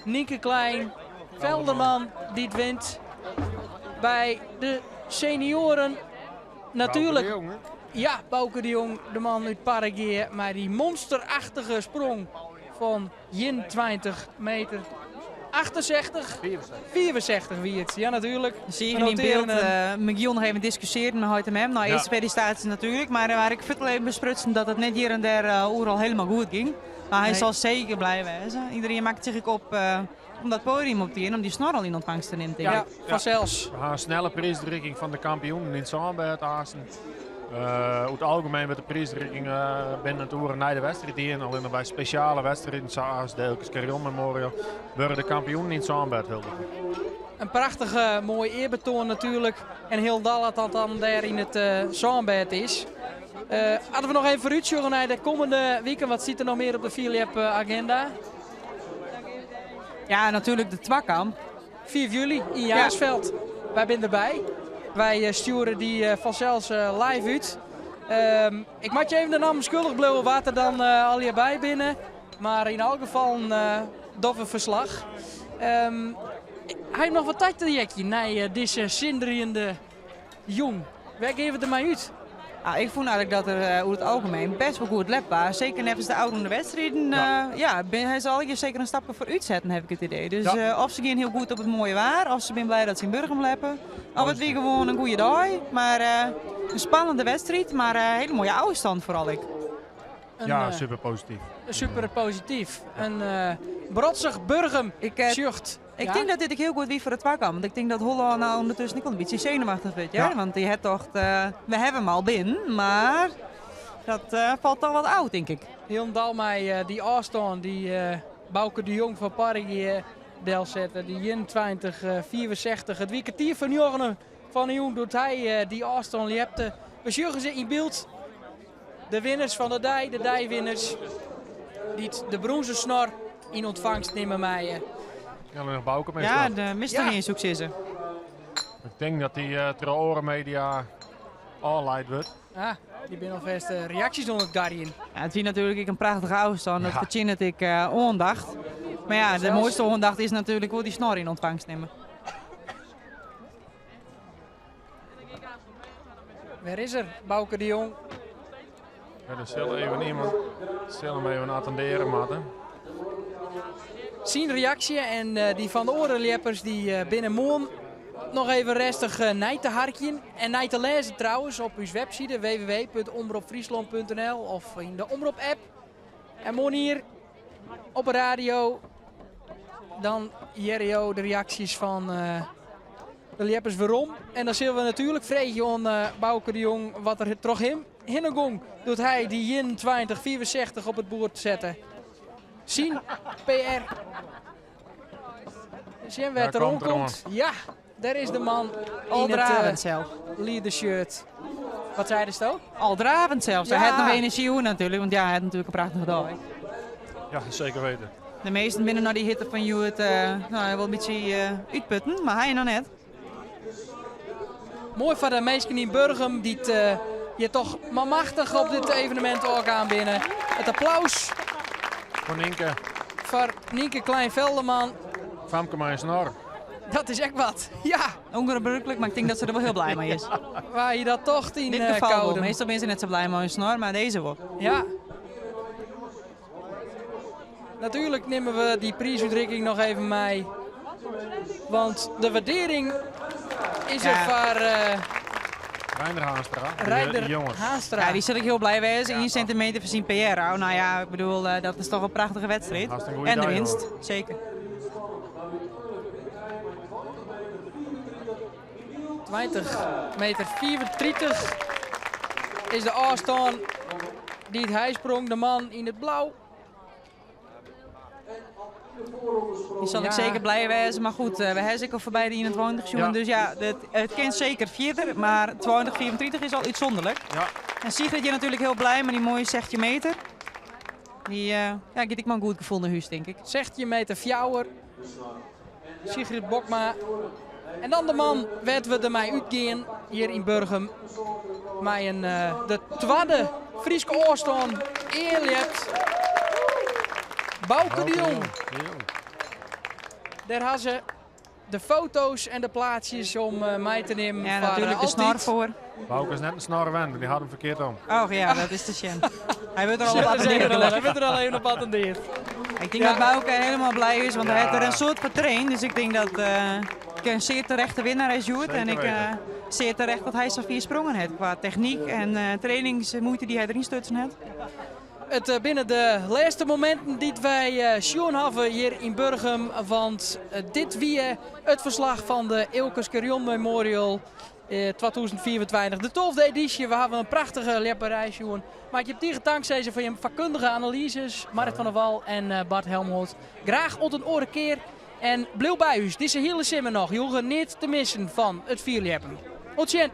Nienke Klein. Velderman dy't wint by de senioaren. Natuerlik, ja, Bauke de Jong, de man út Parregea, mei dy monsterachtige sprong fan 21 meter 68, 64 wie it, ja natuerlik. Zie je in beeld, Michiel noch even discussiearden mei heit en mem. No, earst felisitaasjes natuerlik, mar der waard ek fuort al even besprutsen dat it net hjir en dêr oeral helemaal goed gyng. Mar hy sil seker blij wêze. Iedereen makket sich ek op om dat podium op te gean, om dy snor al yn ûntfangst te nimmen, tink ik. Ja, fansels. We ha in snelle priisútrikking fan de kampioenen yn Sânbêd aansten. Oer it algemien wurdt de priisútrikking binnen it oere nei de wedstriid dien. Allinnich by spesjale wedstriden sa as de Eelke Skerjon Memorial wurde de kampioenen yn Sânbêd huldige. In prachtige moai earbetoan natuerlik. En hielendal at dat dan dêr yn it Sânbêd is. As we noch even foarútsjogge nei de kommende wiken, wat stiet der noch mear op de fierljep-aginda? Ja, natuerlik de twakamp. 5 july yn Jaarsveld. Wy binne derby. Wy stjoere dy fansels live út. Ik moat je even de nammen skuldich bliuwe wa't der dan allegear by binne. Mar yn alle gefallen dogge we ferslach. Ha je noch wat ta te heakjen nei dizze sinderjende jûn? Wêr gean we der mei út? Ah, ik fûn eigenlik dat er oer it algemien best wol goed lept waard. Seker neffens de ôfrûne wedstriden. Ja, ja bin, hy is allegear seker in stapke foarút setten, haw ik it idee. Dus ja. Of se gean hiel goed op it moaie waar, of se binne blij dat se yn Burgum leppe. Of it wie gewoan in goede dei. Mar in spannende wedstriid, mar in hiele moaie ôfstân foaral ek. Een, ja, super posityf. Super posityf. In brotsich Burgum sjocht. Ik tink dat dit ek hiel goed wie foar de twakamp. Want ik tink dat Hollân no ûndertusken ek al in bytsje senuwachtich wurdt. Ja? Want dy hat tocht, we hawwe him al binnen. Mar dat falt toch wat ôf, tink ik. Hielendal mei dy ôfstân dy't Bauke de Jong fan Parregea delsette. Dy 21, 64. It wie kertier foar njoggenen fan 'e jûn doe't hy dy ôfstân ljepte. We sjogge se yn byld. De winners fan de dei, de deiwinners, dy't de brûnzen snor yn ûntfangst nimme meie. Ja, nog Bauke mist Ja, de mist noch ien, soe ik sizze. Ik tink dat dy troch oare media ôfleid wurdt. Ah, dy binne alfêst reaksjes oan it garjen. Ja, it wie natuerlik ek in prachtige ôfstân, dat fertsjinnet ek oandacht. Mar ja, de moaiste oandacht is natuerlik wol dy snor yn ûntfangst nimme. Wêr is er, Bauke de Jong? Ja, der sil even iemand sil him even attendearje moatte. Syn reaksje en dy fan de oare ljeppers dy binne moarn noch even rêstich nei te harkjen en nei te lêzen trouwens op ús webside www.omropfryslân.nl of yn de Omrop app. En moarn hier op de radio dan hearre jo de reaksjes fan de ljeppers werom. En dan sille we natuerlik freegje oan Bauke de Jong wat der troch him hinne gong doe't hy dy 21, 65 op it boerd sette. Syn PR. Sjen wêr't er oankomt. Ja, dêr is de man. Al dravend sels. Leadershirt. Wat seidesto? Al dravend sels. Hy hat noch enerzjy oer natuerlik, want ja, hy hat natuerlik in prachtige dei. Ja, seker weten. De measten binne nei dy hitte fan hjoed no, wol in bytsje útputten, mar hy noch net. Moai foar de minsken yn Burgum dy't hjir toch manmachtich op dit evenemint ôfkaam binne. It applaus foar Nynke. Foar Nynke Klein-Velderman. Famke mei in snor. Dat is ek wat, ja. Ûngebrûklik, mar ik tink dat se der wol hiel blij mei is. Wa hie dat tocht yn dit gefal wol. Koudum? Meastal binne se net sa blij mei in snor, mar dizze wol. Ja. Natuerlik nimme we dy priisútrikking noch even mei. Want de waardering is der foar Reinder Haanstra. Reinder jongens. Haanstra. Ja, dy sil ek hiel blij wêze. 1 sintimeter foar syn PR ôf. No ja, ik bedoel, dat is toch in prachtige wedstriid. En de winst, seker. 20 meter 35 is de ôfstân dy't hy sprong, de man yn it blau. Dy sil ek seker blij wêze, mar goed, we hawwe ek al foarby de 21 sjoen, dus ja, it kin seker fierder, mar 20, 35 is al útsûnderlik. Ja. En Sigrid hjir natuerlik hiel blij mei dy moaie 16 meter. Dy ja, giet ek mei in goed gefoel nei hûs, tink ik. 16 meter fjouwer. Sigrid Bokma. En dan de man wêr't we dermei útgean hjir yn Burgum. Mei in, de twadde Fryske ôfstân ea ljept. Bauke de Jong. Dêr ha se. De foto's en de plaatsjes om mei te nimmen. Ja, natuerlik de snor foar. Bauke is net in snor wend, want dy hat him ferkeard om. Och ja, dat is te sjen. Hy wurdt der al op attendeard. Hy wurdt der al even op attendeard. Ik tink dat Bauke helemaal blij is, want hy hat der in soad foar traind. Dus ik tink dat ik in sear terechte winnaar is hjoed. En ik sear terecht dat hy sa fier sprongen hat kwa technyk en trainingsmuoite dy't hy deryn stutsen hat. It binne de lêste mominten dy't wy sjoen hawwe hjir yn Burgum, want dit wie it ferslach fan de Eelke Scherjon Memorial 2025, de 12e edysje. We hawwe in prachtige ljepperij sjoen. Mar ik jim tige tank sizze foar jim fakkundige analyzes, Marrit van der Wal en Bart Helmholt. Graach oant in oare kear en bliuw by ús dizze hiele simmer noch. Jo hoege neat te missen fan it fierljeppen. Oant sjen!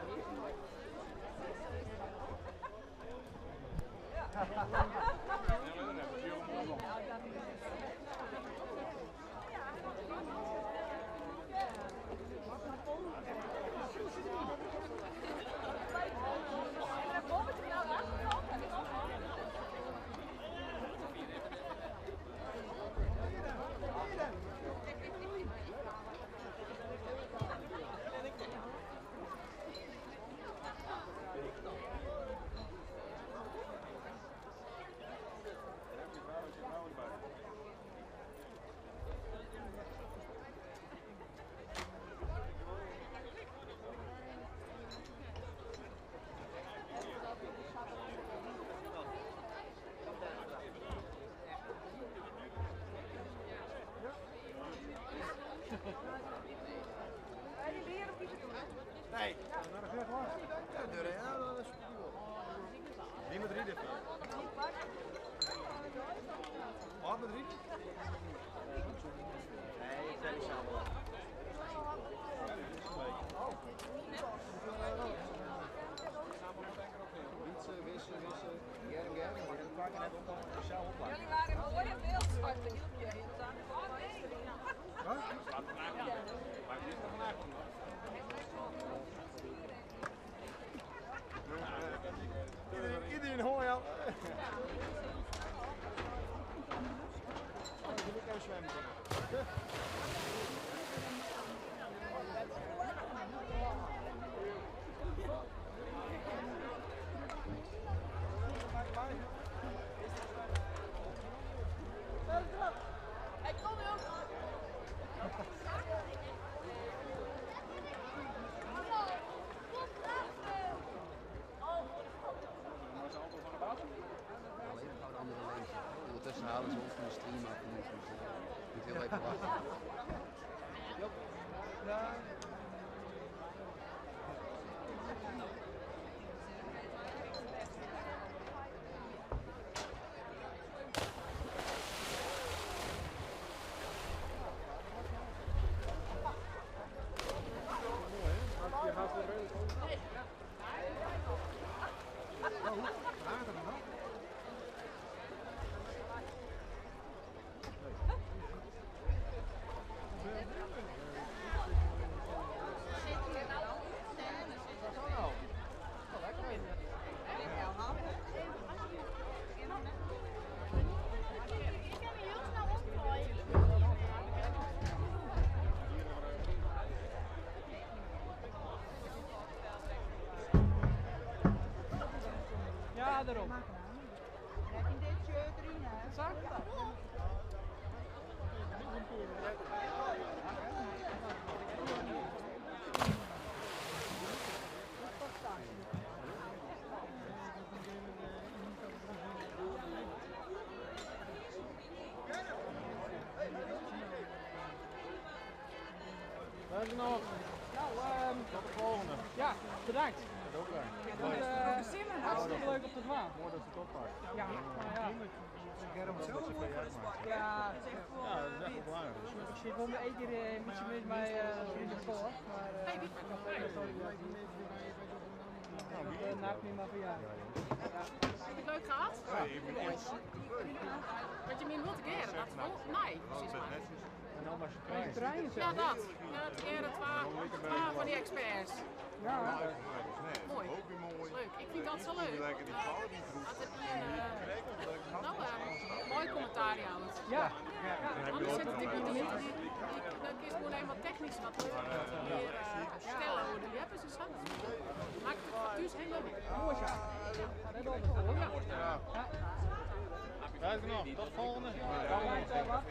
Ja, daarom. Nog. Nou, Tot de volgende. Ja, bedankt. Ook bedankt. Het, hartstikke leuk om te dwaan. Mooi dat ze het oppakt. Ja, nou ja. Ja, Ja, dat is echt wel belangrijk. ik zit wel met één keer een beetje mis met vrienden voor. Maar dat maakt niet maar voor jou. Heb je het leuk gehad? Want je min moet keren, dat wel. Nee, precies maar. En dan was je trein. Ja, dat. Ja, dat keren twee van die experts. Moai. Leuk. Ik fyn dat sa leuk. As der ien no, moai kommentaar jout. Ja. Anders sit it ek net yn. Dan kinst gewoan even wat technysk wat mear fertelle oer de ljeppers en sa. Dat makket it foar thús hiel leuk. Moai sa. Ja, dat dogge we. Ja. Ja, genoeg. Tot de volgende. Ja.